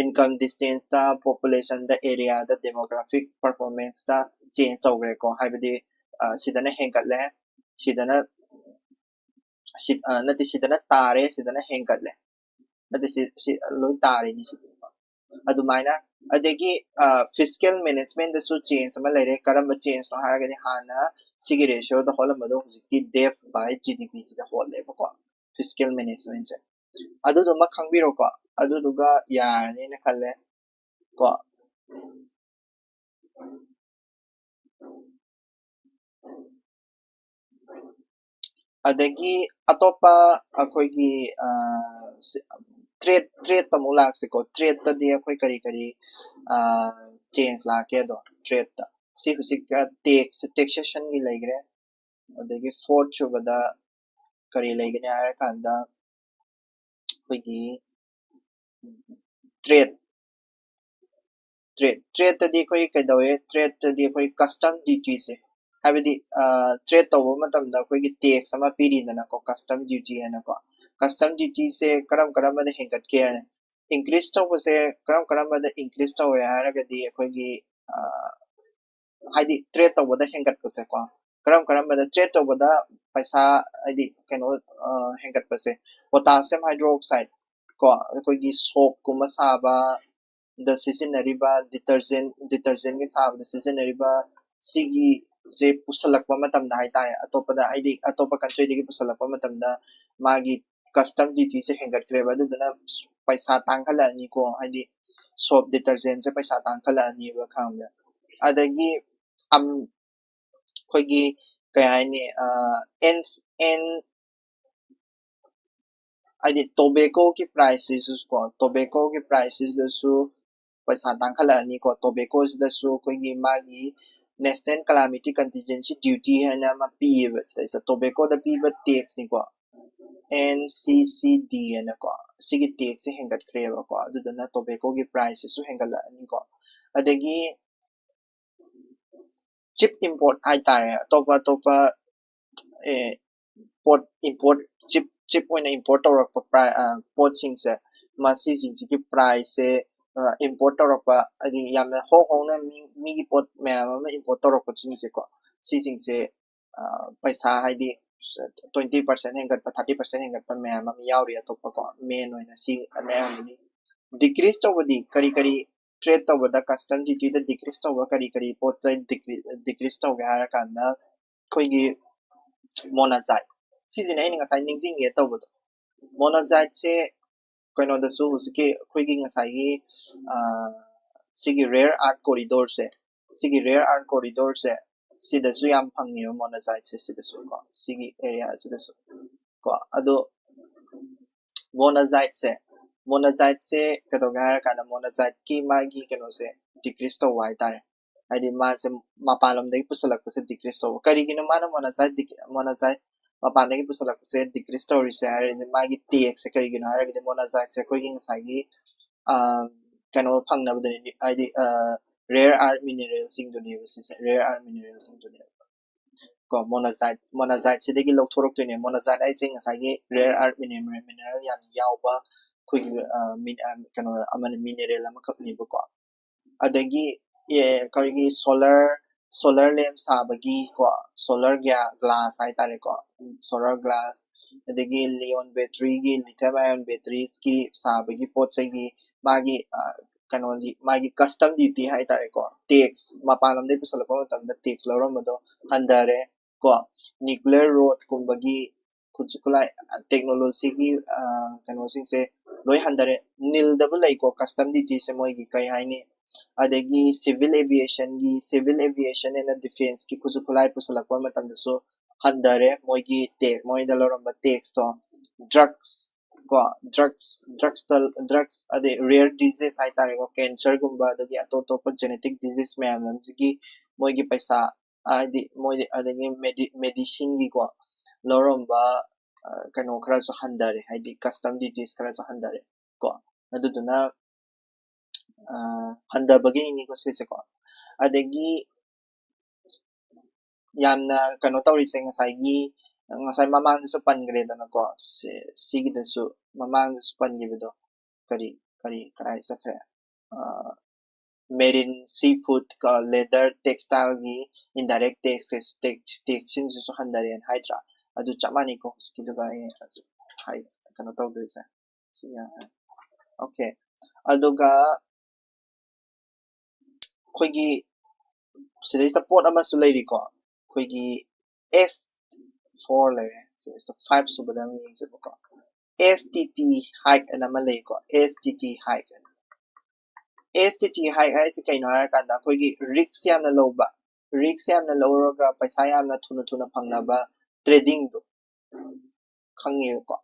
Income distance ꯇ, population ꯗ, area ꯗ, demographic performance ꯇ change ꯇꯧꯈ꯭ꯔꯦꯀꯣ꯫ ꯍꯥꯏꯕꯗꯤ ꯁꯤꯗꯅ ꯍꯦꯟꯒꯠꯂꯦ, ꯁꯤꯗꯅ ꯅꯠꯇꯦ, ꯁꯤꯗꯅ ꯇꯥꯔꯦ, ꯁꯤꯗꯅ ꯍꯦꯟꯒꯠꯂꯦ, ꯅꯠꯇꯦ, ꯁꯤ ꯁꯤ ꯂꯣꯏ ꯇꯥꯔꯦꯅꯦ ꯁꯤꯗꯤ꯫ ꯑꯗꯨꯃꯥꯏꯅ ꯑꯗꯒꯤ ꯐꯤꯁꯀꯦꯜ ꯃꯦꯅꯦꯖꯃꯦꯟꯗꯁꯨ ꯆꯦꯟꯖ ꯑꯃ ꯂꯩꯔꯦ꯫ ꯀꯔꯝꯕ ꯆꯦꯟꯖꯅꯣ ꯍꯥꯏꯔꯒꯗꯤ ꯍꯥꯟꯅ ꯁꯤꯒꯤ ꯔꯦꯁꯤꯌꯣꯗ ꯍꯣꯠꯂꯝꯕꯗꯣ ꯍꯧꯖꯤꯛꯇꯤ ꯗꯦꯐ ꯕꯥꯏ ꯖꯤ ꯗꯤ ꯄꯤꯁꯤꯗ ꯍꯣꯠꯂꯦꯕꯀꯣ, ꯐꯤꯁꯀꯦꯜ ꯃꯦꯅꯦꯖꯃꯦꯟꯁꯦ꯫ ꯑꯗꯨꯗꯨꯃ ꯈꯪꯕꯤꯔꯣꯀꯣ, ꯑꯗꯨꯗꯨꯒ ꯌꯥꯔꯅꯤꯅ ꯈꯜꯂꯦ ꯀꯣ꯫ ꯑꯗꯒꯤ ꯑꯇꯣꯞꯄ ꯑꯩꯈꯣꯏꯒꯤ ꯇ꯭ꯔꯦꯠ ꯇ꯭ꯔꯦꯠꯇ ꯑꯃꯨꯛ ꯂꯥꯛꯁꯤꯀꯣ꯫ ꯇ꯭ꯔꯦꯠꯇꯗꯤ ꯑꯩꯈꯣꯏ ꯀꯔꯤ ꯀꯔꯤ ꯆꯦꯟꯖ ꯂꯥꯛꯀꯦ? ꯑꯗꯣ ꯇ꯭ꯔꯦꯠꯇ ꯁꯤ ꯍꯧꯖꯤꯛ ꯇꯦꯛꯁ ꯇꯦꯛꯁꯦꯁꯟꯒꯤ ꯂꯩꯈ꯭ꯔꯦ꯫ ꯑꯗꯒꯤ ꯐꯣꯔꯠ ꯁꯨꯕꯗ ꯀꯔꯤ ꯂꯩꯒꯅꯤ ꯍꯥꯏꯔꯀꯥꯟꯗ ꯑꯩꯈꯣꯏꯒꯤ ꯇ꯭ꯔꯦꯠ ꯇ꯭ꯔꯦꯠ ꯇ꯭ꯔꯦꯠꯇꯗꯤ ꯑꯩꯈꯣꯏ ꯀꯩꯗꯧꯋꯦ? ꯇ꯭ꯔꯦꯠꯇꯗꯤ ꯑꯩꯈꯣꯏ ꯀꯁꯇꯝ ꯗ꯭ꯌꯨꯇꯤꯁꯦ, ꯍꯥꯏꯕꯗꯤ ꯇ꯭ꯔꯦꯠ ꯇꯧꯕ ꯃꯇꯝꯗ ꯑꯩꯈꯣꯏꯒꯤ ꯇꯦꯛꯁ ꯑꯃ ꯄꯤꯔꯤꯗꯅꯀꯣ, ꯀꯁꯇꯝ ꯗ꯭ꯌꯨꯇꯤ ꯍꯥꯏꯅꯀꯣ꯫ ꯀꯁꯇꯝ ꯗ꯭ꯌꯨꯇꯤꯁꯦ ꯀꯔꯝ ꯀꯔꯝꯕꯗ ꯍꯦꯟꯒꯠꯀꯦ ꯍꯥꯏꯅ ꯏꯟꯀ꯭ꯔꯤꯁ ꯇꯧꯕꯁꯦ ꯀꯔꯝ ꯀꯔꯝꯕꯗ ꯏꯟꯀ꯭ꯔꯤꯁ ꯇꯧꯋꯦ ꯍꯥꯏꯔꯒꯗꯤ ꯑꯩꯈꯣꯏꯒꯤ ꯍꯥꯏꯗꯤ ꯇ꯭ꯔꯦꯠ ꯇꯧꯕꯗ ꯍꯦꯟꯒꯠꯄꯁꯦꯀꯣ, ꯀꯔꯝ ꯀꯔꯝꯕꯗ ꯇ꯭ꯔꯦꯠ ꯇꯧꯕꯗ ꯄꯩꯁꯥ ꯍꯥꯏꯗꯤ ꯀꯩꯅꯣ ꯍꯦꯟꯒꯠꯄꯁꯦ, ꯄꯣꯇꯥꯁꯤꯌꯝ ꯍꯥꯏꯗ꯭ꯔꯣꯛꯁꯥꯏꯠ ꯀꯣ, ꯑꯩꯈꯣꯏꯒꯤ ꯁꯣꯞꯀꯨꯝꯕ ꯁꯥꯕꯗ ꯁꯤꯖꯤꯟꯅꯔꯤꯕ ꯗꯤꯇꯔꯖꯦꯟ ꯗꯤꯇꯔꯖꯦꯟꯒꯤ ꯁꯥꯕꯗ ꯁꯤꯖꯤꯟꯅꯔꯤꯕ ꯁꯤꯒꯤꯁꯦ ꯄꯨꯁꯜꯂꯛꯄ ꯃꯇꯝꯗ ꯍꯥꯏꯇꯥꯔꯦ, ꯑꯇꯣꯞꯄꯗ ꯍꯥꯏꯗꯤ ꯑꯇꯣꯞꯄ ꯀꯟꯇ꯭ꯔꯤꯗꯒꯤ ꯄꯨꯁꯜꯂꯛꯄ ꯃꯇꯝꯗ ꯃꯥꯒꯤ ꯀꯁꯇꯝ ꯗ꯭ꯌꯨꯇꯤꯁꯦ ꯍꯦꯟꯒꯠꯈ꯭ꯔꯦꯕ꯫ ꯑꯗꯨꯗꯨꯅ ꯄꯩꯁꯥ ꯇꯥꯡꯈꯠꯂꯛꯑꯅꯤꯀꯣ, ꯍꯥꯏꯗꯤ ꯁꯣꯞ ꯗꯤꯇꯔꯖꯦꯟꯁꯦ ꯄꯩꯁꯥ ꯇꯥꯡꯈꯠꯂꯛꯑꯅꯤꯕ, ꯈꯪꯕ꯭ꯔꯥ? ꯑꯗꯒꯤ ꯑꯩꯈꯣꯏꯒꯤ ꯀꯩ ꯍꯥꯏꯅꯤ, ꯑꯦꯟ ꯑꯦꯟ ꯍꯥꯏꯗꯤ ꯇꯣꯕꯦꯀꯣꯒꯤ ꯄ꯭ꯔꯥꯏꯁꯁꯤꯁꯨ ꯀꯣ, ꯇꯣꯕꯦꯀꯣꯒꯤ ꯄ꯭ꯔꯥꯏꯁꯁꯤꯗꯁꯨ ꯄꯩꯁꯥ ꯇꯥꯡꯈꯠꯂꯛꯑꯅꯤꯀꯣ꯫ ꯇꯣꯕꯦꯀꯣꯁꯤꯗꯁꯨ ꯑꯩꯈꯣꯏꯒꯤ ꯃꯥꯒꯤ ꯅꯦꯁꯅꯦꯜ ꯀꯂꯥꯃꯤꯇꯤ ꯀꯟꯇꯤꯟꯖꯦꯟꯁꯤ ꯗ꯭ꯌꯨꯇꯤ ꯍꯥꯏꯅ ꯑꯃ ꯄꯤꯌꯦꯕ, ꯁꯤꯗꯩꯁꯤꯗ ꯇꯣꯕꯦꯀꯣꯗ ꯄꯤꯕ ꯇꯦꯛꯁꯅꯤꯀꯣ, ꯑꯦꯟ ꯁꯤ ꯁꯤ ꯗꯤ ꯍꯥꯏꯅꯀꯣ, ꯁꯤꯒꯤ ꯇꯦꯛꯁꯁꯦ ꯍꯦꯟꯒꯠꯈ꯭ꯔꯦꯕꯀꯣ꯫ ꯑꯗꯨꯗꯨꯅ ꯇꯣꯕꯦꯀꯣꯒꯤ ꯄ꯭ꯔꯥꯏꯁꯁꯤꯁꯨ ꯍꯦꯟꯒꯠꯂꯛꯑꯅꯤꯀꯣ꯫ ꯑꯗꯒꯤ ꯆꯤꯞ ꯏꯝꯄꯣꯔꯠ ꯍꯥꯏꯇꯥꯔꯦ, ꯑꯇꯣꯞꯄ ꯑꯇꯣꯞꯄ ꯄꯣꯠ import, cheap cheap ꯑꯣꯏꯅ import ꯇꯧꯔꯛꯄ ꯄꯣꯠꯁꯤꯡꯁꯦ, ꯃꯁꯤꯁꯤꯡꯁꯤꯒꯤ priceꯁꯦ import ꯇꯧꯔꯛꯄ, ꯍꯥꯏꯗꯤ ꯌꯥꯝꯅ ꯍꯣꯡ ꯍꯣꯡꯅ ꯃꯤ ꯃꯤꯒꯤ ꯄꯣꯠ ꯃꯌꯥꯝ ꯑꯃ import ꯇꯧꯔꯛꯄꯁꯤꯡꯁꯦꯀꯣ, ꯁꯤꯁꯤꯡꯁꯦ ꯄꯩꯁꯥ ꯍꯥꯏꯗꯤ twenty percent ꯍꯦꯟꯒꯠꯄ, thirty percent ꯍꯦꯟꯒꯠꯄ ꯃꯌꯥꯝ ꯑꯃ ꯌꯥꯎꯔꯤ꯫ ꯑꯇꯣꯞꯄꯀꯣ, main ꯑꯣꯏꯅ ꯁꯤ ꯑꯌꯥꯝꯕꯅꯤ꯫ Decrease ꯇꯧꯕꯗꯤ ꯀꯔꯤ ꯀꯔꯤ trade ꯇꯧꯕꯗ custom dutyꯗ decrease ꯇꯧꯕ ꯀꯔꯤ ꯀꯔꯤ ꯄꯣꯠ ꯆꯩ decrease ꯇꯧꯒꯦ ꯍꯥꯏꯔꯀꯥꯟꯗ, ꯑꯩꯈꯣꯏꯒꯤ monazite, ꯁꯤꯁꯤꯅ ꯑꯩꯅ ꯉꯁꯥꯏ ꯅꯤꯡꯁꯤꯡꯒꯦ ꯇꯧꯕꯗꯣ, monazites ꯁꯦ ꯀꯩꯅꯣꯗꯁꯨ ꯍꯧꯖꯤꯛꯀꯤ ꯑꯩꯈꯣꯏꯒꯤ ꯉꯁꯥꯏꯒꯤ ꯁꯤꯒꯤ rare earth corridor ꯁꯦ, ꯁꯤꯒꯤ rare earth corridor ꯁꯦ ꯁꯤꯗꯁꯨ ꯌꯥꯝ ꯐꯪꯉꯦꯕ monazite ꯁꯦ, ꯁꯤꯗꯁꯨ ꯀꯣ, ꯁꯤꯒꯤ area ꯁꯤꯗꯁꯨ ꯀꯣ꯫ ꯑꯗꯣ monazite ꯁꯦ, monazite ꯁꯦ ꯀꯩꯗꯧꯒꯦ ꯍꯥꯏꯔ ꯀꯥꯟꯗ, monazite ꯀꯤ ꯃꯥꯒꯤ ꯀꯩꯅꯣꯁꯦ decrease ꯇꯧꯕ ꯍꯥꯏꯇꯥꯔꯦ꯫ ꯍꯥꯏꯗꯤ ꯃꯥꯁꯦ ꯃꯄꯥꯟꯂꯣꯝꯗꯒꯤ ꯄꯨꯁꯜꯂꯛꯄꯁꯦ decrease ꯇꯧꯕ꯫ ꯀꯔꯤꯒꯤꯅꯣ ꯃꯥꯅ monazite, monazite ꯃꯄꯥꯟꯗꯒꯤ ꯄꯨꯁꯜꯂꯛꯄꯁꯦ decrease ꯇꯧꯔꯤꯁꯦ ꯍꯥꯏꯔꯗꯤ, ꯃꯥꯒꯤ tax ꯁꯦ ꯀꯔꯤꯒꯤꯅꯣ ꯍꯥꯏꯔꯒꯗꯤ, monazite ꯁꯦ ꯑꯩꯈꯣꯏꯒꯤ ꯉꯁꯥꯏꯒꯤ ꯀꯩꯅꯣ ꯐꯪꯅꯕꯗꯨꯅꯤ, ꯍꯥꯏꯗꯤ rare earth mineral ꯁꯤꯡꯗꯨꯅꯦꯕ ꯁꯤꯁꯦ, rare earth mineral ꯁꯤꯡꯗꯨꯅꯦꯕ꯫ ꯀꯣ, monazite, monazite ꯁꯤꯗꯒꯤ ꯂꯧꯊꯣꯔꯛꯇꯣꯏꯅꯦ꯫ Monazite ꯍꯥꯏꯁꯦ ꯉꯁꯥꯏꯒꯤ rare earth mineral, mineral ꯌꯥꯝ ꯌꯥꯎꯕ ꯑꯩꯈꯣꯏꯒꯤ ꯀꯩꯅꯣ ꯑꯃꯅ, mineral ꯑꯃꯈꯛꯅꯦꯕꯀꯣ꯫ ꯑꯗꯒꯤ ꯑꯩꯈꯣꯏꯒꯤ solar, solar lamp ꯁꯥꯕꯒꯤ ꯀꯣ, solar glass ꯍꯥꯏꯇꯥꯔꯦꯀꯣ, solar glass, ꯑꯗꯒꯤ Li-ion battery ꯒꯤ, lithium ion batteries ꯀꯤ ꯁꯥꯕꯒꯤ ꯄꯣꯠ ꯆꯩꯒꯤ ꯃꯥꯒꯤ ꯀꯩꯅꯣꯗꯤ, ꯃꯥꯒꯤ custom duty ꯍꯥꯏꯇꯥꯔꯦꯀꯣ, tax, ꯃꯄꯥꯟ ꯂꯝꯗꯒꯤ ꯄꯨꯁꯜꯂꯛꯄ ꯃꯇꯝꯗ tax ꯂꯧꯔꯝꯕꯗꯣ ꯍꯟꯊꯔꯦ ꯀꯣ꯫ Nuclear rod ꯀꯨꯝꯕꯒꯤ ꯈꯨꯠꯁꯨ ꯈꯨꯠꯂꯥꯏ, technology ꯒꯤ ꯀꯩꯅꯣꯁꯤꯡꯁꯦ ꯂꯣꯏ ꯍꯟꯊꯔꯦ꯫ ꯅꯤꯜꯗꯕꯨ ꯂꯩꯀꯣ custom duty ꯁꯦ ꯃꯣꯏꯒꯤ, ꯀꯩ ꯍꯥꯏꯅꯤ꯫ ꯑꯗꯒꯤ civil aviation ꯒꯤ, civil aviation and defence ꯀꯤ ꯈꯨꯠꯁꯨ ꯈꯨꯠꯂꯥꯏ ꯄꯨꯁꯜꯂꯛꯄ ꯃꯇꯝꯗꯁꯨ ꯍꯟꯊꯔꯦ ꯃꯣꯏꯒꯤ tax, ꯃꯣꯏꯗ ꯂꯧꯔꯝꯕ tax ꯇꯣ꯫ Drugs ꯀꯣ, drugs, drugs ꯇ, drugs ꯑꯗꯩ rare disease ꯍꯥꯏꯇꯥꯔꯦꯀꯣ, cancer ꯒꯨꯝꯕ, ꯑꯗꯒꯤ ꯑꯇꯣꯞ ꯑꯇꯣꯞꯄ genetic disease ꯃꯌꯥꯝ ꯑꯃꯁꯤꯒꯤ ꯃꯣꯏꯒꯤ ꯄꯩꯁꯥ, ꯍꯥꯏꯗꯤ ꯃꯣꯏꯗꯤ, ꯑꯗꯒꯤ medi-, medicine ꯒꯤꯀꯣ ꯂꯧꯔꯝꯕ ꯀꯩꯅꯣ ꯈꯔꯁꯨ ꯍꯟꯊꯔꯦ, ꯍꯥꯏꯗꯤ custom duties ꯈꯔꯁꯨ ꯍꯟꯊꯔꯦ ꯀꯣ꯫ ꯑꯗꯨꯗꯨꯅ ꯍꯟꯊꯕꯒꯤꯅꯤꯀꯣ ꯁꯤꯁꯦꯀꯣ꯫ ꯑꯗꯒꯤ ꯌꯥꯝꯅ ꯀꯩꯅꯣ ꯇꯧꯔꯤꯁꯦ ꯉꯁꯥꯏꯒꯤ ꯉꯁꯥꯏ ꯃꯃꯥꯡꯗꯁꯨ ꯄꯟꯈ꯭ꯔꯦꯗꯅꯀꯣ, ꯁꯤ- ꯁꯤꯒꯤꯗꯁꯨ ꯃꯃꯥꯡꯗꯁꯨ ꯄꯟꯈꯤꯕꯗꯣ, ꯀꯔꯤ ꯀꯔꯤ ꯀꯗꯥꯏ ꯆꯠꯈ꯭ꯔꯦ? Marine, seafood ꯀ leather, textile ꯒꯤ indirect taxes, tax tax ꯁꯤꯡꯁꯤꯁꯨ ꯍꯟꯊꯔꯦꯅ ꯍꯥꯏꯗ꯭ꯔꯥ? ꯑꯗꯨ ꯆꯞ ꯃꯥꯟꯅꯩꯀꯣ ꯍꯧꯖꯤꯛꯀꯤꯗꯨꯒ ꯑꯩ ꯍꯥꯏ- ꯀꯩꯅꯣ ꯇꯧꯗꯣꯏꯁꯦ꯫ ꯁꯤ ꯌꯥꯔꯦ꯫ Okay, ꯑꯗꯨꯒ ꯑꯩꯈꯣꯏꯒꯤ ꯁꯤꯗꯩꯁꯤꯗ ꯄꯣꯠ ꯑꯃꯁꯨ ꯂꯩꯔꯤꯀꯣ, ꯑꯩꯈꯣꯏꯒꯤ S four ꯂꯩꯔꯦ꯫ ꯁꯤꯗꯩꯁꯤꯗ five ꯁꯨꯕꯗ ꯑꯃ ꯌꯦꯡꯁꯦꯕꯀꯣ꯫ S T T hike ꯑꯅ ꯑꯃ ꯂꯩꯀꯣ, S T T hike ꯑꯅ꯫ S T T hike ꯍꯥꯏꯁꯦ ꯀꯩꯅꯣ ꯍꯥꯏꯔꯀꯥꯟꯗ ꯑꯩꯈꯣꯏꯒꯤ risk ꯌꯥꯝꯅ ꯂꯧꯕ, risk ꯌꯥꯝꯅ ꯂꯧꯔꯒ ꯄꯩꯁꯥ ꯌꯥꯝꯅ ꯊꯨꯅ ꯊꯨꯅ ꯐꯪꯅꯕ trading ꯗꯣ ꯈꯪꯉꯦꯀꯣ꯫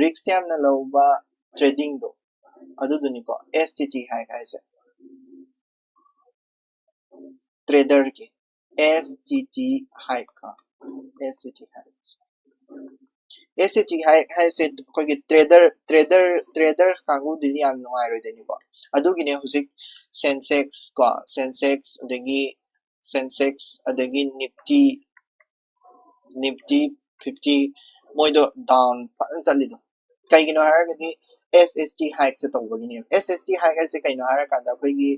Risk ꯌꯥꯝꯅ ꯂꯧꯕ trading ꯗꯣ ꯑꯗꯨꯗꯨꯅꯤꯀꯣ S T T hike ꯍꯥꯏꯁꯦ꯫ Trader ꯒꯤ S T T hike ꯀꯣ, S T T hike꯫ S T T hike ꯍꯥꯏꯁꯦ ꯑꯩꯈꯣꯏꯒꯤ trader, trader, trader ꯀꯥꯡꯕꯨꯗꯨꯗꯤ ꯌꯥꯝ ꯅꯨꯡꯉꯥꯏꯔꯣꯏꯗꯣꯏꯅꯤꯀꯣ꯫ ꯑꯗꯨꯒꯤꯅꯦ ꯍꯧꯖꯤꯛ Sensex ꯀꯣ, Sensex, ꯑꯗꯒꯤ Sensex, ꯑꯗꯒꯤ Nifty, Nifty fifty, ꯃꯣꯏꯗꯣ down ꯐꯖꯅ ꯆꯠꯂꯤꯗꯣ꯫ ꯀꯩꯒꯤꯅꯣ ꯍꯥꯏꯔꯒꯗꯤ S S T hike ꯁꯦ ꯇꯧꯕꯒꯤꯅꯦꯕ꯫ S S T hike ꯍꯥꯏꯁꯦ ꯀꯩꯅꯣ ꯍꯥꯏꯔꯀꯥꯟꯗ ꯑꯩꯈꯣꯏꯒꯤ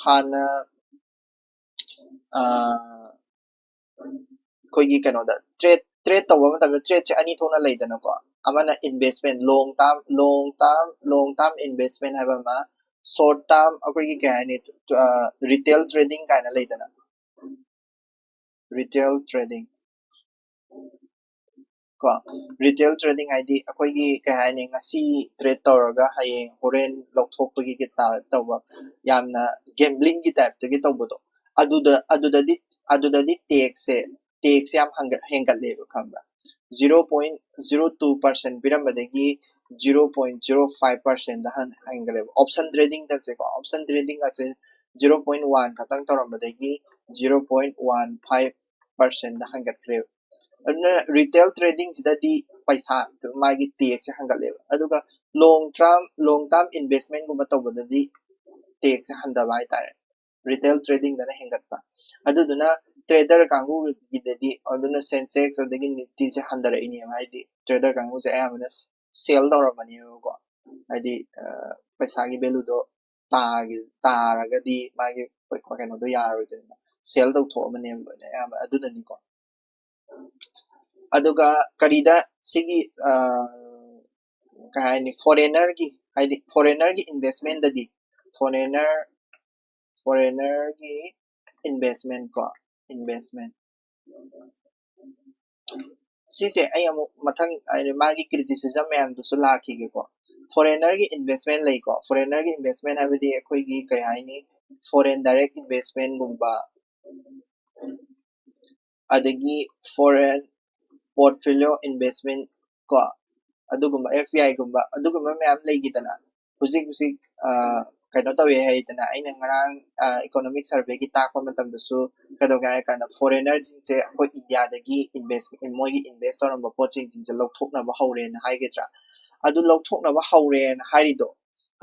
ꯍꯥꯟꯅ, ꯑ, ꯑꯩꯈꯣꯏꯒꯤ ꯀꯩꯅꯣꯗ trade, trade ꯇꯧꯕ ꯃꯇꯝꯗ trade ꯁꯦ ꯑꯅꯤ ꯊꯣꯛꯅ ꯂꯩꯗꯅꯀꯣ꯫ ꯑꯃꯅ investment, long term, long term, long term investment ꯍꯥꯏꯕ ꯑꯃ, short term ꯑꯩꯈꯣꯏꯒꯤ ꯀꯩ ꯍꯥꯏꯅꯤ, ꯑ, retail trading ꯀꯥꯏꯅ ꯂꯩꯗꯅ꯫ Retail trading ꯀꯣ, retail trading ꯍꯥꯏꯗꯤ ꯑꯩꯈꯣꯏꯒꯤ ꯀꯩ ꯍꯥꯏꯅꯤ, ꯉꯁꯤ trade ꯇꯧꯔꯒ ꯍꯌꯦꯡ ꯍꯣꯔꯦꯟ ꯂꯧꯊꯣꯛꯄꯒꯤ type ꯇꯧꯕ, ꯌꯥꯝꯅ gambling ꯒꯤ type ꯇꯒꯤ ꯇꯧꯕꯗꯣ, ꯑꯗꯨꯗ, ꯑꯗꯨꯗꯗꯤ, ꯑꯗꯨꯗꯗꯤ tax ꯁꯦ, tax ꯁꯦ ꯌꯥꯝ ꯍꯪꯒꯠ-, ꯍꯦꯟꯒꯠꯂꯦꯕ, ꯈꯪꯕ꯭ꯔꯥ? Zero point zero two percent ꯄꯤꯔꯝꯕꯗꯒꯤ zero point zero five percent ꯗ ꯍꯟ-, ꯍꯦꯟꯒꯠꯂꯦꯕ꯫ Option trading ꯗꯁꯦꯀꯣ, option trading ꯑꯁꯦ zero point one ꯈꯛꯇꯪ ꯇꯧꯔꯝꯕꯗꯒꯤ zero point one five percent ꯗ ꯍꯟꯒꯠꯈ꯭ꯔꯦꯕ꯫ ꯑꯗꯨꯅ retail trading ꯁꯤꯗꯗꯤ ꯄꯩꯁꯥ, ꯃꯥꯒꯤ tax ꯁꯦ ꯍꯟꯒꯠꯂꯦꯕ꯫ ꯑꯗꯨꯒ long term, long term investment ꯒꯨꯝꯕ ꯇꯧꯕꯗꯗꯤ tax ꯁꯦ ꯍꯟꯊꯕ ꯍꯥꯏꯇꯥꯔꯦ꯫ Retail trading ꯗꯅ ꯍꯦꯟꯒꯠꯄ꯫ ꯑꯗꯨꯗꯨꯅ ꯇ꯭ꯔꯦꯗꯔ ꯀꯥꯡꯕꯨꯒꯤꯗꯗꯤ ꯑꯗꯨꯅ ꯁꯦꯟꯁꯦꯛꯁ ꯑꯗꯒꯤ ꯅꯤꯐꯇꯤꯁꯦ ꯍꯟꯊꯔꯛꯏꯅꯦꯕ, ꯍꯥꯏꯗꯤ ꯇ꯭ꯔꯦꯗꯔ ꯀꯥꯡꯕꯨꯁꯦ ꯑꯌꯥꯝꯕꯅ ꯁꯦꯜ ꯇꯧꯔꯝꯕꯅꯦꯕꯀꯣ, ꯍꯥꯏꯗꯤ ꯄꯩꯁꯥꯒꯤ ꯚꯦꯂꯨꯗꯣ ꯇꯥꯔꯒꯗꯤ ꯃꯥꯒꯤ ꯀꯩꯅꯣꯗꯣ ꯌꯥꯔꯣꯏꯗꯣꯏꯅ ꯁꯦꯜ ꯇꯧꯊꯣꯛꯑꯝꯕꯅꯦꯕ ꯑꯌꯥꯝꯕ ꯑꯗꯨꯅꯅꯤꯀꯣ꯫ ꯑꯗꯨꯒ ꯀꯔꯤꯗ ꯁꯤꯒꯤ ꯀꯩ ꯍꯥꯏꯅꯤ, ꯐꯣꯔꯦꯅꯔꯒꯤ, ꯍꯥꯏꯗꯤ ꯐꯣꯔꯦꯅꯔꯒꯤ ꯏꯟꯚꯦꯁꯃꯦꯟꯗꯗꯤ ꯐꯣꯔꯦꯅꯔ ꯐꯣꯔꯦꯅꯔꯒꯤ ꯏꯟꯚꯦꯁꯃꯦꯟ ꯀꯣ, ꯏꯟꯚꯦꯁꯃꯦꯟ ꯁꯤꯁꯦ ꯑꯩ ꯑꯃꯨꯛ ꯃꯊꯪ ꯍꯥꯏꯗꯤ ꯃꯥꯒꯤ ꯀ꯭ꯔꯤꯇꯤꯁꯤꯖꯝ ꯃꯌꯥꯝꯗꯨꯁꯨ ꯂꯥꯛꯈꯤꯒꯦꯀꯣ꯫ ꯐꯣꯔꯦꯅꯔꯒꯤ ꯏꯟꯚꯦꯁꯃꯦꯟ ꯂꯩꯀꯣ, ꯐꯣꯔꯦꯅꯔꯒꯤ ꯏꯟꯚꯦꯁꯃꯦꯟ ꯍꯥꯏꯕꯗꯤ ꯑꯩꯈꯣꯏꯒꯤ ꯀꯩ ꯍꯥꯏꯅꯤ, ꯐꯣꯔꯦꯟ ꯗꯥꯏꯔꯦꯛ ꯏꯟꯚꯦꯁꯃꯦꯟꯒꯨꯝꯕ, ꯑꯗꯒꯤ ꯐꯣꯔꯦꯟ ꯄꯣꯔꯠꯐꯣꯂꯤꯌꯣ ꯏꯟꯚꯦꯁꯃꯦꯟ ꯀꯣ, ꯑꯗꯨꯒꯨꯝꯕ ꯑꯦꯐ ꯄꯤ ꯑꯥꯏꯒꯨꯝꯕ ꯑꯗꯨꯒꯨꯝꯕ ꯃꯌꯥꯝ ꯂꯩꯈꯤꯗꯅ, ꯍꯧꯖꯤꯛ ꯍꯧꯖꯤꯛ ꯀꯩꯅꯣ ꯇꯧꯋꯦ ꯍꯥꯏꯗꯅ, ꯑꯩꯅ ꯉꯔꯥꯡ ꯏꯀꯣꯅꯣꯃꯤꯛ ꯁꯔꯚꯦꯒꯤ ꯇꯥꯛꯄ ꯃꯇꯝꯗꯁꯨ ꯀꯩꯗꯧꯒꯦ ꯍꯥꯏ ꯀꯥꯟꯗ ꯐꯣꯔꯦꯅꯔꯁꯤꯡꯁꯦ ꯑꯩꯈꯣꯏ ꯏꯟꯗꯤꯌꯥꯗꯒꯤ ꯏꯟꯚꯦꯁ ꯃꯣꯏꯒꯤ ꯏꯟꯚꯦꯁ ꯇꯧꯔꯝꯕ ꯄꯣꯠꯁꯤꯡꯁꯤꯡꯁꯦ ꯂꯧꯊꯣꯛꯅꯕ ꯍꯧꯔꯦꯅ ꯍꯥꯏꯒꯗ꯭ꯔꯥ, ꯑꯗꯨ ꯂꯧꯊꯣꯛꯅꯕ ꯍꯧꯔꯦꯅ ꯍꯥꯏꯔꯤꯗꯣ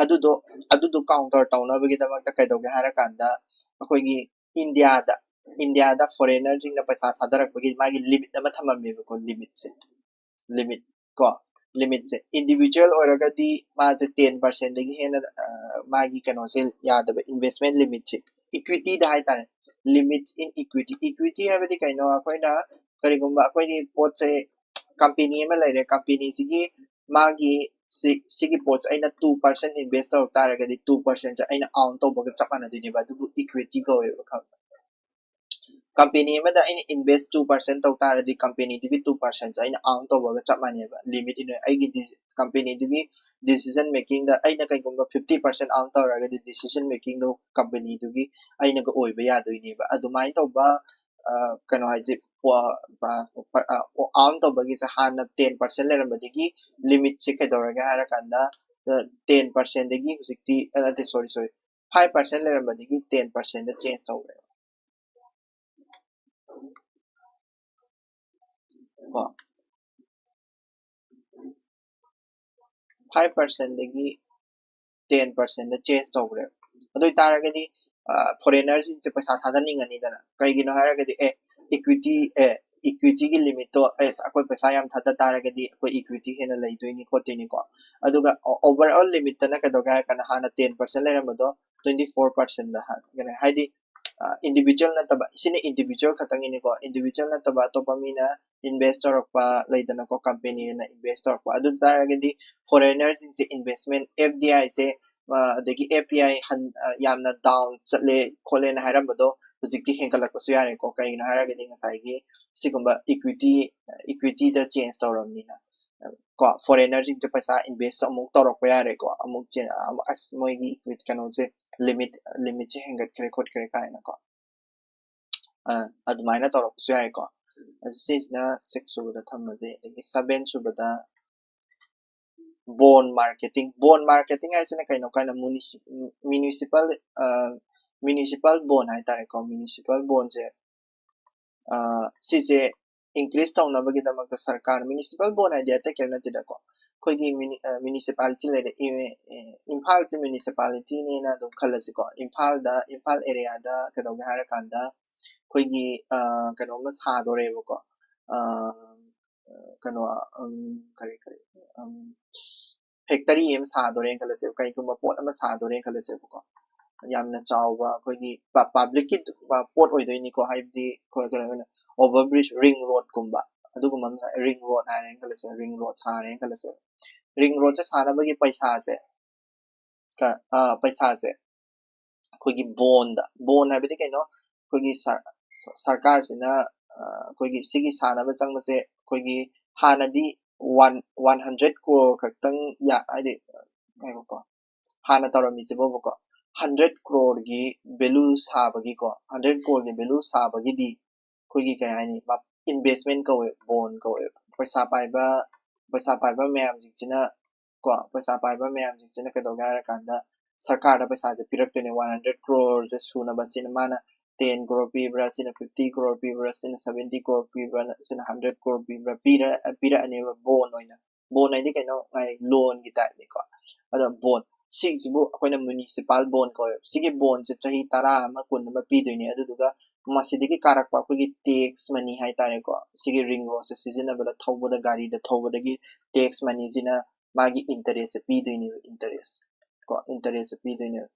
ꯑꯗꯨꯗꯣ ꯑꯗꯨꯗꯣ ꯀꯥꯎꯟꯇꯔ ꯇꯧꯅꯕꯒꯤꯗꯃꯛꯇ ꯀꯩꯗꯧꯒꯦ ꯍꯥꯏꯔꯀꯥꯟꯗ ꯑꯩꯈꯣꯏꯒꯤ ꯏꯟꯗꯤꯌꯥꯗ ꯏꯟꯗꯤꯌꯥꯗ ꯐꯣꯔꯦꯅꯔꯁꯤꯡꯅ ꯄꯩꯁꯥ ꯊꯥꯗꯔꯛꯄꯒꯤ ꯃꯥꯒꯤ ꯂꯤꯃꯤꯠ ꯑꯃ ꯊꯝꯃꯝꯃꯦꯕꯀꯣ, ꯂꯤꯃꯤꯠꯁꯦ, ꯂꯤꯃꯤꯠ ꯀꯣ, ꯂꯤꯃꯤꯠꯁꯦ ꯏꯟꯗꯤꯕꯤꯖꯨꯋꯦꯜ ꯑꯣꯏꯔꯒꯗꯤ ꯃꯥꯁꯦ ꯇꯦꯟ ꯄꯥꯔꯁꯦꯟꯗꯒꯤ ꯍꯦꯟꯅ ꯃꯥꯒꯤ ꯀꯩꯅꯣꯁꯦ ꯌꯥꯗꯕ, ꯏꯟꯚꯦꯁꯃꯦꯟ ꯂꯤꯃꯤꯠꯁꯦ, ꯏꯀ꯭ꯋꯤꯇꯤꯗ ꯍꯥꯏꯇꯥꯔꯦ, limits in equity, ꯏꯀ꯭ꯋꯤꯇꯤ ꯍꯥꯏꯕꯗꯤ ꯀꯩꯅꯣ, ꯑꯩꯈꯣꯏꯅ ꯀꯔꯤꯒꯨꯝꯕ ꯑꯩꯈꯣꯏꯒꯤ ꯄꯣꯠꯁꯦ ꯀꯝꯄꯦꯅꯤ ꯑꯃ ꯂꯩꯔꯦ, ꯀꯝꯄꯦꯅꯤꯁꯤꯒꯤ ꯃꯥꯒꯤ ꯁꯤ ꯁꯤꯒꯤ ꯄꯣꯠꯁꯦ ꯑꯩꯅ ꯇꯨ ꯄꯥꯔꯁꯦꯟ ꯏꯟꯚꯦꯁ ꯇꯧꯔꯛ ꯇꯥꯔꯒꯗꯤ ꯇꯨ ꯄꯥꯔꯁꯦꯟꯁꯦ ꯑꯩꯅ ꯑꯥꯎꯟ ꯇꯧꯕꯒ ꯆꯞ ꯃꯥꯟꯅꯗꯣꯏꯅꯦꯕ, ꯑꯗꯨꯕꯨ ꯏꯀ꯭ꯋꯤꯇꯤ ꯀꯧꯋꯦꯕ, ꯈꯪꯕ꯭ꯔꯥ? ꯀꯝꯄꯦꯅꯤ ꯑꯃꯗ ꯑꯩꯅ ꯏꯟꯚꯦꯁ ꯇꯨ ꯄꯥꯔꯁꯦꯟ ꯇꯧ ꯇꯥꯔꯗꯤ ꯀꯝꯄꯦꯅꯤꯗꯨꯒꯤ ꯇꯨ ꯄꯥꯔꯁꯦꯟꯁꯦ ꯑꯩꯅ ꯑꯥꯎꯟ ꯇꯧꯕꯒ ꯆꯞ ꯃꯥꯟꯅꯩꯕ꯫ ꯂꯤꯃꯤꯠ ꯑꯩꯒꯤ ꯀꯝꯄꯦꯅꯤꯗꯨꯒꯤ ꯗꯤꯁꯤꯖꯟ ꯃꯦꯀꯤꯡꯗ ꯑꯩꯅ ꯀꯩꯒꯨꯝꯕ ꯐꯤꯐꯇꯤ ꯄꯥꯔꯁꯦꯟ ꯑꯥꯎꯟ ꯇꯧꯔꯒꯗꯤ ꯗꯤꯁꯤꯖꯟ ꯃꯦꯀꯤꯡꯗꯣ ꯀꯝꯄꯦꯅꯤꯗꯨꯒꯤ ꯑꯩꯅꯒ ꯑꯣꯏꯕ ꯌꯥꯗꯣꯏꯅꯦꯕ꯫ ꯑꯗꯨꯃꯥꯏꯅ ꯇꯧꯕ ꯀꯩꯅꯣ ꯍꯥꯏꯁꯦ, ꯑꯥꯎꯟ ꯇꯧꯕꯒꯤꯁꯦ ꯍꯥꯟꯅ ꯇꯦꯟ ꯄꯥꯔꯁꯦꯟ ꯂꯩꯔꯝꯕꯗꯒꯤ ꯂꯤꯃꯤꯠꯁꯦ ꯀꯩꯗꯧꯔꯒꯦ ꯍꯥꯏꯔꯀꯥꯟꯗ ꯇꯦꯟ ꯄꯥꯔꯁꯦꯟꯗꯒꯤ ꯍꯧꯖꯤꯛꯇꯤ, ꯅꯠꯇꯦ, ꯁꯣꯔꯤ ꯁꯣꯔꯤ, ꯐꯥꯏꯚ ꯄꯥꯔꯁꯦꯟ ꯂꯩꯔꯝꯕꯗꯒꯤ ꯇꯦꯟ ꯄꯥꯔꯁꯦꯟꯗ ꯆꯦꯟꯖ ꯇꯧꯈ꯭ꯔꯦꯕ ꯀꯣ꯫ ꯐꯥꯏꯚ ꯄꯥꯔꯁꯦꯟꯗꯒꯤ ꯇꯦꯟ ꯄꯥꯔꯁꯦꯟꯗ ꯆꯦꯟꯖ ꯇꯧꯈ꯭ꯔꯦꯕ꯫ ꯑꯗꯨ ꯑꯣꯏꯇꯥꯔꯒꯗꯤ ꯐꯣꯔꯦꯅꯔꯁꯤꯡꯁꯦ ꯄꯩꯁꯥ ꯊꯥꯗꯅꯤꯡꯉꯅꯤꯗꯅ꯫ ꯀꯩꯒꯤꯅꯣ ꯍꯥꯏꯔꯒꯗꯤ ꯑꯦ ꯏꯀ꯭ꯋꯤꯇꯤ ꯑꯦ ꯏꯀ꯭ꯋꯤꯇꯤꯒꯤ ꯂꯤꯃꯤꯠꯇꯣ ꯑꯦꯁ ꯑꯩꯈꯣꯏ ꯄꯩꯁꯥ ꯌꯥꯝ ꯊꯥꯗ ꯇꯥꯔꯒꯗꯤ ꯑꯩꯈꯣꯏ ꯏꯀ꯭ꯋꯤꯇꯤ ꯍꯦꯟꯅ ꯂꯩꯗꯣꯏꯅꯤ ꯈꯣꯠꯇꯣꯏꯅꯤꯀꯣ꯫ ꯑꯗꯨꯒ ꯑꯣꯚꯔ ꯑꯣꯜ ꯂꯤꯃꯤꯠꯇꯅ ꯀꯩꯗꯧꯒꯦ ꯍꯥꯏꯔ ꯀꯥꯟꯗ ꯍꯥꯟꯅ ꯇꯦꯟ ꯄꯥꯔꯁꯦꯟ ꯂꯩꯔꯝꯕꯗꯣ ꯇ꯭ꯋꯦꯟꯇꯤ ꯐꯣꯔ ꯄꯥꯔꯁꯦꯟꯗ ꯍꯥꯏꯗꯤ ꯏꯟꯗꯤꯕꯤꯖꯨꯋꯦꯜ ꯅꯠꯇꯕ, ꯁꯤꯅ ꯏꯟꯗꯤꯕꯤꯖꯨꯋꯦꯜ ꯈꯛꯇꯪꯒꯤꯅꯤꯀꯣ꯫ ꯏꯟꯗꯤꯕꯤꯖꯨꯋꯦꯜ ꯅꯠꯇꯕ ꯑꯇꯣꯞꯄ ꯃꯤꯅ ꯏꯟꯚꯦꯁ ꯇꯧꯔꯛꯄ ꯂꯩꯗꯅꯀꯣ, ꯀꯝꯄꯦꯅꯤꯅ ꯏꯟꯚꯦꯁ ꯇꯧꯔꯛꯄ꯫ ꯑꯗꯨ ꯇꯥꯔꯒꯗꯤ ꯐꯣꯔꯦꯅꯔꯁꯤꯡꯁꯦ ꯏꯟꯚꯦꯁꯃꯦꯟ ꯑꯦꯐ ꯗꯤ ꯑꯥꯏꯁꯦ ꯑꯗꯒꯤ ꯑꯦꯐ ꯄꯤ ꯑꯥꯏ ꯌꯥꯝꯅ ꯗꯥꯎꯟ ꯆꯠꯂꯦ ꯈꯣꯠꯂꯦꯅ ꯍꯥꯏꯔꯝꯕꯗꯣ ꯍꯧꯖꯤꯛꯇꯤ ꯍꯦꯟꯒꯠꯂꯛꯄꯁꯨ ꯌꯥꯔꯦꯀꯣ꯫ ꯀꯩꯒꯤꯅꯣ ꯍꯥꯏꯔꯒꯗꯤ ꯉꯁꯥꯏꯒꯤ ꯁꯤꯒꯨꯝꯕ ꯏꯀ꯭ꯋꯤꯇꯤ ꯏꯀ꯭ꯋꯤꯇꯤꯗ ꯆꯦꯟꯖ ꯇꯧꯔꯕꯅꯤꯅ ꯀꯣ꯫ ꯐꯣꯔꯦꯅꯔꯁꯤꯡꯁꯦ ꯄꯩꯁꯥ ꯏꯟꯚꯦꯁ ꯑꯃꯨꯛ ꯇꯧꯔꯛꯄ ꯌꯥꯔꯦꯀꯣ꯫ ꯑꯃꯨꯛ ꯆꯦ- ꯑꯃꯨꯛ ꯑꯁ ꯃꯣꯏꯒꯤ ꯏꯀ꯭ꯋꯤꯇꯤ ꯀꯩꯅꯣꯁꯦ ꯂꯤꯃꯤꯠ ꯂꯤꯃꯤꯠꯁꯦ ꯍꯦꯟꯒꯠꯈ꯭ꯔꯦ ꯈꯣꯠꯈ꯭ꯔꯦ ꯀꯥꯏꯅꯀꯣ꯫ ꯑ, ꯑꯗꯨꯃꯥꯏꯅ ꯇꯧꯔꯛꯄꯁꯨ ꯌꯥꯏꯀꯣ꯫ ꯑꯗꯨ ꯁꯤꯁꯤꯅ ꯁꯤꯛꯁ ꯁꯨꯕꯗ ꯊꯝꯃꯁꯦ꯫ ꯑꯗꯒꯤ ꯁꯚꯦꯟ ꯁꯨꯕꯗ ꯕꯣꯟ ꯃꯥꯔꯀꯦꯇꯤꯡ꯫ ꯕꯣꯟ ꯃꯥꯔꯀꯦꯇꯤꯡ ꯍꯥꯏꯁꯤꯅ ꯀꯩꯅꯣ ꯀꯥꯏꯅ ꯃ꯭ꯌꯨꯅꯤꯁꯤꯄꯥꯜ ꯃ꯭ꯌꯨꯅꯤꯁꯤꯄꯥꯜ ꯕꯣꯟ ꯍꯥꯏꯇꯥꯔꯦꯀꯣ꯫ ꯃ꯭ꯌꯨꯅꯤꯁꯤꯄꯥꯜ ꯕꯣꯟꯁꯦ ꯁꯤꯁꯦ ꯏꯟꯀ꯭ꯔꯤꯖ ꯇꯧꯅꯕꯒꯤꯗꯃꯛꯇ ꯁꯔꯀꯥꯔ, ꯃ꯭ꯌꯨꯅꯤꯁꯤꯄꯥꯜ ꯕꯣꯟ ꯍꯥꯏꯗꯤ ꯑꯇꯩ ꯀꯔꯤꯝ ꯅꯠꯇꯦꯗꯀꯣ꯫ ꯑꯩꯈꯣꯏꯒꯤ ꯃ꯭ꯌꯨꯅꯤꯁꯤꯄꯥꯂꯤꯇꯤ ꯂꯩꯔꯦ꯫ ꯏꯝꯐꯥꯜꯁꯦ ꯃ꯭ꯌꯨꯅꯤꯁꯤꯄꯥꯂꯤꯇꯤꯅꯦꯅ ꯑꯗꯨꯝ ꯈꯜꯂꯁꯤꯀꯣ꯫ ꯏꯝꯐꯥꯜꯗ ꯏꯝꯐꯥꯜ ꯑꯦꯔꯤꯌꯥꯗ ꯀꯩꯗꯧꯒꯦ ꯍꯥꯏꯔꯀꯥꯟꯗ ꯑꯩꯈꯣꯏꯒꯤ ꯀꯩꯅꯣꯝꯃ ꯁꯥꯗꯣꯔꯦꯕꯀꯣ꯫ ꯀꯩꯅꯣ ꯀꯔꯤ ꯀꯔꯤ ꯐꯦꯛꯇꯔꯤ ꯑꯃ ꯁꯥꯗꯣꯔꯦꯅ ꯈꯜꯂꯁꯦꯕ꯫ ꯀꯩꯒꯨꯝꯕ ꯄꯣꯠ ꯑꯃ ꯁꯥꯗꯣꯔꯦꯅ ꯈꯜꯂꯁꯦꯕꯀꯣ꯫ ꯌꯥꯝꯅ ꯆꯥꯎꯕ ꯑꯩꯈꯣꯏꯒꯤ ꯄꯕ꯭ꯂꯤꯛꯀꯤ ꯄꯣꯠ ꯑꯣꯏꯗꯣꯏꯅꯤꯀꯣ꯫ ꯍꯥꯏꯕꯗꯤ ꯑꯩꯈꯣꯏ ꯀꯩꯅꯣ ꯑꯣꯚꯔ ꯕ꯭ꯔꯤꯖ, ꯔꯤꯡ ꯔꯣꯗꯀꯨꯝꯕ, ꯑꯗꯨꯒꯨꯝꯕ ꯑꯃ ꯔꯤꯡ ꯔꯣꯗ ꯍꯥꯏꯔꯦꯅ ꯈꯜꯂꯁꯦ꯫ ꯔꯤꯡ ꯔꯣꯗ ꯁꯥꯔꯦꯅ ꯈꯜꯂꯁꯦꯕ꯫ ꯔꯤꯡ ꯔꯣꯗꯁꯦ ꯁꯥꯅꯕꯒꯤ ꯄꯩꯁꯥꯁꯦ ꯄꯩꯁꯥꯁꯦ ꯑꯩꯈꯣꯏꯒꯤ ꯕꯣꯟꯗ, ꯕꯣꯟ ꯍꯥꯏꯕꯗꯤ ꯀꯩꯅꯣ? ꯑꯩꯈꯣꯏꯒꯤ ꯁꯔꯀꯥꯔꯁꯤꯅ ꯑꯩꯈꯣꯏꯒꯤ ꯁꯤꯒꯤ ꯁꯥꯟꯅꯕ ꯆꯪꯕꯁꯦ ꯑꯩꯈꯣꯏꯒꯤ ꯍꯥꯟꯅꯗꯤ ꯋꯥꯟ ꯋꯥꯟ ꯍꯟꯗ꯭ꯔꯦꯠ ꯀ꯭ꯔꯣꯔ ꯈꯛꯇꯪ ꯍꯥꯏꯗꯤ ꯉꯥꯏꯈꯣꯀꯣ, ꯍꯥꯟꯅ ꯇꯧꯔꯝꯃꯤꯁꯤꯕꯣꯕꯀꯣ ꯍꯟꯗ꯭ꯔꯦꯠ ꯀ꯭ꯔꯣꯔꯒꯤ ꯚꯦꯂꯨ ꯁꯥꯕꯒꯤꯀꯣ, ꯍꯟꯗ꯭ꯔꯦꯠ ꯀ꯭ꯔꯣꯔꯒꯤ ꯚꯦꯂꯨ ꯁꯥꯕꯒꯤꯗꯤ ꯑꯩꯈꯣꯏꯒꯤ ꯀꯩ ꯍꯥꯏꯅꯤ, ꯏꯟꯚꯦꯁꯃꯦꯟ ꯀꯧꯋꯦ, ꯕꯣꯟ ꯀꯧꯋꯦ꯫ ꯄꯩꯁꯥ ꯄꯥꯏꯕ ꯄꯩꯁꯥ ꯄꯥꯏꯕ ꯃꯌꯥꯝꯁꯤꯡꯁꯤꯅ ꯀꯣ ꯄꯩꯁꯥ ꯄꯥꯏꯕ ꯃꯌꯥꯝꯁꯤꯡꯁꯤꯅ ꯀꯩꯗꯧꯒꯦ ꯍꯥꯏꯔꯀꯥꯟꯗ ꯁꯔꯀꯥꯔꯗ ꯄꯩꯁꯥꯁꯦ ꯄꯤꯔꯛꯇꯣꯏꯅꯦ꯫ ꯋꯥꯟ ꯍꯟꯗ꯭ꯔꯦꯠ ꯀ꯭ꯔꯣꯔꯁꯦ ꯁꯨꯅꯕ ꯁꯤꯅ ꯃꯥꯅ ꯇꯦꯟ ꯀ꯭ꯔꯣꯔ ꯄꯤꯕ꯭ꯔꯥ, ꯁꯤꯅ ꯐꯤꯐꯇꯤ ꯀ꯭ꯔꯣꯔ ꯄꯤꯕ꯭ꯔꯥ, ꯁꯤꯅ ꯁꯚꯦꯟꯇꯤ ꯀ꯭ꯔꯣꯔ ꯄꯤꯕ꯭ꯔꯥ, ꯁꯤꯅ ꯍꯟꯗ꯭ꯔꯦꯠ ꯀ꯭ꯔꯣꯔ ꯄꯤꯕ꯭ꯔꯥ ꯄꯤꯔ ꯄꯤꯔꯛꯑꯅꯦꯕ ꯕꯣꯟ ꯑꯣꯏꯅ꯫ ꯕꯣꯟ ꯍꯥꯏꯗꯤ ꯀꯩꯅꯣ? ꯂꯣꯟꯒꯤ ꯇꯥꯏꯞꯅꯤꯀꯣ꯫ ꯑꯗꯣ ꯕꯣꯟ ꯁꯤꯁꯤꯕꯨ ꯑꯩꯈꯣꯏꯅ municipal bond ꯀꯧꯋꯦꯕ꯫ ꯁꯤꯒꯤ bondꯁꯦ ꯆꯍꯤ ꯇꯔꯥ ꯑꯃ, ꯀꯨꯟ ꯑꯃ ꯄꯤꯗꯣꯏꯅꯦ꯫ ꯑꯗꯨꯗꯨꯒ ꯃꯁꯤꯗꯒꯤ ꯀꯥꯔꯛꯄ ꯑꯩꯈꯣꯏꯒꯤ tax money ꯍꯥꯏꯇꯥꯔꯦꯀꯣ, ꯁꯤꯒꯤ ring roadꯁꯦ ꯁꯤꯖꯤꯟꯅꯕꯗ, ꯊꯧꯕꯗ, ꯒꯥꯔꯤꯗ ꯊꯧꯕꯗꯒꯤ tax moneyꯁꯤꯅ ꯃꯥꯒꯤ interestꯁꯦ ꯄꯤꯗꯣꯏꯅꯦꯕ꯫ Interest ꯀꯣ, interestꯁꯦ ꯄꯤꯗꯣꯏꯅꯦꯕ꯫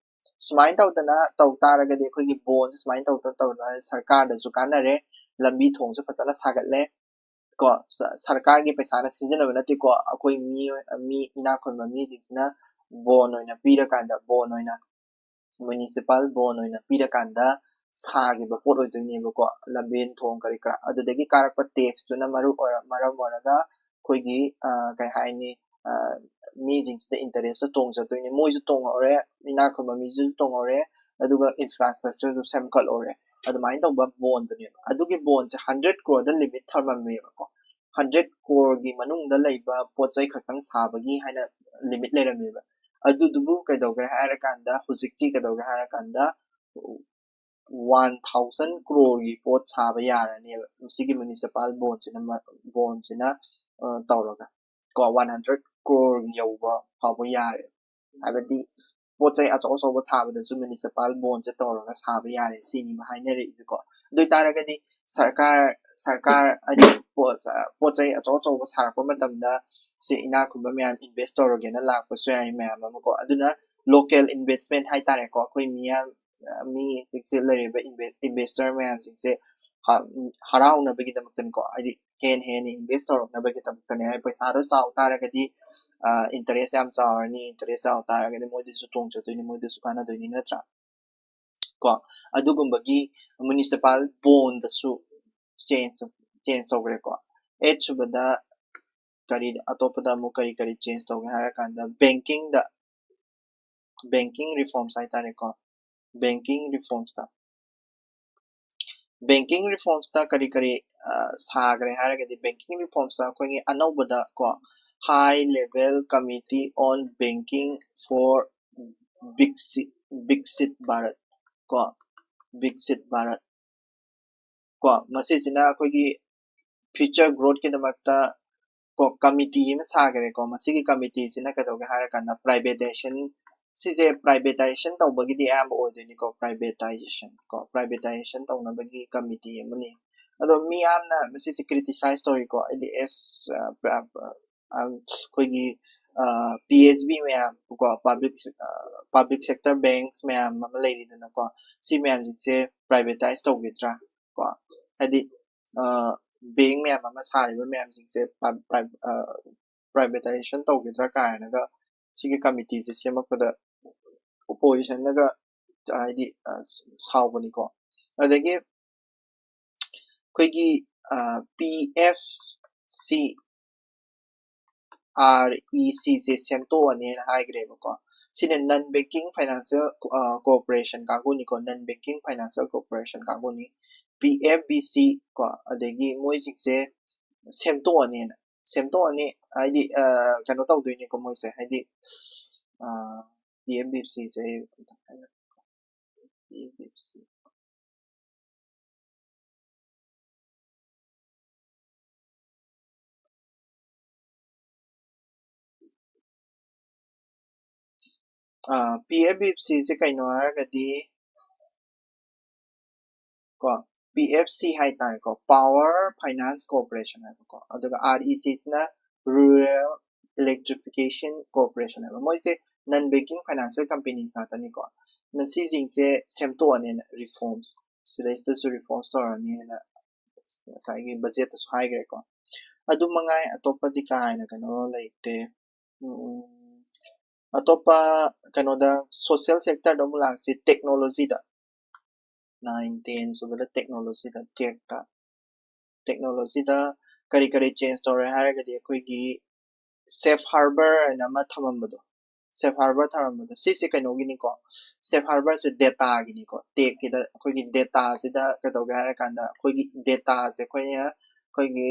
ꯁꯨꯃꯥꯏꯅ ꯇꯧꯗꯅ ꯇꯧ ꯇꯥꯔꯒꯗꯤ, ꯑꯩꯈꯣꯏꯒꯤ bond ꯁꯨꯃꯥꯏꯅ ꯇꯧꯗꯅ ꯇꯧꯔꯒ ꯁꯔꯀꯥꯔꯗꯁꯨ ꯀꯥꯟꯅꯔꯦ, ꯂꯝꯕꯤ ꯊꯣꯡꯁꯨ ꯐꯖꯅ ꯁꯥꯒꯠꯂꯦ ꯀꯣ꯫ ꯁ- ꯁꯔꯀꯥꯔꯒꯤ ꯄꯩꯁꯥꯅ ꯁꯤꯖꯤꯟꯅꯕ ꯅꯠꯇꯦꯀꯣ, ꯑꯩꯈꯣꯏ ꯃꯤ, ꯃꯤ ꯏꯅꯥꯛ ꯈꯨꯟꯕ ꯃꯤꯁꯤꯡꯁꯤꯅ bond ꯑꯣꯏꯅ ꯄꯤꯔꯀꯥꯟꯗ, bond ꯑꯣꯏꯅ, municipal bond ꯑꯣꯏꯅ ꯄꯤꯔꯀꯥꯟꯗ ꯁꯥꯈꯤꯕ ꯄꯣꯠ ꯑꯣꯏꯗꯣꯏꯅꯦꯕꯀꯣ꯫ ꯂꯝꯕꯦꯟ ꯊꯣꯡ ꯀꯔꯤ ꯀꯔꯥ, ꯑꯗꯨꯗꯒꯤ ꯀꯥꯔꯛꯄ taxꯇꯨꯅ ꯃꯔꯨ ꯑꯣꯏꯔ-, ꯃꯔꯝ ꯑꯣꯏꯔꯒ ꯑꯩꯈꯣꯏꯒꯤ, ꯑ, ꯀꯩ ꯍꯥꯏꯅꯤ, ꯑ, ꯃꯤꯁꯤꯡꯁꯤꯗ interest ꯇꯣꯡꯖꯗꯣꯏꯅꯦ꯫ ꯃꯣꯏꯁꯨ ꯇꯣꯡꯍꯧꯔꯦ, ꯏꯅꯥꯛ ꯈꯨꯟꯕ ꯃꯤꯁꯨ ꯇꯣꯡꯍꯧꯔꯦ, ꯑꯗꯨꯒ infrastructureꯁꯨ ꯁꯦꯝꯒꯠꯍꯧꯔꯦ꯫ ꯑꯗꯨꯃꯥꯏꯅ ꯇꯧꯕ bondꯗꯨꯅꯦꯕ꯫ ꯑꯗꯨꯒꯤ bondꯁꯦ hundred croreꯗ limit ꯊꯝꯃꯝꯃꯦꯕꯀꯣ꯫ Hundred croreꯒꯤ ꯃꯅꯨꯡꯗ ꯂꯩꯕ ꯄꯣꯠ ꯆꯩ ꯈꯛꯇꯪ ꯁꯥꯕꯒꯤ ꯍꯥꯏꯅ limit ꯂꯩꯔꯝꯃꯦꯕ꯫ ꯑꯗꯨꯗꯨꯕꯨ ꯀꯩꯗꯧꯒ꯭ꯔꯦ ꯍꯥꯏꯔꯀꯥꯟꯗ, ꯍꯧꯖꯤꯛꯇꯤ ꯀꯩꯗꯧꯒ꯭ꯔꯦ ꯍꯥꯏꯔꯀꯥꯟꯗ, one thousand croreꯒꯤ ꯄꯣꯠ ꯁꯥꯕ ꯌꯥꯔꯅꯦꯕ ꯁꯤꯒꯤ municipal bondꯁꯤꯅ, bondꯁꯤꯅ, ꯑ, ꯇꯧꯔꯒ ꯀꯣ, one hundred crore ꯌꯧꯕ ꯐꯥꯎꯕ ꯌꯥꯔꯦ꯫ ꯍꯥꯏꯕꯗꯤ ꯄꯣꯠ ꯆꯩ ꯑꯆꯧ ꯑꯆꯧꯕ ꯁꯥꯕꯗꯁꯨ municipal bondꯁꯦ ꯇꯧꯔꯒ ꯁꯥꯕ ꯌꯥꯔꯦ, ꯁꯤꯅꯤꯕ ꯍꯥꯏꯅꯔꯛꯏꯁꯦꯀꯣ꯫ ꯑꯗꯨ ꯑꯣꯏꯇꯥꯔꯒꯗꯤ ꯁꯔꯀꯥꯔ, ꯁꯔꯀꯥꯔ ꯍꯥꯏꯗꯤ ꯄꯣꯠ, ꯄꯣꯠ ꯆꯩ ꯑꯆꯧ ꯑꯆꯧꯕ ꯁꯥꯔꯛꯄ ꯃꯇꯝꯗ ꯁꯤ ꯏꯅꯥꯛ ꯈꯨꯟꯕ ꯃꯌꯥꯝ invest ꯇꯧꯔꯒꯦꯅ ꯂꯥꯛꯄꯁꯨ ꯌꯥꯏ ꯃꯌꯥꯝ ꯑꯃ ꯀꯣ꯫ ꯑꯗꯨꯅ local investment ꯍꯥꯏꯇꯥꯔꯦꯀꯣ, ꯑꯩꯈꯣꯏ ꯃꯤꯌꯥꯝ, ꯃꯤꯁꯤꯡꯁꯦ, ꯂꯩꯔꯤꯕ invest-, investor ꯃꯌꯥꯝꯁꯤꯡꯁꯦ ꯍ-, ꯍꯔꯥꯎꯅꯕꯒꯤꯗꯃꯛꯇꯅꯤꯀꯣ, ꯍꯥꯏꯗꯤ ꯍꯦꯟꯅ ꯍꯦꯟꯅ invest ꯇꯧꯔꯛꯅꯕꯒꯤꯗꯃꯛꯇꯅꯦ꯫ ꯍꯥꯏꯗꯤ ꯄꯩꯁꯥꯗꯣ ꯆꯥꯎ ꯇꯥꯔꯒꯗꯤ, ꯑ, interest ꯌꯥꯝ ꯆꯥꯎꯔꯅꯤ, interest ꯆꯥꯎ ꯇꯥꯔꯒꯗꯤ ꯃꯣꯏꯗꯁꯨ ꯇꯣꯡꯖꯗꯣꯏꯅꯤ, ꯃꯣꯏꯗꯁꯨ ꯀꯥꯟꯅꯗꯣꯏꯅꯤ, ꯅꯠꯇ꯭ꯔꯥ? ꯀꯣ, ꯑꯗꯨꯒꯨꯝꯕꯒꯤ municipal bondꯗꯁꯨ change, change ꯇꯧꯈ꯭ꯔꯦꯀꯣ꯫ Eight ꯁꯨꯕꯗ ꯀꯔꯤ, ꯑꯇꯣꯞꯄꯗ ꯑꯃꯨꯛ ꯀꯔꯤ ꯀꯔꯤ change ꯇꯧꯒꯦ ꯍꯥꯏꯔꯀꯥꯟꯗ, bankingꯗ, banking reforms ꯍꯥꯏꯇꯥꯔꯦꯀꯣ, banking reformsꯇ, banking reformsꯇ ꯀꯔꯤ ꯀꯔꯤ, ꯑ, ꯁꯥꯈ꯭ꯔꯦ ꯍꯥꯏꯔꯒꯗꯤ, banking reformsꯇ ꯑꯩꯈꯣꯏꯒꯤ ꯑꯅꯧꯕꯗ ꯀꯣ, High Level Committee on Banking for Viksit, Viksit Bharat ꯀꯣ, Viksit Bharat ꯀꯣ, ꯃꯁꯤꯁꯤꯅ ꯑꯩꯈꯣꯏꯒꯤ future growthꯀꯤꯗꯃꯛꯇ ꯀꯣ, committee ꯑꯃ ꯁꯥꯈ꯭ꯔꯦꯀꯣ꯫ ꯃꯁꯤꯒꯤ committeeꯁꯤꯅ ꯀꯩꯗꯧꯒꯦ ꯍꯥꯏꯔꯀꯥꯟꯗ, privatization ꯁꯤꯁꯦ privatization ꯇꯧꯕꯒꯤꯗꯤ ꯑꯌꯥꯝꯕ ꯑꯣꯏꯗꯣꯏꯅꯤꯀꯣ꯫ Privatization ꯀꯣ, privatization ꯇꯧꯅꯕꯒꯤ committee ꯑꯃꯅꯤ꯫ ꯑꯗꯣ ꯃꯤ ꯌꯥꯝꯅ ꯃꯁꯤꯁꯦ criticize ꯇꯧꯏꯀꯣ꯫ ꯍꯥꯏꯗꯤ ꯑꯦꯁ ꯑꯩꯈꯣꯏꯒꯤ ꯄꯤ ꯑꯦꯁ ꯕꯤ ꯃꯌꯥꯝ ꯀꯣ, public public sector banks ꯃꯌꯥꯝ ꯑꯃ ꯂꯩꯔꯤꯗꯅꯀꯣ, ꯁꯤ ꯃꯌꯥꯝꯁꯤꯡꯁꯦ privatized ꯇꯧꯈꯤꯗ꯭ꯔꯥ ꯀꯣ, ꯍꯥꯏꯗꯤ bank ꯃꯌꯥꯝ ꯑꯃ ꯁꯥꯔꯤꯕ ꯃꯌꯥꯝꯁꯤꯡꯁꯦ privatization ꯇꯧꯈꯤꯗ꯭ꯔꯥ ꯀꯥꯏꯅꯒ ꯁꯤꯒꯤ committeeꯁꯦ ꯁꯦꯝꯃꯛꯄꯗ oppositionꯅꯒ ꯍꯥꯏꯗꯤ ꯁꯥꯎꯕꯅꯤꯀꯣ꯫ ꯑꯗꯒꯤ ꯑꯩꯈꯣꯏꯒꯤ P F C R E ꯁꯤꯁꯦ ꯁꯦꯝꯗꯣꯛꯑꯅꯦꯅ ꯍꯥꯏꯈ꯭ꯔꯦꯕꯀꯣ꯫ ꯁꯤꯅ non banking financial corporation ꯀꯥꯡꯕꯨꯅꯤꯀꯣ, non banking financial corporation ꯀꯥꯡꯕꯨꯅꯤ꯫ ꯄꯤ ꯑꯦꯐ ꯕꯤ ꯁꯤ ꯀꯣ, ꯑꯗꯒꯤ ꯃꯣꯏꯁꯤꯡꯁꯦ ꯁꯦꯝꯗꯣꯛꯑꯅꯦꯅ, ꯁꯦꯝꯗꯣꯛꯑꯅꯤ ꯍꯥꯏꯗꯤ ꯀꯩꯅꯣ ꯇꯧꯗꯣꯏꯅꯤꯀꯣ ꯃꯣꯏꯁꯦ, ꯍꯥꯏꯗꯤ ꯄꯤ ꯑꯦꯐ ꯕꯤ ꯁꯤꯁꯦ, ꯄꯤ ꯑꯦꯐ ꯕꯤ ꯁꯤ ꯄꯤ ꯑꯦꯐ ꯕꯤ ꯁꯤꯁꯦ ꯀꯩꯅꯣ ꯍꯥꯏꯔꯒꯗꯤ ꯀꯣ, ꯄꯤ ꯑꯦꯐ ꯁꯤ ꯍꯥꯏꯇꯥꯔꯦꯀꯣ, Power Finance Corporation ꯍꯥꯏꯕꯀꯣ, ꯑꯗꯨꯒ ꯑꯥꯔ ꯏ ꯁꯤꯁꯤꯅ Rural Electrification Corporation ꯍꯥꯏꯕ꯫ ꯃꯣꯏꯁꯦ non banking financial companies ꯉꯥꯛꯇꯅꯤꯀꯣ꯫ ꯃꯁꯤꯁꯤꯡꯁꯦ ꯁꯦꯝꯗꯣꯛꯑꯅꯦꯅ, reforms, ꯁꯤꯗꯩꯁꯤꯗꯁꯨ reforms ꯇꯧꯔꯅꯤꯅ ꯉꯁꯥꯏꯒꯤ budgetꯇꯁꯨ ꯍꯥꯏꯈ꯭ꯔꯦꯀꯣ꯫ ꯑꯗꯨ ꯃꯉꯥꯏ, ꯑꯇꯣꯞꯄꯗꯤ ꯀꯥ ꯍꯦꯟꯅ ꯀꯩꯅꯣ ꯂꯩꯇꯦ꯫ ꯑꯇꯣꯞꯄ ꯀꯩꯅꯣꯗ, social sectorꯗ ꯑꯃꯨꯛ ꯂꯥꯛꯁꯤ, technologyꯗ꯫ Nine, ten ꯁꯨꯕꯗ technologyꯗ, techꯇ꯫ Technologyꯗ ꯀꯔꯤ ꯀꯔꯤ change ꯇꯧꯔꯦ ꯍꯥꯏꯔꯒꯗꯤ ꯑꯩꯈꯣꯏꯒꯤ safe harbour ꯍꯥꯏꯅ ꯑꯃ ꯊꯝꯃꯝꯕꯗꯣ, safe harbour ꯊꯝꯃꯝꯕꯗꯣ, ꯁꯤꯁꯦ ꯀꯩꯅꯣꯒꯤꯅꯤꯀꯣ, safe harbourꯁꯦ dataꯒꯤꯅꯤꯀꯣ꯫ Techꯀꯤꯗ ꯑꯩꯈꯣꯏꯒꯤ dataꯁꯤꯗ ꯀꯩꯗꯧꯒꯦ ꯍꯥꯏꯔꯀꯥꯟꯗ ꯑꯩꯈꯣꯏꯒꯤ dataꯁꯦ ꯑꯩꯈꯣꯏꯅ ꯑꯩꯈꯣꯏꯒꯤ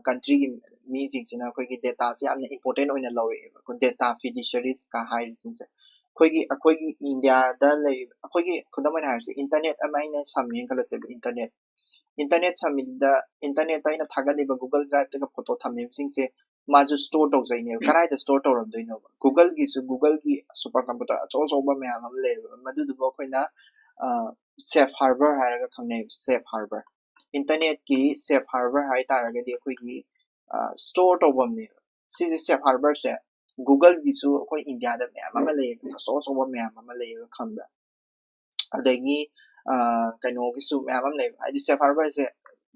countryꯒꯤ ꯃꯤꯁꯤꯡꯁꯤꯅ ꯑꯩꯈꯣꯏꯒꯤ dataꯁꯦ ꯌꯥꯝꯅ important ꯑꯣꯏꯅ ꯂꯧꯔꯛꯑꯦꯕ, ꯑꯩꯈꯣꯏ data fiduciariesꯀ ꯍꯥꯏꯔꯤꯁꯤꯡꯁꯦ꯫ ꯑꯩꯈꯣꯏꯒꯤ, ꯑꯩꯈꯣꯏꯒꯤ ꯏꯟꯗꯤꯌꯥꯗ ꯂꯩꯔꯤꯕ, ꯑꯩꯈꯣꯏꯒꯤ ꯈꯨꯗꯝ ꯑꯣꯏꯅ ꯍꯥꯏꯔꯁꯤ, internet ꯑꯃ ꯑꯩꯅ ꯁꯝꯃꯦꯅ ꯈꯜꯂꯁꯦꯕ, internet, internet ꯁꯝꯃꯤꯗ, internetꯇ ꯑꯩꯅ ꯊꯥꯒꯠꯂꯤꯕ Google Driveꯇꯒ photo ꯊꯝꯃꯤꯕꯁꯤꯡꯁꯦ ꯃꯥꯁꯨ store ꯇꯧꯖꯩꯅꯦꯕ꯫ ꯀꯗꯥꯏꯗ store ꯇꯧꯔꯝꯗꯣꯏꯅꯣꯕ? Googleꯒꯤꯁꯨ, Googleꯒꯤ super computer ꯑꯆꯧ ꯑꯆꯧꯕ ꯃꯌꯥꯝ ꯑꯃ ꯂꯩꯌꯦꯕ, ꯃꯗꯨꯗꯨꯕꯨ ꯑꯩꯈꯣꯏꯅ safe harbor ꯍꯥꯏꯔꯒ ꯈꯪꯅꯩꯕ, safe harbor꯫ internetꯀꯤ safe harbor ꯍꯥꯏ ꯇꯥꯔꯒꯗꯤ ꯑꯩꯈꯣꯏꯒꯤ store ꯇꯧꯐꯝꯅꯦꯕ꯫ ꯁꯤꯁꯦ safe harborꯁꯦ Googleꯒꯤꯁꯨ ꯑꯩꯈꯣꯏ ꯏꯟꯗꯤꯌꯥꯗ ꯃꯌꯥꯝ ꯑꯃ ꯂꯩꯌꯦꯕ, ꯑꯆꯧ ꯑꯆꯧꯕ ꯃꯌꯥꯝ ꯑꯃ ꯂꯩꯌꯦꯕ, ꯈꯪꯕ꯭ꯔꯥ? ꯑꯗꯒꯤ ꯀꯩꯅꯣꯒꯤꯁꯨ ꯃꯌꯥꯝ ꯑꯃ ꯂꯩꯕ, ꯍꯥꯏꯗꯤ safe harborꯁꯦ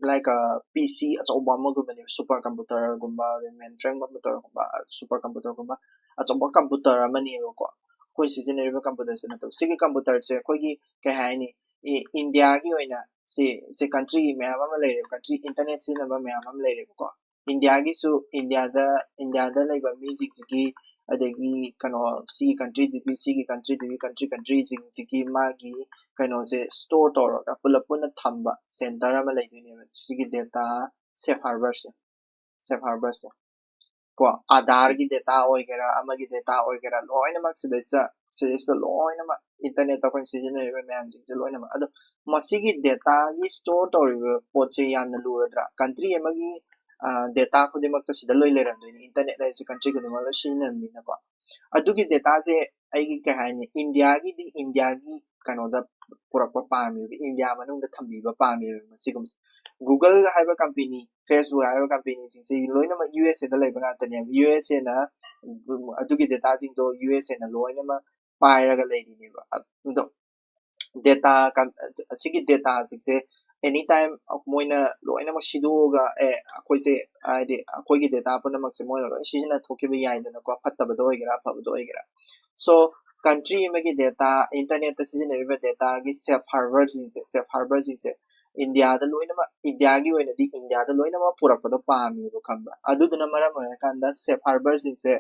like PC ꯑꯆꯧꯕ ꯑꯃꯒꯨꯝꯕꯅꯦꯕ, super computerꯒꯨꯝꯕ, ꯑꯗꯩ mainframe computerꯒꯨꯝꯕ, super computerꯒꯨꯝꯕ ꯑꯆꯧꯕ computer ꯑꯃꯅꯦꯕꯀꯣ꯫ ꯑꯩꯈꯣꯏ ꯁꯤꯖꯤꯟꯅꯔꯤꯕ computerꯁꯦ ꯅꯠꯇꯕ, ꯁꯤꯒꯤ computerꯁꯦ ꯑꯩꯈꯣꯏꯒꯤ ꯀꯩ ꯍꯥꯏꯅꯤ, ꯏꯟꯗꯤꯌꯥꯒꯤ ꯑꯣꯏꯅ ꯁꯤ ꯁꯤ country ꯃꯌꯥꯝ ꯑꯃ ꯂꯩꯔꯦꯕ, country internet ꯁꯤꯖꯤꯟꯅꯕ ꯃꯌꯥꯝ ꯑꯃ ꯂꯩꯔꯦꯕꯀꯣ꯫ ꯏꯟꯗꯤꯌꯥꯒꯤꯁꯨ, ꯏꯟꯗꯤꯌꯥꯗ ꯏꯟꯗꯤꯌꯥꯗ ꯂꯩꯕ ꯃꯤꯁꯤꯡꯁꯤꯒꯤ, ꯑꯗꯒꯤ ꯀꯩꯅꯣ, ꯁꯤꯒꯤ countryꯗꯨꯒꯤ, ꯁꯤꯒꯤ countryꯗꯨꯒꯤ, country countryꯁꯤꯡꯁꯤꯒꯤ ꯃꯥꯒꯤ ꯀꯩꯅꯣꯁꯦ store ꯇꯧꯔꯒ ꯄꯨꯂꯞ ꯄꯨꯟꯅ ꯊꯝꯕ center ꯑꯃ ꯂꯩꯗꯣꯏꯅꯦꯕ, ꯁꯤꯒꯤ data safe harborꯁꯦ, safe harborꯁꯦ꯫ ꯀꯣ, Aadhaarꯒꯤ data ꯑꯣꯏꯒꯦꯔꯥ, ꯑꯃꯒꯤ data ꯑꯣꯏꯒꯦꯔꯥ, ꯂꯣꯏꯅꯃꯛ ꯁꯤꯗꯩꯁꯤꯗ, ꯁꯤꯗꯩꯁꯤꯗ ꯂꯣꯏꯅꯃꯛ internetꯇ ꯑꯩꯈꯣꯏꯅ ꯁꯤꯖꯤꯟꯅꯔꯤꯕ ꯃꯌꯥꯝꯁꯤꯡꯁꯦ ꯂꯣꯏꯅꯃꯛ꯫ ꯑꯗꯣ ꯃꯁꯤꯒꯤ dataꯒꯤ store ꯇꯧꯔꯤꯕ ꯄꯣꯠꯁꯦ ꯌꯥꯝꯅ ꯂꯨꯔꯗ꯭ꯔꯥ? country ꯑꯃꯒꯤ data ꯈꯨꯗꯤꯡꯃꯛꯇꯣ ꯁꯤꯗ ꯂꯣꯏ ꯂꯩꯔꯝꯗꯣꯏꯅꯤ꯫ internet ꯍꯥꯏꯁꯦ country ꯈꯨꯗꯤꯡꯃꯛ ꯂꯣꯏ ꯁꯤꯖꯤꯟꯅꯕꯅꯤꯅꯀꯣ꯫ ꯑꯗꯨꯒꯤ dataꯁꯦ ꯑꯩꯒꯤ ꯀꯩ ꯍꯥꯏꯅꯤ, ꯏꯟꯗꯤꯌꯥꯒꯤꯗꯤ ꯏꯟꯗꯤꯌꯥꯒꯤ ꯀꯩꯅꯣꯗ ꯄꯨꯔꯛꯄ ꯄꯥꯝꯃꯦꯕ, ꯏꯟꯗꯤꯌꯥ ꯃꯅꯨꯡꯗ ꯊꯝꯕꯤꯕ ꯄꯥꯝꯃꯦꯕ ꯃꯁꯤꯒꯨꯝꯕꯁꯦ꯫ Google ꯍꯥꯏꯕ company, Facebook ꯍꯥꯏꯕ companyꯁꯤꯡꯁꯦ ꯂꯣꯏꯅꯃꯛ USAꯗ ꯂꯩꯕ ꯉꯥꯛꯇꯅꯦꯕ꯫ USAꯅ ꯑꯗꯨꯒꯤ dataꯁꯤꯡꯗꯣ USAꯅ ꯂꯣꯏꯅꯃꯛ ꯄꯥꯏꯔꯒ ꯂꯩꯔꯤꯅꯦꯕ꯫ ꯑꯗꯣ data, ꯑꯁꯤꯒꯤ dataꯁꯤꯡꯁꯦ anytime ꯃꯣꯏꯅ ꯂꯣꯏꯅꯃꯛ ꯁꯤꯗꯣꯛꯑꯒ, ꯑꯦ, ꯑꯩꯈꯣꯏꯁꯦ, ꯍꯥꯏꯗꯤ ꯑꯩꯈꯣꯏꯒꯤ data ꯄꯨꯝꯅꯃꯛꯁꯦ ꯃꯣꯏꯅ ꯂꯣꯏ ꯁꯤꯖꯤꯟꯅ ꯊꯣꯛꯈꯤꯕ ꯌꯥꯏꯗꯅꯀꯣ, ꯐꯠꯇꯕꯗ ꯑꯣꯏꯒꯦꯔꯥ ꯑꯐꯕꯗ ꯑꯣꯏꯒꯦꯔꯥ꯫ So country ꯑꯃꯒꯤ data, internetꯇ ꯁꯤꯖꯤꯟꯅꯔꯤꯕ dataꯒꯤ safe harborꯁꯤꯡꯁꯦ, safe harborꯁꯤꯡꯁꯦ ꯏꯟꯗꯤꯌꯥꯗ ꯂꯣꯏꯅꯃꯛ, ꯏꯟꯗꯤꯌꯥꯒꯤ ꯑꯣꯏꯅꯗꯤ ꯏꯟꯗꯤꯌꯥꯗ ꯂꯣꯏꯅꯃꯛ ꯄꯨꯔꯛꯄꯗꯣ ꯄꯥꯝꯃꯦꯕ, ꯈꯪꯕ꯭ꯔꯥ? ꯑꯗꯨꯗꯨꯅ ꯃꯔꯝ ꯑꯣꯏꯔꯀꯥꯟꯗ safe harborꯁꯤꯡꯁꯦ,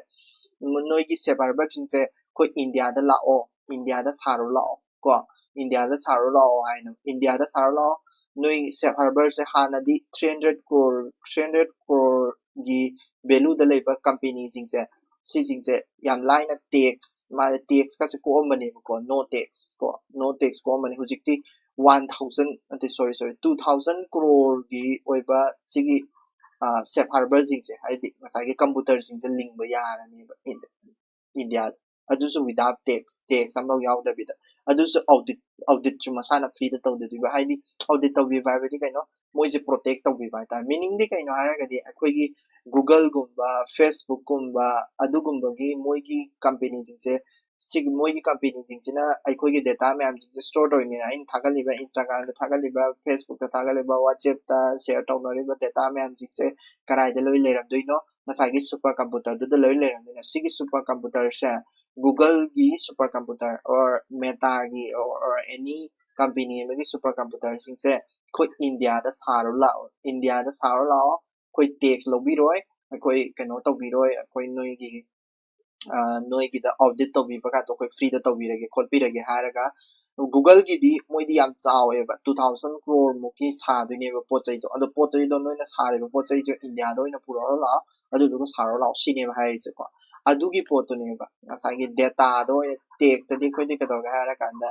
ꯅꯣꯏꯒꯤ safe harborꯁꯤꯡꯁꯦ ꯑꯩꯈꯣꯏ ꯏꯟꯗꯤꯌꯥꯗ ꯂꯥꯛꯑꯣ, ꯏꯟꯗꯤꯌꯥꯗ ꯁꯥꯔꯨ ꯂꯥꯛꯑꯣ ꯀꯣ, ꯏꯟꯗꯤꯌꯥꯗ ꯁꯥꯔꯨ ꯂꯥꯛꯑꯣ ꯍꯥꯏꯅ, ꯏꯟꯗꯤꯌꯥꯗ ꯁꯥꯔꯨ ꯂꯥꯛꯑꯣ, ꯅꯣꯏ safe harborꯁꯦ ꯍꯥꯟꯅꯗꯤ three hundred crore, three hundred croreꯒꯤ valueꯗ ꯂꯩꯕ companyꯁꯤꯡꯁꯦ, ꯁꯤꯁꯤꯡꯁꯦ ꯌꯥꯝ ꯂꯥꯏꯅ tax, ꯃꯥ taxꯀꯁꯦ ꯀꯣꯛꯑꯝꯕꯅꯦꯕꯀꯣ, no tax ꯀꯣ, no tax ꯀꯣꯛꯑꯝꯕꯅꯦ꯫ ꯍꯧꯖꯤꯛꯇꯤ one thousand, ꯅꯠꯇꯦ, sorry, sorry, two thousand croreꯒꯤ ꯑꯣꯏꯕ ꯁꯤꯒꯤ safe harbourꯁꯤꯡꯁꯦ, ꯍꯥꯏꯗꯤ ꯉꯁꯥꯏꯒꯤ computerꯁꯤꯡꯁꯦ ꯂꯤꯡꯕ ꯌꯥꯔꯅꯦꯕ ꯏꯟꯗꯤꯌꯥꯗ꯫ ꯑꯗꯨꯁꯨ without tax, tax ꯑꯃꯐꯥꯎ ꯌꯥꯎꯗꯕꯤꯗ꯫ ꯑꯗꯨꯁꯨ audit, auditꯁꯨ ꯃꯁꯥꯅ freeꯗ ꯇꯧꯗꯣꯏꯕ꯫ ꯍꯥꯏꯗꯤ audit ꯇꯧꯕꯤꯕ ꯍꯥꯏꯕꯗꯤ ꯀꯩꯅꯣ? ꯃꯣꯏꯁꯦ protect ꯇꯧꯕꯤꯕ ꯍꯥꯏꯇꯥꯔꯦ꯫ Meaningꯗꯤ ꯀꯩꯅꯣ ꯍꯥꯏꯔꯒꯗꯤ, ꯑꯩꯈꯣꯏꯒꯤ Googleꯒꯨꯝꯕ, Facebookꯀꯨꯝꯕ, ꯑꯗꯨꯒꯨꯝꯕꯒꯤ ꯃꯣꯏꯒꯤ companyꯁꯤꯡꯁꯦ, ꯁꯤꯒꯤ ꯃꯣꯏꯒꯤ companyꯁꯤꯡꯁꯤꯅ ꯑꯩꯈꯣꯏꯒꯤ data ꯃꯌꯥꯝꯁꯤꯡꯁꯦ store ꯇꯧꯔꯤꯅꯤꯅ, ꯑꯩꯅ ꯊꯥꯒꯠꯂꯤꯕ, Instagramꯗ ꯊꯥꯒꯠꯂꯤꯕ, Facebookꯇ ꯊꯥꯒꯠꯂꯤꯕ, WhatsAppꯇ share ꯇꯧꯅꯔꯤꯕ data ꯃꯌꯥꯝꯁꯤꯡꯁꯦ ꯀꯗꯥꯏꯗ ꯂꯣꯏ ꯂꯩꯔꯝꯗꯣꯏꯅꯣ? ꯉꯁꯥꯏꯒꯤ super computerꯗꯨꯗ ꯂꯣꯏ ꯂꯩꯔꯝꯗꯣꯏꯅꯣ꯫ ꯁꯤꯒꯤ super computerꯁꯦ Googleꯒꯤ super computer or Metaꯒꯤ or, or any company ꯑꯃꯒꯤ super computerꯁꯤꯡꯁꯦ ꯑꯩꯈꯣꯏ ꯏꯟꯗꯤꯌꯥꯗ ꯁꯥꯔꯨ ꯂꯥꯛꯑꯣ, ꯏꯟꯗꯤꯌꯥꯗ ꯁꯥꯔꯨ ꯂꯥꯛꯑꯣ, ꯑꯩꯈꯣꯏ tax ꯂꯧꯕꯤꯔꯣꯏ, ꯑꯩꯈꯣꯏ ꯀꯩꯅꯣ ꯇꯧꯕꯤꯔꯣꯏ, ꯑꯩꯈꯣꯏ ꯅꯣꯏꯒꯤ, ꯑ, ꯅꯣꯏꯒꯤꯗ audit ꯇꯧꯕꯤꯕ ꯀꯥꯗꯣ ꯑꯩꯈꯣꯏ freeꯗ ꯇꯧꯕꯤꯔꯒꯦ ꯈꯣꯠꯄꯤꯔꯒꯦ ꯍꯥꯏꯔꯒ, Googleꯒꯤꯗꯤ ꯃꯣꯏꯗꯤ ꯌꯥꯝ ꯆꯥꯎꯋꯦꯕ, two thousand crore ꯃꯨꯛꯀꯤ ꯁꯥꯗꯣꯏꯅꯦꯕ ꯄꯣꯠ ꯆꯩꯗꯣ꯫ ꯑꯗꯣ ꯄꯣꯠ ꯆꯩꯗꯣ ꯅꯣꯏꯅ ꯁꯥꯔꯤꯕ ꯄꯣꯠ ꯆꯩꯗꯣ ꯏꯟꯗꯤꯌꯥꯗ ꯑꯣꯏꯅ ꯄꯨꯔꯛꯑ ꯂꯥꯛꯑꯣ, ꯑꯗꯨꯗꯨꯒ ꯁꯥꯔꯣ ꯂꯥꯛꯑꯣ ꯁꯤꯅꯦꯕ ꯍꯥꯏꯔꯤꯁꯦꯀꯣ꯫ ꯑꯗꯨꯒꯤ ꯄꯣꯠꯇꯨꯅꯦꯕ ꯉꯁꯥꯏꯒꯤ dataꯗ ꯑꯣꯏꯅ, taxꯇꯗꯤ ꯑꯩꯈꯣꯏꯗꯤ ꯀꯩꯗꯧꯒꯦ ꯍꯥꯏꯔ ꯀꯥꯟꯗ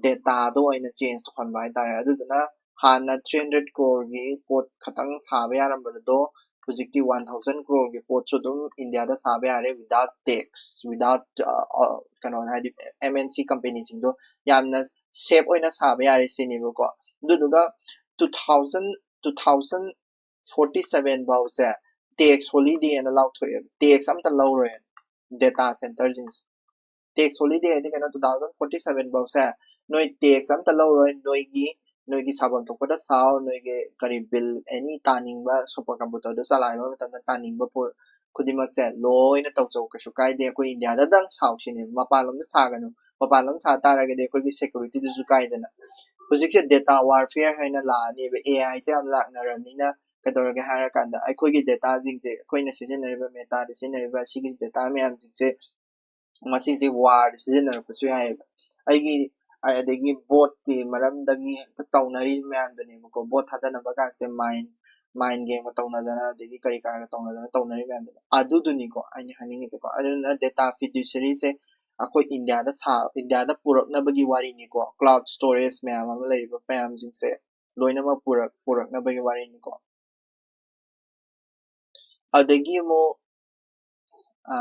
dataꯗ ꯑꯣꯏꯅ change ꯇꯧꯍꯟꯕ ꯍꯥꯏꯇꯥꯔꯦ꯫ ꯑꯗꯨꯗꯨꯅ ꯍꯥꯟꯅ three hundred croreꯒꯤ ꯄꯣꯠ ꯈꯇꯪ ꯁꯥꯕ ꯌꯥꯔꯝꯕꯗꯣ ꯍꯧꯖꯤꯛꯇꯤ one thousand croreꯒꯤ ꯄꯣꯠꯁꯨ ꯑꯗꯨꯝ ꯏꯟꯗꯤꯌꯥꯗ ꯁꯥꯕ ꯌꯥꯔꯦ, without tax, without, ꯑ, ꯑ, ꯀꯩꯅꯣ, ꯍꯥꯏꯗꯤ M N C companyꯁꯤꯡꯗꯣ ꯌꯥꯝꯅ safe ꯑꯣꯏꯅ ꯁꯥꯕ ꯌꯥꯔꯦ ꯁꯤꯅꯦꯕꯀꯣ꯫ ꯑꯗꯨꯗꯨꯒ two thousand, two thousand forty seven ꯐꯥꯎꯁꯦ tax holiday ꯑꯅ ꯂꯥꯎꯊꯣꯛꯑꯦꯕ, tax ꯑꯝꯇ ꯂꯧꯔꯣꯏ data centreꯁꯤꯡꯁꯦ꯫ Tax holiday ꯍꯥꯏꯗꯤ ꯀꯩꯅꯣ, two thousand forty seven ꯐꯥꯎꯁꯦ ꯅꯣꯏ tax ꯑꯝꯇ ꯂꯧꯔꯣꯏ, ꯅꯣꯏꯒꯤ, ꯅꯣꯏꯒꯤ ꯁꯥꯐꯝ ꯊꯣꯛꯄꯗ ꯁꯥꯎ, ꯅꯣꯏꯒꯤ ꯀꯔꯤ bill any ꯇꯥꯅꯤꯡꯕ super computerꯗ ꯆꯂꯥꯏꯕ ꯃꯇꯝꯗ ꯇꯥꯅꯤꯡꯕ ꯄꯣ-, ꯈꯨꯗꯤꯡꯃꯛꯁꯦ ꯂꯣꯏꯅ ꯇꯧꯖꯧ, ꯀꯩꯁꯨ ꯀꯥꯏꯗꯦ꯫ ꯑꯩꯈꯣꯏ ꯏꯟꯗꯤꯌꯥꯗꯗꯪ ꯁꯥꯎ ꯁꯤꯅꯦꯕ, ꯃꯄꯥꯟ ꯂꯝꯗ ꯁꯥꯒꯅꯨ꯫ ꯃꯄꯥꯟ ꯂꯝꯗ ꯁꯥ ꯇꯥꯔꯒꯗꯤ ꯑꯩꯈꯣꯏꯒꯤ securityꯗꯨꯁꯨ ꯀꯥꯏꯗꯅ꯫ ꯍꯧꯖꯤꯛꯁꯦ data warfare ꯍꯥꯏꯅ ꯂꯥꯛꯑꯅꯦꯕ, AIꯁꯦ ꯌꯥꯝ ꯂꯥꯛꯅꯔꯕꯅꯤꯅ ꯀꯩꯗꯧꯔꯒꯦ ꯍꯥꯏꯔꯀꯥꯟꯗ ꯑꯩꯈꯣꯏꯒꯤ dataꯁꯤꯡꯁꯦ, ꯑꯩꯈꯣꯏꯅ ꯁꯤꯖꯤꯟꯅꯔꯤꯕ, Metaꯗ ꯁꯤꯖꯤꯟꯅꯔꯤꯕ ꯁꯤꯒꯤ data ꯃꯌꯥꯝꯁꯤꯡꯁꯦ ꯃꯁꯤꯁꯦ warꯗ ꯁꯤꯖꯤꯟꯅꯔꯛꯄꯁꯨ ꯌꯥꯏꯑꯕ꯫ ꯑꯩꯒꯤ, ꯑꯗꯒꯤ botꯀꯤ ꯃꯔꯝꯗꯒꯤ ꯍꯦꯛꯇ ꯇꯧꯅꯔꯤ ꯃꯌꯥꯝꯗꯨꯅꯦꯕꯀꯣ, bot ꯊꯥꯗꯅꯕ ꯀꯥꯟꯁꯦ mind, mind gameꯒ ꯇꯧꯅꯗꯅ, ꯑꯗꯒꯤ ꯀꯔꯤ ꯀꯔꯥꯒ ꯇꯧꯅꯗꯅ ꯇꯧꯅꯔꯤ ꯃꯌꯥꯝꯗꯨꯅꯦ꯫ ꯑꯗꯨꯗꯨꯅꯤꯀꯣ ꯑꯩꯅ ꯍꯥꯏꯅꯤꯡꯉꯤꯁꯦꯀꯣ꯫ ꯑꯗꯨꯅ data fiduciaryꯁꯦ ꯑꯩꯈꯣꯏ ꯏꯟꯗꯤꯌꯥꯗ ꯁꯥ-, ꯏꯟꯗꯤꯌꯥꯗ ꯄꯨꯔꯛꯅꯕꯒꯤ ꯋꯥꯔꯤꯅꯤꯀꯣ꯫ Cloud storage ꯃꯌꯥꯝ ꯑꯃ ꯂꯩꯔꯤꯕ ꯃꯌꯥꯝꯁꯤꯡꯁꯦ ꯂꯣꯏꯅꯃꯛ ꯄꯨꯔꯛ-, ꯄꯨꯔꯛꯅꯕꯒꯤ ꯋꯥꯔꯤꯅꯤꯀꯣ꯫ ꯑꯗꯒꯤ ꯑꯃꯨꯛ ꯑ,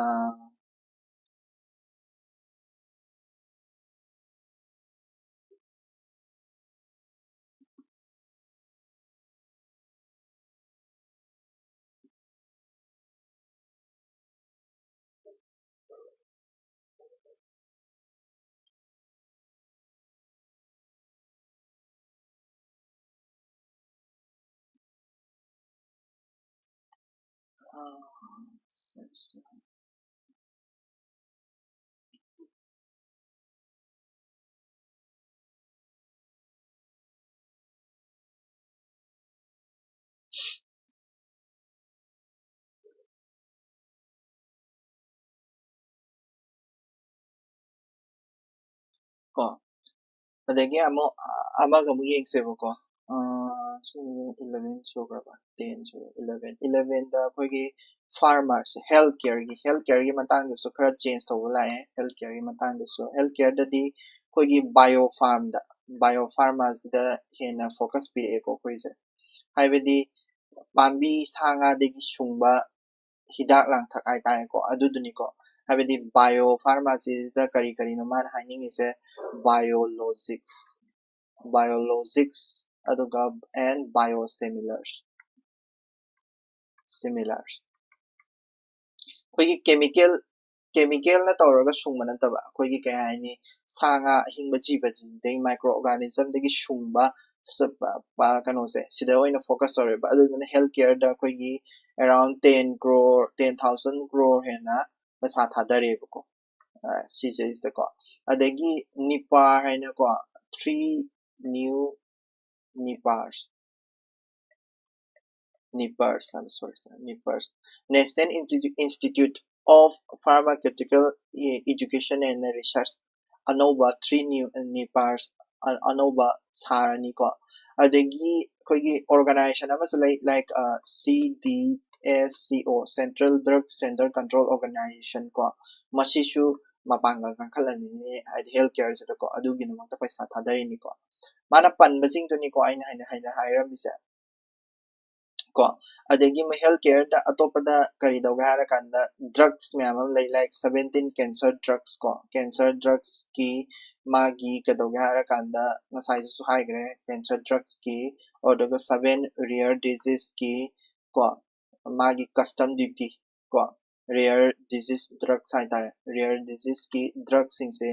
ꯀꯣ ꯑꯗꯒꯤ ꯑꯃꯨꯛ ꯑꯃꯒ ꯑꯃꯨꯛ ꯌꯦꯡꯁꯦꯕꯀꯣ꯫ ꯁꯤ ꯏꯂꯚꯦꯟ ꯁꯨꯈ꯭ꯔꯕ? ꯇꯦꯟ ꯁꯨꯔꯦ꯫ ꯏꯂꯚꯦꯟ ꯏꯂꯚꯦꯟꯗ ꯑꯩꯈꯣꯏꯒꯤ ꯐꯥꯔꯃꯥꯁꯦ, ꯍꯦꯜꯊ ꯀꯦꯌꯔꯒꯤ ꯍꯦꯜꯊ ꯀꯦꯌꯔꯒꯤ ꯃꯇꯥꯡꯗꯁꯨ ꯈꯔ ꯆꯦꯟꯖ ꯇꯧꯕ ꯂꯥꯛꯑꯦ꯫ ꯍꯦꯜꯊ ꯀꯦꯌꯔꯒꯤ ꯃꯇꯥꯡꯗꯁꯨ, ꯍꯦꯜꯊ ꯀꯦꯌꯔꯗꯗꯤ ꯑꯩꯈꯣꯏꯒꯤ ꯕꯥꯏꯑꯣ ꯐꯥꯔꯝꯗ, ꯕꯥꯏꯑꯣ ꯐꯥꯔꯃꯥꯁꯤꯗ ꯍꯦꯟꯅ ꯐꯣꯀꯁ ꯄꯤꯔꯛꯑꯦꯀꯣ ꯑꯩꯈꯣꯏꯁꯦ꯫ ꯍꯥꯏꯕꯗꯤ ꯄꯥꯝꯕꯤ ꯁꯥ ꯉꯥꯗꯒꯤ ꯁꯨꯡꯕ ꯍꯤꯗꯥꯛ ꯂꯥꯡꯊꯛ ꯍꯥꯏꯇꯥꯔꯦꯀꯣ, ꯑꯗꯨꯗꯨꯅꯤꯀꯣ꯫ ꯍꯥꯏꯕꯗꯤ ꯕꯥꯏꯑꯣ ꯐꯥꯔꯃꯥꯁꯤꯁꯤꯗ ꯀꯔꯤ ꯀꯔꯤꯅꯣ ꯃꯥꯅ ꯍꯥꯏꯅꯤꯡꯉꯤꯁꯦ? ꯕꯥꯏꯑꯣꯂꯣꯖꯤꯛꯁ, ꯕꯥꯏꯑꯣꯂꯣꯖꯤꯛꯁ, ꯑꯗꯨꯒ and biosimilars, similars꯫ ꯑꯩꯈꯣꯏꯒꯤ ꯀꯦꯃꯤꯀꯦꯜ, ꯀꯦꯃꯤꯀꯦꯜꯅ ꯇꯧꯔꯒ ꯁꯨꯡꯕ ꯅꯠꯇꯕ, ꯑꯩꯈꯣꯏꯒꯤ ꯀꯩ ꯍꯥꯏꯅꯤ, ꯁꯥ ꯉꯥ ꯑꯍꯤꯡꯕ ꯖꯤꯕꯁꯤꯗꯒꯤ, ꯃꯥꯏꯀ꯭ꯔꯣ ꯑꯣꯔꯒꯥꯅꯤꯖꯝꯗꯒꯤ ꯁꯨꯡꯕ ꯀꯩꯅꯣꯁꯦ, ꯁꯤꯗ ꯑꯣꯏꯅ ꯐꯣꯀꯁ ꯇꯧꯔꯦꯕ꯫ ꯑꯗꯨꯗꯨꯅ ꯍꯦꯜꯊ ꯀꯦꯌꯔꯗ ꯑꯩꯈꯣꯏꯒꯤ around ten crore, ten thousand crore ꯍꯦꯟꯅ ꯄꯩꯁꯥ ꯊꯥꯗꯔꯦꯕꯀꯣ꯫ ꯁꯤꯁꯤꯗꯩꯁꯤꯗꯀꯣ꯫ ꯑꯗꯒꯤ ꯅꯤꯄꯥꯔ ꯍꯥꯏꯅꯀꯣ, three new NIPARs, NIPARs, I'm sorry, NIPARs, National Institu- Institute of Pharmaceutical Education and Research, ꯑꯅꯧꯕ three new NIPARs, ꯑ- ꯑꯅꯧꯕ ꯁꯥꯔꯅꯤꯀꯣ꯫ ꯑꯗꯒꯤ ꯑꯩꯈꯣꯏꯒꯤ ꯑꯣꯔꯒꯅꯥꯏꯖꯦꯁꯟ ꯑꯃꯁꯨ ꯂꯩ, like, CDSCO, Central Drug Standard Control Organization ꯀꯣ, ꯃꯁꯤꯁꯨ ꯃꯄꯥꯡꯒꯜ ꯀꯟꯈꯠꯍꯟꯅꯤꯡꯉꯤ, ꯍꯥꯏꯗꯤ ꯍꯦꯜꯊ ꯀꯦꯌꯔꯁꯤꯗꯀꯣ, ꯑꯗꯨꯒꯤꯗꯃꯛꯇ ꯄꯩꯁꯥ ꯊꯥꯗꯔꯤꯅꯤꯀꯣ꯫ ꯃꯥꯅ ꯄꯟꯕꯁꯤꯡꯗꯨꯅꯤꯀꯣ ꯑꯩꯅ ꯍꯥꯏꯅ ꯍꯥꯏꯅ ꯍꯥꯏꯔꯝꯃꯤꯁꯦ꯫ ꯀꯣ꯫ ꯑꯗꯒꯤ ꯃꯣꯏ ꯍꯦꯜꯊ ꯀꯦꯌꯔꯗ ꯑꯇꯣꯞꯄꯗ ꯀꯔꯤ ꯇꯧꯒꯦ ꯍꯥꯏꯔꯀꯥꯟꯗ ꯗ꯭ꯔꯒꯁ ꯃꯌꯥꯝ ꯑꯃ ꯂꯩ, ꯂꯥꯏꯛ ꯁꯕꯦꯟꯇꯤꯟ ꯀꯦꯟꯁꯔ ꯗ꯭ꯔꯒꯁ ꯀꯣ꯫ ꯀꯦꯟꯁꯔ ꯗ꯭ꯔꯒꯁꯀꯤ ꯃꯥꯒꯤ ꯀꯩꯗꯧꯒꯦ ꯍꯥꯏꯔꯀꯥꯟꯗ ꯉꯁꯥꯏꯁꯨ ꯍꯥꯏꯈ꯭ꯔꯦ, ꯀꯦꯟꯁꯔ ꯗ꯭ꯔꯒꯁꯀꯤ, ꯑꯗꯨꯒ ꯁꯕꯦꯟ ꯔꯤꯌꯔ ꯗꯤꯖꯤꯖꯀꯤ ꯀꯣ, ꯃꯥꯒꯤ ꯀꯁꯇꯝ ꯗ꯭ꯌꯨꯇꯤ ꯀꯣ, ꯔꯤꯌꯔ ꯗꯤꯖꯤꯖ ꯗ꯭ꯔꯒꯁ ꯍꯥꯏꯇꯥꯔꯦ꯫ ꯔꯤꯌꯔ ꯗꯤꯖꯤꯖꯀꯤ ꯗ꯭ꯔꯒꯁꯤꯡꯁꯦ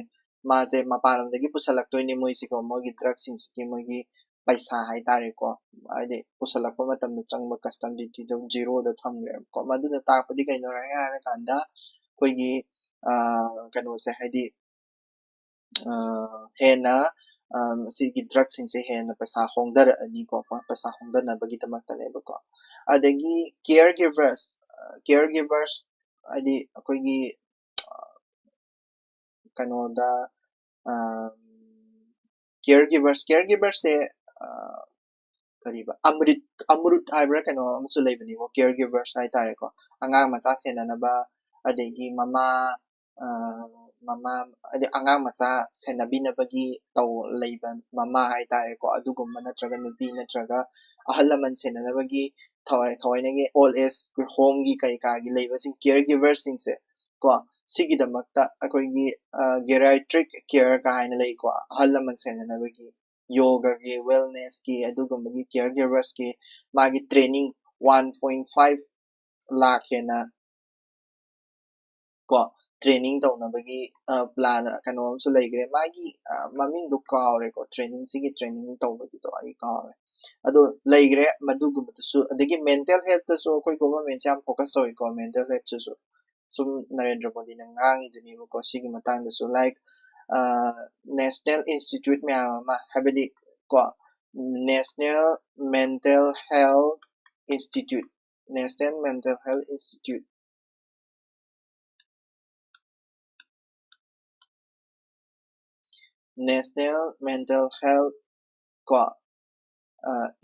ꯃꯥꯁꯦ ꯃꯄꯥꯟ ꯂꯝꯗꯒꯤ ꯄꯨꯁꯜꯂꯛꯇꯣꯏꯅꯤ ꯃꯣꯏꯁꯤꯀꯣ, ꯃꯣꯏꯒꯤ ꯗ꯭ꯔꯒꯁꯤꯡꯁꯤꯒꯤ ꯃꯣꯏꯒꯤ ꯄꯩꯁꯥ ꯍꯥꯏꯇꯥꯔꯦꯀꯣ, ꯍꯥꯏꯗꯤ ꯄꯨꯁꯜꯂꯛꯄ ꯃꯇꯝꯗ ꯆꯪꯕ ꯀꯁꯇꯝ ꯗ꯭ꯌꯨꯇꯤꯗꯣ ꯖꯤꯔꯣꯗ ꯊꯝꯈ꯭ꯔꯦꯕꯀꯣ꯫ ꯃꯗꯨꯅ ꯇꯥꯛꯄꯗꯤ ꯀꯩꯅꯣ ꯍꯥꯏꯔꯀꯥꯟꯗ ꯑꯩꯈꯣꯏꯒꯤ ꯀꯩꯅꯣꯁꯦ ꯍꯥꯏꯗꯤ ꯍꯦꯟꯅ ꯁꯤꯒꯤ ꯗ꯭ꯔꯒꯁꯤꯡꯁꯦ ꯍꯦꯟꯅ ꯄꯩꯁꯥ ꯍꯣꯡꯊꯔꯛꯑꯅꯤꯀꯣ, ꯄꯩꯁꯥ ꯍꯣꯡꯊꯅꯕꯒꯤꯗꯃꯛꯇꯅꯦꯕꯀꯣ꯫ ꯑꯗꯒꯤ ꯀꯤꯌꯔ ꯒꯤꯚꯔꯁ, ꯀꯤꯌꯔ ꯒꯤꯚꯔꯁ ꯍꯥꯏꯗꯤ ꯑꯩꯈꯣꯏꯒꯤ ꯀꯩꯅꯣꯗ ꯀꯤꯌꯔ ꯒꯤꯚꯔꯁ, ꯀꯤꯌꯔ ꯒꯤꯚꯔꯁꯦ ꯀꯔꯤꯕ ꯑꯃ꯭ꯔꯤꯠ, ꯑꯃ꯭ꯔꯨꯠ ꯍꯥꯏꯕ꯭ꯔꯥ ꯀꯩꯅꯣ ꯑꯃꯁꯨ ꯂꯩꯕꯅꯦꯕ, ꯀꯤꯌꯔ ꯒꯤꯚꯔꯁ ꯍꯥꯏꯇꯥꯔꯦꯀꯣ꯫ ꯑꯉꯥꯡ ꯃꯆꯥ ꯁꯦꯟꯅꯅꯕ, ꯑꯗꯒꯤ ꯃꯃꯥ ꯃꯃꯥ ꯍꯥꯏꯗꯤ ꯑꯉꯥꯡ ꯃꯆꯥ ꯁꯦꯟꯅꯕꯤꯅꯕꯒꯤ ꯇꯧ ꯂꯩꯕ ꯃꯃꯥ ꯍꯥꯏꯇꯥꯔꯦꯀꯣ, ꯑꯗꯨꯒꯨꯝꯕ ꯅꯠꯇ꯭ꯔꯒ ꯅꯨꯄꯤ ꯅꯠꯇ꯭ꯔꯒ ꯑꯍꯜ ꯂꯃꯟ ꯁꯦꯟꯅꯅꯕꯒꯤ ꯊꯋꯥꯏ ꯊꯋꯥꯏꯅꯒꯤ ꯑꯣꯜ ꯑꯦꯖ ꯍꯣꯝꯒꯤ ꯀꯩꯀꯥꯒꯤ ꯂꯩꯕꯁꯤꯡ ꯀꯤꯌꯔ ꯒꯤꯚꯔꯁꯤꯡꯁꯦ ꯀꯣ, ꯁꯤꯒꯤꯗꯃꯛꯇ ꯑꯩꯈꯣꯏꯒꯤ ꯒꯦꯔꯥꯏꯇ꯭ꯔꯤꯛ ꯀꯤꯌꯔ ꯀꯥꯏꯅ ꯂꯩꯀꯣ, ꯑꯍꯜ ꯂꯃꯟ ꯁꯦꯟꯅꯅꯕꯒꯤ ꯌꯣꯒꯒꯤ, ꯋꯦꯜꯅꯦꯁꯀꯤ, ꯑꯗꯨꯒꯨꯝꯕꯒꯤ ꯀꯤꯌꯔ ꯒꯤꯚꯔꯁꯀꯤ ꯃꯥꯒꯤ ꯇ꯭ꯔꯦꯅꯤꯡ ꯋꯥꯟ ꯄꯣꯏꯟ ꯐꯥꯏꯚ ꯂꯥꯛ ꯍꯦꯟꯅ ꯀꯣ ꯇ꯭ꯔꯦꯅꯤꯡ ꯇꯧꯅꯕꯒꯤ ꯄ꯭ꯂꯥꯟ ꯀꯩꯅꯣ ꯑꯃꯁꯨ ꯂꯩꯈ꯭ꯔꯦ꯫ ꯃꯥꯒꯤ ꯃꯃꯤꯡꯗꯣ ꯀꯥꯎꯔꯦꯀꯣ, ꯇ꯭ꯔꯦꯅꯤꯡꯁꯤꯒꯤ ꯇ꯭ꯔꯦꯅꯤꯡ ꯇꯧꯕꯒꯤꯗꯣ ꯑꯩ ꯀꯥꯎꯔꯦ꯫ ꯑꯗꯣ ꯂꯩꯈ꯭ꯔꯦ ꯃꯗꯨꯒꯨꯝꯕꯗꯨꯁꯨ꯫ ꯑꯗꯒꯤ ꯃꯦꯟꯇꯦꯜ ꯍꯦꯜꯠꯇꯁꯨ ꯑꯩꯈꯣꯏ ꯒꯣꯚꯔꯟꯃꯦꯟꯠꯁꯦ ꯌꯥꯝ ꯐꯣꯀꯁ ꯇꯧꯋꯤꯀꯣ, ꯃꯦꯟꯇꯦꯜ ꯍꯦꯜꯠꯁꯤꯁꯨ꯫ ꯁꯨꯝ ꯅꯔꯦꯟꯗ꯭ꯔ ꯃꯣꯗꯤꯅ ꯉꯥꯡꯉꯤꯗꯨꯅꯦꯕꯀꯣ ꯁꯤꯒꯤ ꯃꯇꯥꯡꯗꯁꯨ, ꯂꯥꯏꯛ ꯅꯦꯁꯅꯦꯜ ꯏꯟꯁꯇꯤꯇ꯭ꯌꯨꯠ ꯃꯌꯥꯝ ꯑꯃ, ꯍꯥꯏꯕꯗꯤ ꯀꯣ national mental health institute, national mental health institute, national mental health ꯀꯣ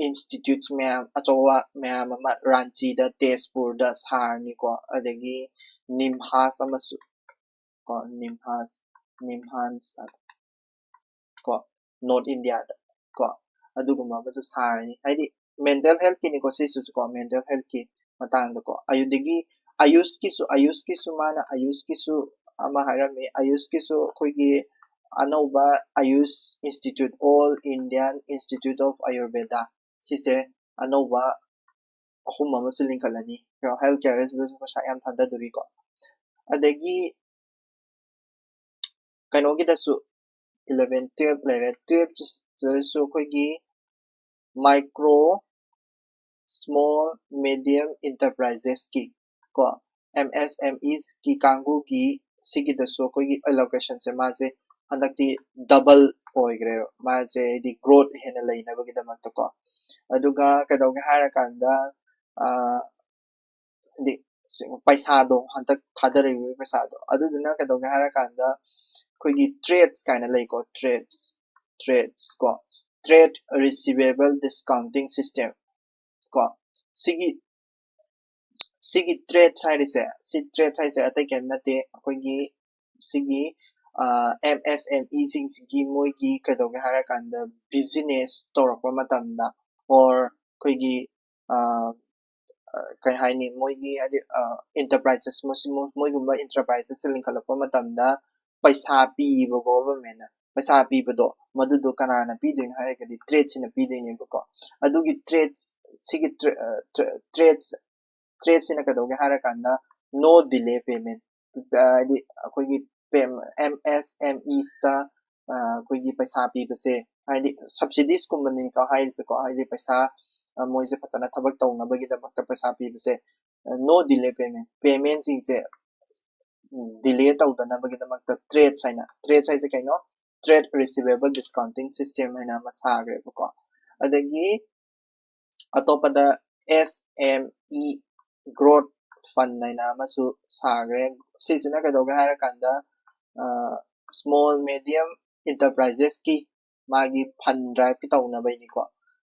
ꯏꯟꯁꯇꯤꯇ꯭ꯌꯨꯠꯁ ꯃꯌꯥꯝ ꯑꯆꯧꯕ ꯃꯌꯥꯝ ꯑꯃ ꯔꯥꯟꯆꯤꯗ, ꯇꯦꯖꯄꯨꯔꯗ ꯁꯥꯔꯅꯤꯀꯣ꯫ ꯑꯗꯒꯤ ꯅꯤꯝꯍꯥꯁ ꯑꯃꯁꯨ ꯀꯣ, ꯅꯤꯝꯍꯥꯁ, ꯅꯤꯝꯍꯥꯟꯁ ꯀꯣ, ꯅꯣꯔꯠ ꯏꯟꯗꯤꯌꯥꯗ ꯀꯣ ꯑꯗꯨꯒꯨꯝꯕ ꯑꯃꯁꯨ ꯁꯥꯔꯅꯤ꯫ ꯍꯥꯏꯗꯤ mental health ꯀꯤꯅꯤꯀꯣ ꯁꯤꯁꯤꯁꯨꯀꯣ, mental health ꯀꯤ ꯃꯇꯥꯡꯗꯀꯣ꯫ ꯑꯗꯨꯗꯒꯤ ꯑꯌꯨꯁꯀꯤꯁꯨ, ꯑꯌꯨꯁꯀꯤꯁꯨ ꯃꯥꯅ ꯑꯌꯨꯁꯀꯤꯁꯨ ꯑꯃ ꯍꯥꯏꯔꯝꯃꯤ꯫ ꯑꯌꯨꯁꯀꯤꯁꯨ ꯑꯩꯈꯣꯏꯒꯤ ꯑꯅꯧꯕ Ayush Institute, All Indian Institute of Ayurveda, ꯁꯤꯁꯦ ꯑꯅꯧꯕ ꯑꯍꯨꯝ ꯑꯃꯁꯨ ꯂꯤꯡꯈꯠꯂꯅꯤ꯫ Health care ꯁꯤꯗꯁꯨ ꯄꯩꯁꯥ ꯌꯥꯝ ꯊꯥꯗꯗꯣꯔꯤꯀꯣ꯫ ꯑꯗꯒꯤ ꯀꯩꯅꯣꯒꯤꯗꯁꯨ eleven twelve ꯂꯩꯔꯦ꯫ Twelve ꯁꯤꯗꯁꯨ ꯑꯩꯈꯣꯏꯒꯤ micro, small, medium enterprises ꯀꯤ ꯀꯣ, M S M Es ꯀꯤ ꯀꯥꯡꯕꯨꯒꯤ ꯁꯤꯒꯤꯗꯁꯨ ꯑꯩꯈꯣꯏꯒꯤ allocation ꯁꯦ ꯃꯥꯁꯦ ꯍꯟꯗꯛꯇꯤ double ꯑꯣꯏꯈ꯭ꯔꯦꯕ꯫ ꯃꯥꯁꯦ ꯍꯥꯏꯗꯤ growth ꯍꯦꯟꯅ ꯂꯩꯅꯕꯒꯤꯗꯃꯛꯇꯀꯣ꯫ ꯑꯗꯨꯒ ꯀꯩꯗꯧꯒꯦ ꯍꯥꯏꯔꯀꯥꯟꯗ, ꯑ, ꯍꯥꯏꯗꯤ ꯄꯩꯁꯥꯗꯣ, ꯍꯟꯗꯛ ꯊꯥꯗꯔꯛꯏꯕ ꯄꯩꯁꯥꯗꯣ, ꯑꯗꯨꯗꯨꯅ ꯀꯩꯗꯧꯒꯦ ꯍꯥꯏꯔꯀꯥꯟꯗ ꯑꯩꯈꯣꯏꯒꯤ TRADES ꯀꯥꯏꯅ ꯂꯩꯀꯣ, TRADES, TRADES ꯀꯣ, Trade Receivable Discounting System ꯀꯣ꯫ ꯁꯤꯒꯤ, ꯁꯤꯒꯤ TRADES ꯍꯥꯏꯔꯤꯁꯦ, ꯁꯤ TRADES ꯍꯥꯏꯁꯦ ꯑꯇꯩ ꯀꯔꯤꯝ ꯅꯠꯇꯦ, ꯑꯩꯈꯣꯏꯒꯤ ꯁꯤꯒꯤ, ꯑ, M S M E ꯁꯤꯡꯁꯤꯒꯤ ꯃꯣꯏꯒꯤ ꯀꯩꯗꯧꯒꯦ ꯍꯥꯏꯔꯀꯥꯟꯗ business ꯇꯧꯔꯛꯄ ꯃꯇꯝꯗ, or ꯑꯩꯈꯣꯏꯒꯤ, ꯑ, ꯑ, ꯀꯩ ꯍꯥꯏꯅꯤ, ꯃꯣꯏꯒꯤ ꯍꯥꯏꯗꯤ, ꯑ, enterprises, ꯃꯣꯏꯁꯤ-, ꯃꯣꯏꯒꯨꯝꯕ enterprises ꯁꯦ ꯂꯤꯡꯈꯠꯂꯛꯄ ꯃꯇꯝꯗ ꯄꯩꯁꯥ ꯄꯤꯕ, government ꯅ ꯄꯩꯁꯥ ꯄꯤꯕꯗꯣ, ꯃꯗꯨꯗꯣ ꯀꯅꯥꯅ ꯄꯤꯗꯣꯏꯅꯣ ꯍꯥꯏꯔꯒꯗꯤ TRADES ꯁꯤꯅ ꯄꯤꯗꯣꯏꯅꯦꯕꯀꯣ꯫ ꯑꯗꯨꯒꯤ TRADES, ꯁꯤꯒꯤ tra-, ꯑ, tra-, TRADES, TRADES ꯁꯤꯅ ꯀꯩꯗꯧꯒꯦ ꯍꯥꯏꯔꯀꯥꯟꯗ no delay payment, ꯑ, ꯍꯥꯏꯗꯤ ꯑꯩꯈꯣꯏꯒꯤ pay-, M S M Es ꯇ, ꯑ, ꯑꯩꯈꯣꯏꯒꯤ ꯄꯩꯁꯥ ꯄꯤꯕꯁꯦ, ꯍꯥꯏꯗꯤ subsidies ꯀꯨꯝꯕꯅꯤꯀꯣ ꯍꯥꯏꯔꯤꯁꯦꯀꯣ, ꯍꯥꯏꯗꯤ ꯄꯩꯁꯥ, ꯑ, ꯃꯣꯏꯁꯦ ꯐꯖꯅ ꯊꯕꯛ ꯇꯧꯅꯕꯒꯤꯗꯃꯛꯇ ꯄꯩꯁꯥ ꯄꯤꯕꯁꯦ, ꯑ, no delay payment, payment ꯁꯤꯡꯁꯦ delay ꯇꯧꯗꯅꯕꯒꯤꯗꯃꯛꯇ TRADES ꯍꯥꯏꯅ, TRADES ꯍꯥꯏꯁꯦ ꯀꯩꯅꯣ? Trade Receivable Discounting System ꯍꯥꯏꯅ ꯑꯃ ꯁꯥꯈ꯭ꯔꯦꯕꯀꯣ꯫ ꯑꯗꯒꯤ ꯑꯇꯣꯞꯄꯗ S M E Growth Fund ꯍꯥꯏꯅ ꯑꯃꯁꯨ ꯁꯥꯈ꯭ꯔꯦ꯫ ꯁꯤꯁꯤꯅ ꯀꯩꯗꯧꯒꯦ ꯍꯥꯏꯔꯀꯥꯟꯗ, ꯑ, small, medium enterprises ꯀꯤ ꯃꯥꯒꯤ fund drive ꯀꯤ ꯇꯧꯅꯕꯩꯅꯤꯀꯣ꯫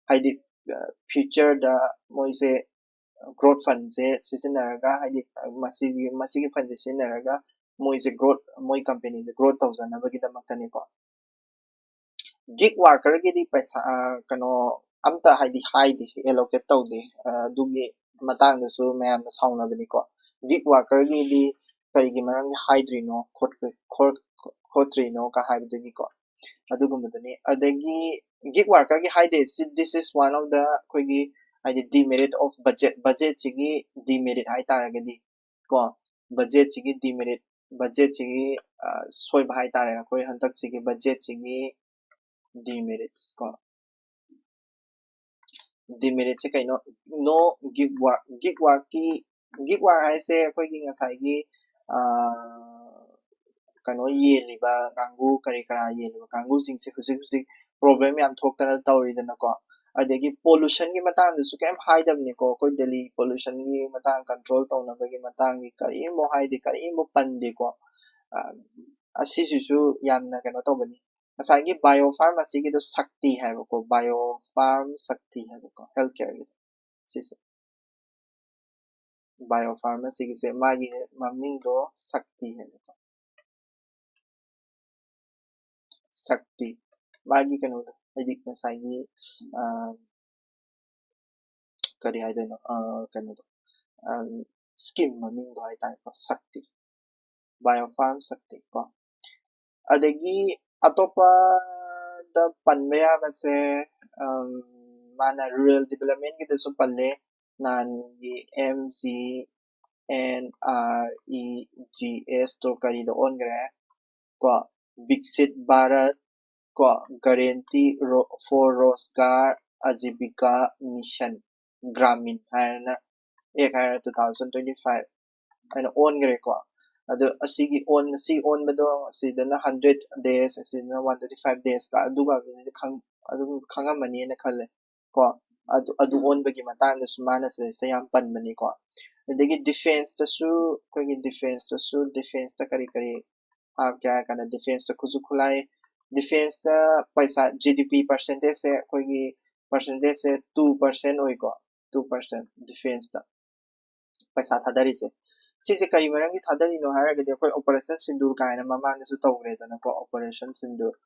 ꯍꯥꯏꯗꯤ, ꯑ, future ꯗ ꯃꯣꯏꯁꯦ growth fund ꯁꯦ ꯁꯤꯖꯤꯟꯅꯔꯒ, ꯍꯥꯏꯗꯤ, ꯃꯁꯤꯒꯤ, ꯃꯁꯤꯒꯤ fund ꯁꯦ ꯁꯤꯖꯤꯟꯅꯔꯒ ꯃꯣꯏꯁꯦ growth, ꯃꯣꯏ company ꯁꯦ growth ꯇꯧꯖꯅꯕꯒꯤꯗꯃꯛꯇꯅꯤꯀꯣ꯫ Gig worker ꯒꯤꯗꯤ ꯄꯩꯁꯥ, ꯑ, ꯀꯩꯅꯣ, ꯑꯝꯇ ꯍꯥꯏꯗꯤ ꯍꯥꯏꯗꯦ, ꯑꯦꯂꯣꯀꯦꯠ ꯇꯧꯗꯦ꯫ ꯑꯗꯨꯒꯤ ꯃꯇꯥꯡꯗꯁꯨ ꯃꯌꯥꯝꯅ ꯁꯥꯎꯅꯕꯅꯤꯀꯣ꯫ ꯒꯤꯒ ꯋꯥꯔꯀꯔꯒꯤꯗꯤ ꯀꯔꯤꯒꯤ ꯃꯔꯝꯒꯤ ꯍꯥꯏꯗ꯭ꯔꯤꯅꯣ, ꯈꯣꯠꯇ꯭ꯔꯤꯅꯣ ꯀ ꯍꯥꯏꯕꯗꯨꯒꯤꯀꯣ꯫ ꯑꯗꯨꯒꯨꯝꯕꯗꯨꯅꯤ꯫ ꯑꯗꯒꯤ ꯒꯤꯒ ꯋꯥꯔꯀꯔꯒꯤ ꯍꯥꯏꯗꯦ, this is one of the ꯑꯩꯈꯣꯏꯒꯤ ꯍꯥꯏꯗꯤ demerit of budget, ꯕꯖꯦꯠꯁꯤꯒꯤ ꯗꯤꯃꯦꯔꯤꯠ ꯍꯥꯏꯇꯥꯔꯒꯗꯤ ꯀꯣ, ꯕꯖꯦꯠꯁꯤꯒꯤ ꯗꯤꯃꯦꯔꯤꯠ, ꯕꯖꯦꯠꯁꯤꯒꯤ ꯁꯣꯏꯕ ꯍꯥꯏꯇꯥꯔꯦ, ꯑꯩꯈꯣꯏ ꯍꯟꯗꯛꯁꯤꯒꯤ ꯕꯖꯦꯠꯁꯤꯒꯤ ꯗꯤꯃꯦꯔꯤꯠꯁ ꯀꯣ꯫ ꯗꯤꯃꯦꯔꯤꯠꯁꯦ ꯀꯩꯅꯣ? ꯅꯣ ꯒꯤꯒ ꯋꯥꯔꯛ꯫ ꯒꯤꯒ ꯋꯥꯔꯛꯀꯤ, ꯒꯤꯒ ꯋꯥꯔꯛ ꯍꯥꯏꯁꯦ ꯑꯩꯈꯣꯏꯒꯤ ꯉꯁꯥꯏꯒꯤ ꯀꯩꯅꯣ ꯌꯦꯜꯂꯤꯕ ꯀꯥꯡꯕꯨ, ꯀꯔꯤ ꯀꯔꯥ ꯌꯦꯜꯂꯤꯕ ꯀꯥꯡꯕꯨꯁꯤꯡꯁꯦ ꯍꯧꯖꯤꯛ ꯍꯧꯖꯤꯛ ꯄ꯭ꯔꯣꯕ꯭ꯂꯦꯝ ꯌꯥꯝ ꯊꯣꯛꯇꯅ ꯇꯧꯔꯤꯗꯅꯀꯣ꯫ ꯑꯗꯒꯤ ꯄꯣꯂꯨꯁꯟꯒꯤ ꯃꯇꯥꯡꯗꯁꯨ ꯀꯩꯝ ꯍꯥꯏꯗꯕꯅꯤꯀꯣ꯫ ꯑꯩꯈꯣꯏ ꯗꯦꯜꯂꯤ ꯄꯣꯂꯨꯁꯟꯒꯤ ꯃꯇꯥꯡ ꯀꯟꯇ꯭ꯔꯣꯜ ꯇꯧꯅꯕꯒꯤ ꯃꯇꯥꯡꯒꯤ ꯀꯔꯤꯝꯐꯥꯎ ꯍꯥꯏꯗꯦ, ꯀꯔꯤꯝꯐꯥꯎ ꯄꯟꯗꯦꯀꯣ꯫ ꯑꯁꯤꯁꯤꯁꯨ ꯌꯥꯝꯅ ꯀꯩꯅꯣ ꯇꯧꯕꯅꯤ꯫ ꯉꯁꯥꯏꯒꯤ ꯕꯥꯏꯑꯣ ꯐꯥꯔꯃꯥꯁꯤꯒꯤꯗꯣ ꯁꯛꯇꯤ ꯍꯥꯏꯕꯀꯣ, ꯕꯥꯏꯑꯣ ꯐꯥꯔꯝ ꯁꯛꯇꯤ ꯍꯥꯏꯕꯀꯣ, ꯍꯦꯜꯊ ꯀꯦꯌꯔꯒꯤꯗꯣ ꯁꯤꯁꯦ꯫ ꯕꯥꯏꯑꯣ ꯐꯥꯔꯃꯥꯁꯤꯒꯤꯁꯦ ꯃꯥꯒꯤ ꯃꯃꯤꯡꯗꯣ ꯁꯛꯇꯤ ꯍꯥꯏꯕꯀꯣ꯫ ꯁꯛꯇꯤ꯫ ꯃꯥꯒꯤ ꯀꯩꯅꯣꯗꯣ ꯍꯥꯏꯗꯤ ꯉꯁꯥꯏꯒꯤ ꯀꯔꯤ ꯍꯥꯏꯗꯣꯏꯅꯣ, ꯀꯩꯅꯣꯗꯣ, ꯁ꯭ꯀꯤꯝ ꯃꯃꯤꯡꯗꯣ ꯍꯥꯏꯇꯥꯔꯦꯀꯣ, ꯁꯛꯇꯤ, ꯕꯥꯏꯑꯣ ꯐꯥꯔꯝ ꯁꯛꯇꯤ ꯀꯣ꯫ ꯑꯗꯒꯤ ꯑꯇꯣꯞꯄꯗ ꯄꯟꯕ ꯌꯥꯕꯁꯦ, ꯃꯥꯅ ꯔꯨꯔꯦꯜ ꯗꯤꯕꯂꯞꯃꯦꯟꯒꯤꯗꯁꯨ ꯄꯜꯂꯦ꯫ ꯅꯍꯥꯟꯒꯤ M G N R E G ꯑꯦꯁꯇꯣ ꯀꯔꯤꯗ ꯑꯣꯟꯈ꯭ꯔꯦ ꯀꯣ? ꯕꯤꯛꯁꯤꯠ ꯚꯥꯔꯠ ꯀꯣ, guarantee for Rozgar Ajeevika mission Gramin ꯍꯥꯏꯔꯅ, ꯑꯦꯛ ꯍꯥꯏꯔ two thousand twenty five ꯍꯥꯏꯅ ꯑꯣꯟꯈ꯭ꯔꯦꯀꯣ꯫ ꯑꯗꯣ ꯑꯁꯤꯒꯤ ꯑꯣꯟ-, ꯁꯤ ꯑꯣꯟꯕꯗꯣ ꯑꯁꯤꯗꯅ hundred days, ꯑꯁꯤꯗꯅ one twenty five days ꯀ ꯑꯗꯨꯒ ꯑꯗꯨꯝ ꯈꯪꯉꯝꯃꯅꯤꯅ ꯈꯜꯂꯦ ꯀꯣ꯫ ꯑꯗꯨ, ꯑꯗꯨ ꯑꯣꯟꯕꯒꯤ ꯃꯇꯥꯡꯗꯁꯨ ꯃꯥꯅ ꯁꯤꯗꯩꯁꯤꯗ ꯌꯥꯝ ꯄꯟꯕꯅꯤꯀꯣ꯫ ꯑꯗꯒꯤ ꯗꯤꯐꯦꯟꯁꯇꯁꯨ, ꯑꯩꯈꯣꯏꯒꯤ ꯗꯤꯐꯦꯟꯁꯇꯁꯨ, ꯗꯤꯐꯦꯟꯁꯇ ꯀꯔꯤ ꯀꯔꯤ ꯍꯥꯞꯀꯦ ꯍꯥꯏꯔ ꯀꯥꯟꯗ ꯗꯤꯐꯦꯟꯁꯇ ꯈꯨꯠꯁꯨ ꯈꯨꯠꯂꯥꯏ, ꯗꯤꯐꯦꯟꯁꯇ ꯄꯩꯁꯥ, ꯖꯤ ꯗꯤ ꯄꯤ ꯄꯥꯔꯁꯦꯟꯇꯦꯖꯁꯦ, ꯑꯩꯈꯣꯏꯒꯤ ꯄꯥꯔꯁꯦꯟꯇꯦꯖꯁꯦ two percent ꯑꯣꯏꯀꯣ, two percent ꯗꯤꯐꯦꯟꯁꯇ ꯄꯩꯁꯥ ꯊꯥꯗꯔꯤꯁꯦ꯫ ꯁꯤꯁꯦ ꯀꯔꯤ ꯃꯔꯝꯒꯤ ꯊꯥꯗꯔꯤꯅꯣ ꯍꯥꯏꯔꯒꯗꯤ, ꯑꯩꯈꯣꯏ ꯑꯣꯄꯔꯦꯁꯟ ꯁꯤꯟꯗꯨꯔ ꯀꯥꯏꯅ ꯃꯃꯥꯡꯗꯁꯨ ꯇꯧꯈ꯭ꯔꯦꯗꯅꯀꯣ, ꯑꯣꯄꯔꯦꯁꯟ ꯁꯤꯟꯗꯨꯔ꯫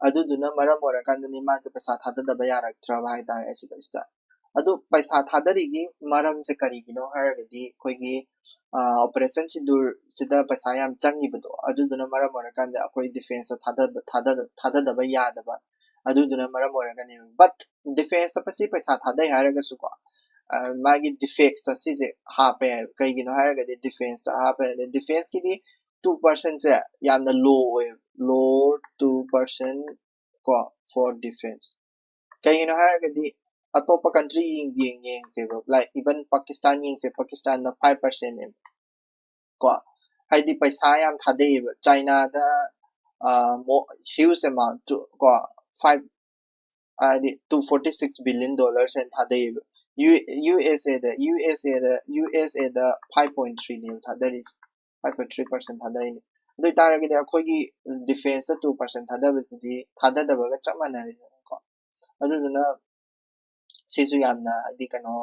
ꯑꯗꯨꯗꯨꯅ ꯃꯔꯝ ꯑꯣꯏꯔꯀꯥꯟꯗꯅꯤ ꯃꯥꯁꯦ ꯄꯩꯁꯥ ꯊꯥꯗꯗꯕ ꯌꯥꯔꯛꯇ꯭ꯔꯕ ꯍꯥꯏꯇꯥꯔꯦ ꯁꯤꯗꯩꯁꯤꯗ꯫ ꯑꯗꯨ ꯄꯩꯁꯥ ꯊꯥꯗꯔꯤꯒꯤ ꯃꯔꯝꯁꯦ ꯀꯔꯤꯒꯤꯅꯣ ꯍꯥꯏꯔꯒꯗꯤ ꯑꯩꯈꯣꯏꯒꯤ ꯑꯣꯄꯔꯦꯁꯟ ꯁꯤꯟꯗꯨꯔꯁꯤꯗ ꯄꯩꯁꯥ ꯌꯥꯝ ꯆꯪꯉꯤꯕꯗꯣ ꯑꯗꯨꯗꯨꯅ ꯃꯔꯝ ꯑꯣꯏꯔꯀꯥꯟꯗ ꯑꯩꯈꯣꯏ ꯗꯤꯐꯦꯟꯁꯇ ꯊꯥꯗꯕ ꯊꯥꯗꯗꯕ ꯌꯥꯗꯕ ꯑꯗꯨꯗꯨꯅ ꯃꯔꯝ ꯑꯣꯏꯔꯒꯅꯦꯕ꯫ ꯕꯠ ꯗꯤꯐꯦꯟꯁꯇ ꯄꯩꯁꯥ ꯊꯥꯗꯩ ꯍꯥꯏꯔꯒꯁꯨꯀꯣ ꯃꯥꯒꯤ ꯗꯤꯐꯦꯛꯁꯇ ꯁꯤꯁꯦ ꯍꯥꯞꯄ ꯌꯥꯏꯕ꯫ ꯀꯩꯒꯤꯅꯣ ꯍꯥꯏꯔꯒꯗꯤ ꯗꯤꯐꯦꯟꯁꯇ ꯍꯥꯞꯄ ꯌꯥꯏ꯫ ꯗꯤꯐꯦꯟꯁꯀꯤꯗꯤ ꯇꯨ ꯄꯥꯔꯁꯦꯟꯁꯦ ꯌꯥꯝꯅ ꯂꯣ ꯑꯣꯏꯌꯦꯕ꯫ ꯂꯣ ꯇꯨ ꯄꯥꯔꯁꯦꯟ ꯀꯣ for defense꯫ ꯀꯩꯒꯤꯅꯣ ꯍꯥꯏꯔꯒꯗꯤ ꯑꯇꯣꯞꯄ ꯀꯟꯇ꯭ꯔꯤ ꯌꯦꯡ ꯌꯦꯡꯁꯦꯕ꯫ ꯂꯥꯏꯛ ꯏꯚꯟ ꯄꯥꯀꯤꯁꯇꯥꯟ ꯌꯦꯡꯁꯦ꯫ ꯄꯥꯀꯤꯁꯇꯥꯟꯅ ꯐꯥꯏꯚ ꯄꯥꯔꯁꯦꯟꯅꯦꯕ ꯀꯣ꯫ ꯍꯥꯏꯗꯤ ꯄꯩꯁꯥ ꯌꯥꯝ ꯊꯥꯗꯩꯌꯦꯕ ꯆꯥꯏꯅꯥꯗ꯫ ꯍ꯭ꯌꯨꯖ ꯑꯦꯃꯥꯎꯟ ꯀꯣ ꯐꯥꯏꯚ ꯍꯥꯏꯗꯤ two forty six billion dollars ꯍꯦꯟꯅ ꯊꯥꯗꯩꯌꯦꯕ꯫ ꯌꯨ ꯑꯦꯁ ꯑꯦꯗ ꯌꯨ ꯑꯦꯁ ꯑꯦꯗ ꯌꯨ ꯑꯦꯁ ꯑꯦꯗ ꯐꯥꯏꯚ ꯄꯣꯏꯟ ꯊ꯭ꯔꯤꯅꯦꯕ ꯊꯥꯗꯔꯤꯁꯦ꯫ ꯐꯥꯏꯚ ꯄꯣꯏꯟ ꯊ꯭ꯔꯤ ꯄꯥꯔꯁꯦꯟ ꯊꯥꯗꯔꯤꯅꯦ꯫ ꯑꯗꯨ ꯑꯣꯏꯇꯥꯔꯒꯗꯤ ꯑꯩꯈꯣꯏꯒꯤ ꯗꯤꯐꯦꯟꯁꯇ ꯇꯨ ꯄꯥꯔꯁꯦꯟ ꯊꯥꯗꯕꯁꯤꯗꯤ ꯊꯥꯗꯗꯕꯒ ꯆꯞ ꯃꯥꯟꯅꯔꯦꯗꯅꯀꯣ꯫ ꯑꯗꯨꯗꯨꯅ ꯁꯤꯁꯨ ꯌꯥꯝꯅ ꯍꯥꯏꯗꯤ ꯀꯩꯅꯣ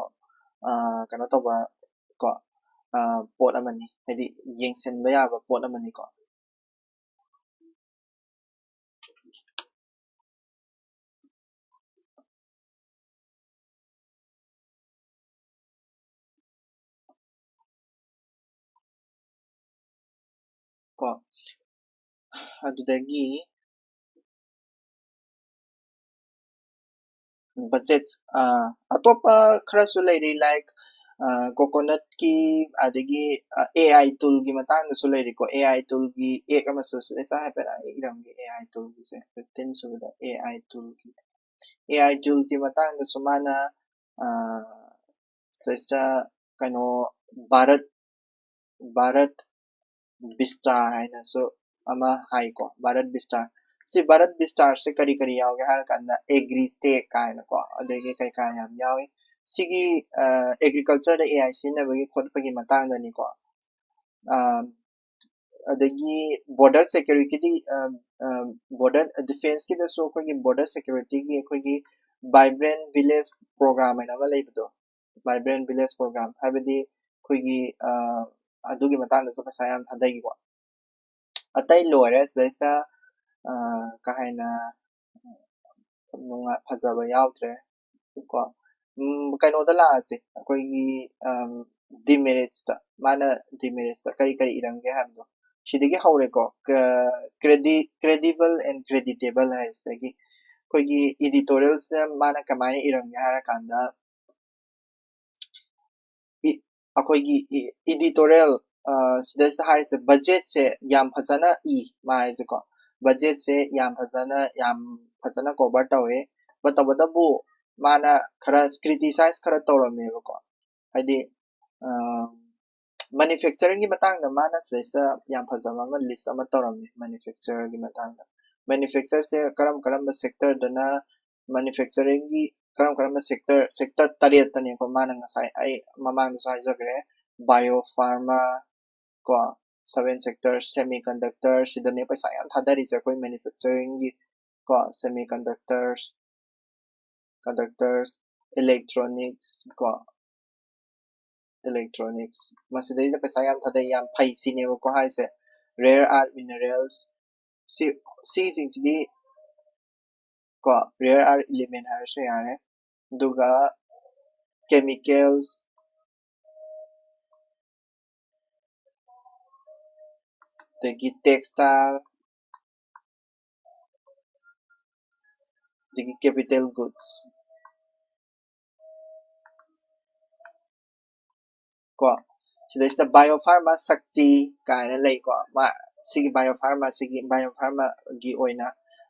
ꯀꯩꯅꯣ ꯇꯧꯕ ꯀꯣ ꯄꯣꯠ ꯑꯃꯅꯤ꯫ ꯍꯥꯏꯗꯤ ꯌꯦꯡꯁꯤꯟꯕ ꯌꯥꯕ ꯄꯣꯠ ꯑꯃꯅꯤꯀꯣ꯫ ꯀꯣ ꯑꯗꯨꯗꯒꯤ ꯕꯖꯦꯠ ꯑꯇꯣꯞꯄ ꯈꯔꯁꯨ ꯂꯩꯔꯤ꯫ ꯂꯥꯏꯛ ꯀꯣꯀꯣꯅꯠꯀꯤ ꯑꯗꯒꯤ ꯑꯦ ꯑꯥꯏ ꯇꯨꯜꯒꯤ ꯃꯇꯥꯡꯗꯁꯨ ꯂꯩꯔꯤꯀꯣ꯫ ꯑꯦ ꯑꯥꯏ ꯇꯨꯜꯒꯤ ꯑꯦꯛ ꯑꯃꯁꯨ ꯁꯤꯗꯩꯁꯤꯗ ꯍꯥꯏꯐꯦꯠ ꯑꯩ ꯏꯔꯝꯒꯦ꯫ ꯑꯦ ꯑꯥꯏ ꯇꯨꯜꯒꯤꯁꯦ ꯐꯤꯐꯇꯤꯟ ꯁꯨꯕꯗ ꯑꯦ ꯑꯥꯏ ꯇꯨꯜꯒꯤ ꯑꯦ ꯑꯥꯏ ꯇꯨꯜꯒꯤ ꯃꯇꯥꯡꯗꯁꯨ ꯃꯥꯅ ꯁꯤꯗꯩꯁꯤꯗ ꯀꯩꯅꯣ ꯚꯥꯔꯠ ꯚꯥꯔꯠ ꯕꯤꯁꯇꯥꯔ ꯍꯥꯏꯅꯁꯨ ꯑꯃ ꯍꯥꯏꯀꯣ꯫ ꯚꯥꯔꯠ ꯕꯤꯁꯇꯥꯔ ꯁꯤ ꯚꯥꯔꯠ ꯕꯤꯁꯇꯥꯔꯁꯦ ꯀꯔꯤ ꯀꯔꯤ ꯌꯥꯎꯒꯦ ꯍꯥꯏꯔ ꯀꯥꯟꯗ ꯑꯦꯒ꯭ꯔꯤ ꯁ꯭ꯇꯦꯛ ꯀꯥꯏꯅꯀꯣ ꯑꯗꯒꯤ ꯀꯩꯀꯥ ꯌꯥꯝ ꯌꯥꯎꯏ꯫ ꯁꯤꯒꯤ ꯑꯦꯒ꯭ꯔꯤꯀꯜꯆꯔꯗ ꯑꯦ ꯑꯥꯏ ꯁꯤꯖꯤꯟꯅꯕꯒꯤ ꯈꯣꯠꯄꯒꯤ ꯃꯇꯥꯡꯗꯅꯤꯀꯣ꯫ ꯑꯗꯒꯤ ꯕꯣꯔꯗꯔ ꯁꯦꯀ꯭ꯌꯨꯔꯤꯇꯤꯗꯤ ꯕꯣꯔꯗꯔ ꯗꯤꯐꯦꯟꯁꯀꯤꯗꯁꯨ ꯑꯩꯈꯣꯏꯒꯤ ꯕꯣꯔꯗꯔ ꯁꯦꯀ꯭ꯌꯨꯔꯤꯇꯤꯒꯤ ꯑꯩꯈꯣꯏꯒꯤ ꯚꯥꯏꯕ꯭ꯔꯦꯟ ꯚꯤꯂꯦꯖ ꯄ꯭ꯔꯣꯒ꯭ꯔꯥꯝ ꯍꯥꯏꯅ ꯑꯃ ꯂꯩꯕꯗꯣ꯫ ꯚꯥꯏꯕ꯭ꯔꯦꯟ ꯚꯤꯂꯦꯖ ꯄ꯭ꯔꯣꯒ꯭ꯔꯥꯝ ꯍꯥꯏꯕꯗꯤ ꯑꯩꯈꯣꯏꯒꯤ ꯑꯗꯨꯒꯤ ꯃꯇꯥꯡꯗꯁꯨ ꯄꯩꯁꯥ ꯌꯥꯝ ꯊꯥꯗꯈꯤꯀꯣ꯫ ꯑꯇꯩ ꯂꯣꯏꯔꯦ꯫ ꯁꯤꯗꯩꯁꯤꯗ ꯑ, ꯀꯩ ꯍꯥꯏꯅ, ꯅꯨꯡꯉꯥꯏ, ꯐꯖꯕ ꯌꯥꯎꯗ꯭ꯔꯦ꯫ ꯀꯣ, ꯎꯝ, ꯀꯩꯅꯣꯗ ꯂꯥꯛꯑꯁꯦ, ꯑꯩꯈꯣꯏꯒꯤ, ꯑꯝ, demerits ꯇ, ꯃꯥꯅ demerits ꯇ ꯀꯔꯤ ꯀꯔꯤ ꯏꯔꯝꯒꯦ ꯍꯥꯏꯕꯗꯣ꯫ ꯁꯤꯗꯒꯤ ꯍꯧꯔꯦꯀꯣ, ꯀ-, credi-, credible and creditable ꯍꯥꯏꯁꯤꯗꯒꯤ ꯑꯩꯈꯣꯏꯒꯤ editorial ꯁꯤꯅ ꯃꯥꯅ ꯀꯃꯥꯏꯅ ꯏꯔꯝꯒꯦ ꯍꯥꯏꯔꯀꯥꯟꯗ, ꯏ-, ꯑꯩꯈꯣꯏꯒꯤ ꯏ-, editorial, ꯑ, ꯁꯤꯗꯩꯁꯤꯗ ꯍꯥꯏꯔꯤꯁꯦ, budget ꯁꯦ ꯌꯥꯝ ꯐꯖꯅ ꯏ, ꯃꯥ ꯍꯥꯏꯁꯦꯀꯣ, budget ꯁꯦ ꯌꯥꯝ ꯐꯖꯅ, ꯌꯥꯝ ꯐꯖꯅ cover ꯇꯧꯋꯦ꯫ But ꯇꯧꯕꯇꯕꯨ ꯃꯥꯅ ꯈꯔ criticize ꯈꯔ ꯇꯧꯔꯝꯃꯦꯕꯀꯣ, ꯍꯥꯏꯗꯤ, ꯑ, manufacturing ꯒꯤ ꯃꯇꯥꯡꯗ ꯃꯥꯅ ꯁꯤꯗꯩꯁꯤꯗ ꯌꯥꯝ ꯐꯖꯕ ꯑꯃ list ꯑꯃ ꯇꯧꯔꯝꯃꯤ, manufacture ꯒꯤ ꯃꯇꯥꯡꯗ꯫ Manufacture ꯁꯦ ꯀꯔꯝ ꯀꯔꯝꯕ sector ꯗꯅ, manufacturing ꯒꯤ ꯀꯔꯝ ꯀꯔꯝꯕ sector, sector ꯇꯔꯦꯠꯇꯅꯦꯀꯣ, ꯃꯥꯅ ꯉꯁꯥꯏ ꯑꯩ ꯃꯃꯥꯡꯗꯁꯨ ꯍꯥꯏꯖꯈ꯭ꯔꯦ, biopharma ꯀꯣ, seven sector, semiconductor, ꯁꯤꯗꯅꯦ ꯄꯩꯁꯥ ꯌꯥꯝ ꯊꯥꯗꯔꯤꯁꯦ ꯑꯩꯈꯣꯏ manufacturing ꯒꯤ ꯀꯣ, semiconductors, conductors, electronics ꯀꯣ, electronics, ꯃꯁꯤꯗꯩꯗ ꯄꯩꯁꯥ ꯌꯥꯝ ꯊꯥꯗꯩ, ꯌꯥꯝ ꯐꯩ ꯁꯤꯅꯦꯕꯀꯣ ꯍꯥꯏꯁꯦ꯫ Rare earth minerals, ꯁꯤ, ꯁꯤꯁꯤꯡꯁꯤꯗꯤ ꯀꯣ, rare earth element ꯍꯥꯏꯔꯁꯨ ꯌꯥꯔꯦ꯫ ꯑꯗꯨꯒ chemicals, ꯑꯗꯒꯤ textile, ꯑꯗꯒꯤ capital goods ꯀꯣ, ꯁꯤꯗꯩꯁꯤꯗ biopharma ꯁꯛꯇꯤ ꯀꯥꯏꯅ ꯂꯩꯀꯣ꯫ ꯃꯥ, ꯁꯤꯒꯤ biopharma, ꯁꯤꯒꯤ biopharma ꯒꯤ ꯑꯣꯏꯅ,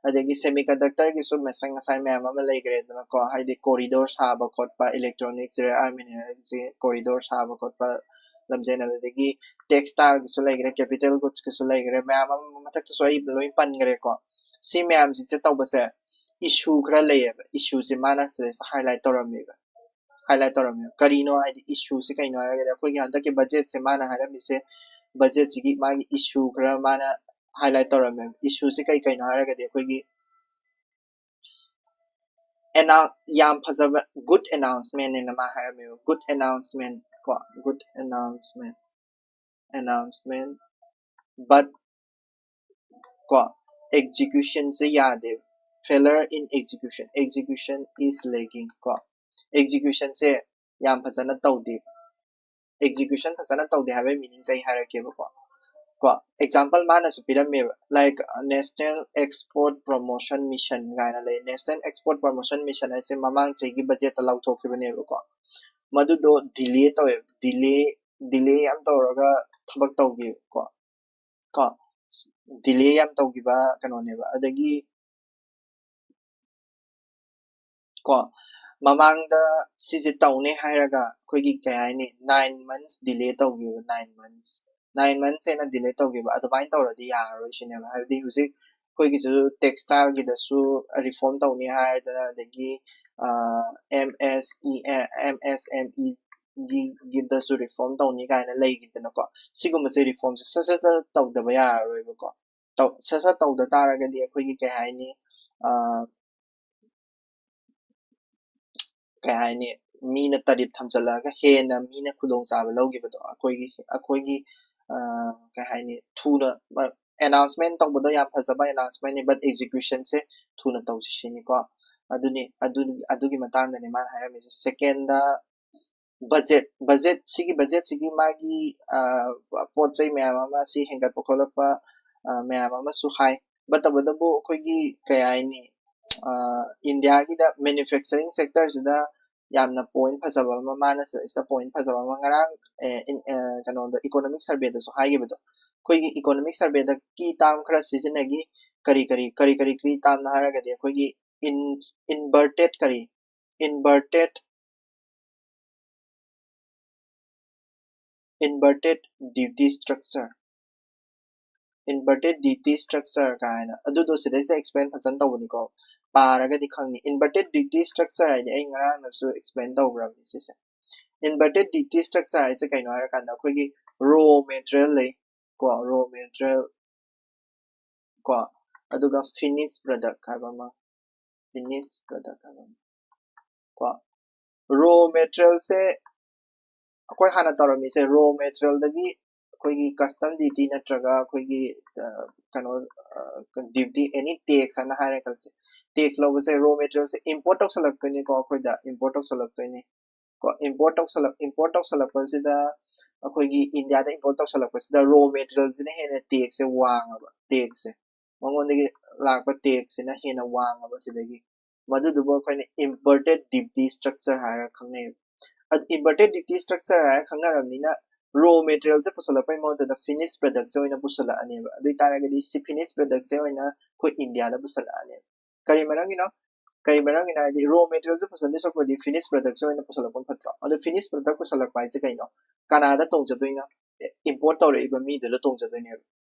ꯑꯗꯒꯤ semiconductor ꯒꯤꯁꯨ ꯉꯁꯥꯏ, ꯉꯁꯥꯏ ꯃꯌꯥꯝ ꯑꯃ ꯂꯩꯈ꯭ꯔꯦꯗꯅꯀꯣ, ꯍꯥꯏꯗꯤ corridor ꯁꯥꯕ ꯈꯣꯠꯄ, electronics, rare earth minerals ꯁꯤ corridor ꯁꯥꯕ ꯈꯣꯠꯄ ꯂꯝꯖꯦꯟ, ꯑꯗꯨꯗꯒꯤ textile ꯒꯤꯁꯨ ꯂꯩꯈ꯭ꯔꯦ, capital goods ꯀꯤꯁꯨ ꯂꯩꯈ꯭ꯔꯦ, ꯃꯌꯥꯝ ꯑꯃ ꯃꯊꯛꯇꯁꯨ ꯑꯩ ꯂꯣꯏ ꯄꯟꯈ꯭ꯔꯦꯀꯣ꯫ ꯁꯤ ꯃꯌꯥꯝꯁꯤꯡꯁꯦ ꯇꯧꯕꯁꯦ issue ꯈꯔ ꯂꯩꯌꯦꯕ, issue ꯁꯦ ꯃꯥꯅ ꯁꯤꯗꯩꯁꯤꯗ highlight ꯇꯧꯔꯝꯃꯦꯕ꯫ Highlight ꯇꯧꯔꯝꯃꯦꯕ꯫ ꯀꯔꯤꯅꯣ ꯍꯥꯏꯗꯤ, issue ꯁꯦ ꯀꯩꯅꯣ ꯍꯥꯏꯔꯒꯗꯤ, ꯑꯩꯈꯣꯏꯒꯤ ꯍꯟꯗꯛꯀꯤ budget ꯁꯦ ꯃꯥꯅ ꯍꯥꯏꯔꯝꯃꯤꯁꯦ, budget ꯁꯤꯒꯤ ꯃꯥꯒꯤ issue ꯈꯔ ꯃꯥꯅ highlight ꯇꯧꯔꯝꯃꯦꯕ꯫ Issue ꯁꯦ ꯀꯩ ꯀꯩꯅꯣ ꯍꯥꯏꯔꯒꯗꯤ, ꯑꯩꯈꯣꯏꯒꯤ annou-, ꯌꯥꯝ ꯐꯖꯕ good announcement ꯅꯦꯅ ꯃꯥ ꯍꯥꯏꯔꯝꯃꯦꯕ꯫ Good announcement ꯀꯣ, good announcement, announcement, but ꯀꯣ, execution ꯁꯦ ꯌꯥꯗꯦꯕ꯫ Failure in execution, execution is lagging ꯀꯣ꯫ Execution ꯁꯦ ꯌꯥꯝ ꯐꯖꯅ ꯇꯧꯗꯦ꯫ Execution ꯐꯖꯅ ꯇꯧꯗꯦ ꯍꯥꯏꯕꯒꯤ meaning ꯁꯦ ꯑꯩ ꯍꯥꯏꯔꯛꯀꯦꯕꯀꯣ꯫ ꯀꯣ, example ꯃꯥꯅꯁꯨ ꯄꯤꯔꯝꯃꯦꯕ, like, National Export Promotion Mission ꯀꯥꯏꯅ ꯂꯩ꯫ National Export Promotion Mission ꯍꯥꯏꯁꯦ ꯃꯃꯥꯡ ꯆꯍꯤꯒꯤ budget ꯇ ꯂꯥꯎꯊꯣꯛꯈꯤꯕꯅꯦꯕꯀꯣ꯫ ꯃꯗꯨꯗꯣ delay ꯇꯧꯋꯦ, delay delay ꯌꯥꯝ ꯇꯧꯔꯒ ꯊꯕꯛ ꯇꯧꯈꯤꯕꯀꯣ꯫ ꯀꯣ, delay ꯌꯥꯝ ꯇꯧꯈꯤꯕ ꯀꯩꯅꯣꯅꯦꯕ꯫ ꯑꯗꯒꯤ ꯀꯣ, ꯃꯃꯥꯡꯗ ꯁꯤꯁꯦ ꯇꯧꯅꯤ ꯍꯥꯏꯔꯒ ꯑꯩꯈꯣꯏꯒꯤ ꯀꯩ ꯍꯥꯏꯅꯤ, nine months delay ꯇꯧꯈꯤꯕ, nine months, nine months ꯍꯦꯟꯅ delay ꯇꯧꯈꯤꯕ, ꯑꯗꯨꯃꯥꯏꯅ ꯇꯧꯔꯗꯤ ꯌꯥꯔꯔꯣꯏ ꯁꯤꯅꯦꯕ꯫ ꯍꯥꯏꯕꯗꯤ ꯍꯧꯖꯤꯛ ꯑꯩꯈꯣꯏꯒꯤꯁꯨ textile ꯒꯤꯗꯁꯨ reform ꯇꯧꯅꯤ ꯍꯥꯏꯗꯅ, ꯑꯗꯒꯤ ꯑꯦꯝ ꯑꯦꯁ ꯏ ꯑꯦꯝ ꯑꯦꯁ ꯑꯦꯝ ꯏ ꯒꯤꯗꯁꯨ reform ꯇꯧꯅꯤ ꯀꯥꯏꯅ ꯂꯩꯈꯤꯗꯅꯀꯣ꯫ ꯁꯤꯒꯨꯝꯕꯁꯦ reform ꯁꯦ ꯁꯠ ꯁꯠ ꯇꯧꯗꯕ ꯌꯥꯔꯔꯣꯏꯕꯀꯣ꯫ ꯇꯧ-, ꯁꯠ ꯁꯠ ꯇꯧꯗ ꯇꯥꯔꯒꯗꯤ ꯑꯩꯈꯣꯏꯒꯤ ꯀꯩ ꯍꯥꯏꯅꯤ, ꯑ, ꯀꯩ ꯍꯥꯏꯅꯤ, ꯃꯤꯅ tariff ꯊꯝꯖꯤꯜꯂꯛꯑꯒ ꯍꯦꯟꯅ ꯃꯤꯅ ꯈꯨꯗꯣꯡꯆꯥꯕ ꯂꯧꯈꯤꯕꯗꯣ, ꯑꯩꯈꯣꯏꯒꯤ, ꯑꯩꯈꯣꯏꯒꯤ, ꯑ, ꯀꯩ ꯍꯥꯏꯅꯤ, ꯊꯨꯅ, ꯑ, announcement ꯇꯧꯕꯗꯣ ꯌꯥꯝ ꯐꯖꯕ announcement ꯅꯤ, but execution ꯁꯦ ꯊꯨꯅ ꯇꯧꯁꯤ ꯁꯤꯅꯤꯀꯣ꯫ ꯑꯗꯨꯅꯤ, ꯑꯗꯨ, ꯑꯗꯨꯒꯤ ꯃꯇꯥꯡꯗꯅꯤ ꯃꯥꯅ ꯍꯥꯏꯔꯝꯃꯤꯁꯦ꯫ Second ꯗ budget, budget, ꯁꯤꯒꯤ budget ꯁꯤꯒꯤ ꯃꯥꯒꯤ, ꯑ, ꯄꯣꯠ ꯆꯩ ꯃꯌꯥꯝ ꯑꯃ ꯁꯤ ꯍꯦꯟꯒꯠꯄ ꯈꯣꯠꯂꯛꯄ, ꯑ, ꯃꯌꯥꯝ ꯑꯃꯁꯨ ꯍꯥꯏ꯫ But ꯇꯧꯕꯇꯕꯨ ꯑꯩꯈꯣꯏꯒꯤ ꯀꯩ ꯍꯥꯏꯅꯤ, ꯑ, ꯏꯟꯗꯤꯌꯥꯒꯤꯗ manufacturing sector ꯁꯤꯗ ꯌꯥꯝꯅ point ꯐꯖꯕ ꯑꯃ, ꯃꯥꯅ ꯁꯤꯗꯩꯁꯤꯗ point ꯐꯖꯕ ꯑꯃ ꯉꯔꯥꯡ, ꯑꯦ, ꯏꯟ-, ꯑ, ꯀꯩꯅꯣꯗ, economic survey ꯗꯁꯨ ꯍꯥꯏꯈꯤꯕꯗꯣ, ꯑꯩꯈꯣꯏꯒꯤ economic survey ꯗ key term ꯈꯔ ꯁꯤꯖꯤꯟꯅꯈꯤ꯫ ꯀꯔꯤ ꯀꯔꯤ, ꯀꯔꯤ ꯀꯔꯤ key term ꯅꯣ ꯍꯥꯏꯔꯒꯗꯤ ꯑꯩꯈꯣꯏꯒꯤ in-, inverted ꯀꯔꯤ, inverted, inverted duty structure, inverted duty structure ꯀꯥꯏꯅ, ꯑꯗꯨꯗꯣ ꯁꯤꯗꯩꯁꯤꯗ explain ꯐꯖꯅ ꯇꯧꯕꯅꯤꯀꯣ, ꯄꯥꯔꯒꯗꯤ ꯈꯪꯅꯤ꯫ Inverted duty structure ꯍꯥꯏꯗꯤ ꯑꯩ ꯉꯔꯥꯡꯅꯁꯨ explain ꯇꯧꯈ꯭ꯔꯕꯅꯤ ꯁꯤꯁꯦ꯫ Inverted duty structure ꯍꯥꯏꯁꯦ ꯀꯩꯅꯣ ꯍꯥꯏꯔꯀꯥꯟꯗ ꯑꯩꯈꯣꯏꯒꯤ raw material ꯂꯩ ꯀꯣ, raw material ꯀꯣ, ꯑꯗꯨꯒ finished product ꯍꯥꯏꯕ ꯑꯃ, finished product ꯍꯥꯏꯕ ꯑꯃ ꯀꯣ꯫ Raw material ꯁꯦ ꯑꯩꯈꯣꯏ ꯍꯥꯟꯅ ꯇꯧꯔꯝꯃꯤꯁꯦ raw material ꯗꯒꯤ ꯑꯩꯈꯣꯏꯒꯤ custom duty ꯅꯠꯇ꯭ꯔꯒ ꯑꯩꯈꯣꯏꯒꯤ ꯀꯩꯅꯣ duty, any tax ꯍꯥꯏꯅ ꯍꯥꯏꯔꯦ ꯈꯜꯂꯁꯦ. Tax ꯂꯧꯕꯁꯦ raw materialꯁꯦ import ꯇꯧꯁꯜꯂꯛꯇꯣꯏꯅꯤꯀꯣ, ꯑꯩꯈꯣꯏꯗ import ꯇꯧꯁꯜꯂꯛꯇꯣꯏꯅꯤ ꯀꯣ. Import ꯇꯧꯁꯜꯂꯛ import ꯇꯧꯁꯜꯂꯛꯄꯁꯤꯗ ꯑꯩꯈꯣꯏꯒꯤ ꯏꯟꯗꯤꯌꯥꯗ import ꯇꯧꯁꯜꯂꯛꯄꯁꯤꯗ raw materialꯁꯤꯅ ꯍꯦꯟꯅ taxꯁꯦ ꯋꯥꯡꯉꯕ, taxꯁꯦ ꯃꯉꯣꯟꯗꯒꯤ ꯂꯥꯛꯄ taxꯁꯤꯅ ꯍꯦꯟꯅ ꯋꯥꯡꯉꯕ ꯁꯤꯗꯒꯤ. ꯃꯗꯨꯗꯨꯕꯨ ꯑꯩꯈꯣꯏꯅ inverted duty structure ꯍꯥꯏꯔꯒ ꯈꯪꯅꯩꯌꯦꯕ. ꯑꯗꯨ inverted duty structure ꯍꯥꯏꯔꯒ ꯈꯪꯅꯔꯕꯅꯤꯅ raw materialꯁꯦ ꯄꯨꯁꯜꯂꯛꯄꯩ ꯃꯍꯨꯠꯇ finished productꯁꯦ ꯑꯣꯏꯅ ꯄꯨꯁꯜꯂꯛꯑꯅꯦꯕ. ꯑꯗꯨ ꯑꯣꯏꯇꯥꯔꯒꯗꯤ ꯁꯤ finished productꯁꯦ ꯑꯣꯏꯅ ꯑꯩꯈꯣꯏ ꯏꯟꯗꯤꯌꯥꯗ ꯄꯨꯁꯜꯂꯛꯑꯅꯦꯕ. ꯀꯔꯤ ꯃꯔꯝꯒꯤꯅꯣ? ꯀꯔꯤ ꯃꯔꯝꯒꯤꯅꯣ ꯍꯥꯏꯗꯤ raw materialꯁꯦ ꯄꯨꯁꯜꯂꯤ ꯁꯔꯨꯛꯄꯨꯗꯤ finished productꯁꯦ ꯑꯣꯏꯅ ꯄꯨꯁꯜꯂꯛꯄꯅ ꯐꯠꯇ꯭ꯔꯣ? ꯑꯗꯨ finished product ꯄꯨꯁꯜꯂꯛꯄ ꯍꯥꯏꯁꯦ ꯀꯩꯅꯣ? ꯀꯅꯥꯗ ꯇꯣꯡꯖꯗꯣꯏꯅꯣ? Import ꯇꯧꯔꯛꯏꯕ ꯃꯤꯗꯨꯗ ꯇꯣꯡꯖꯗꯣꯏꯅꯦꯕ.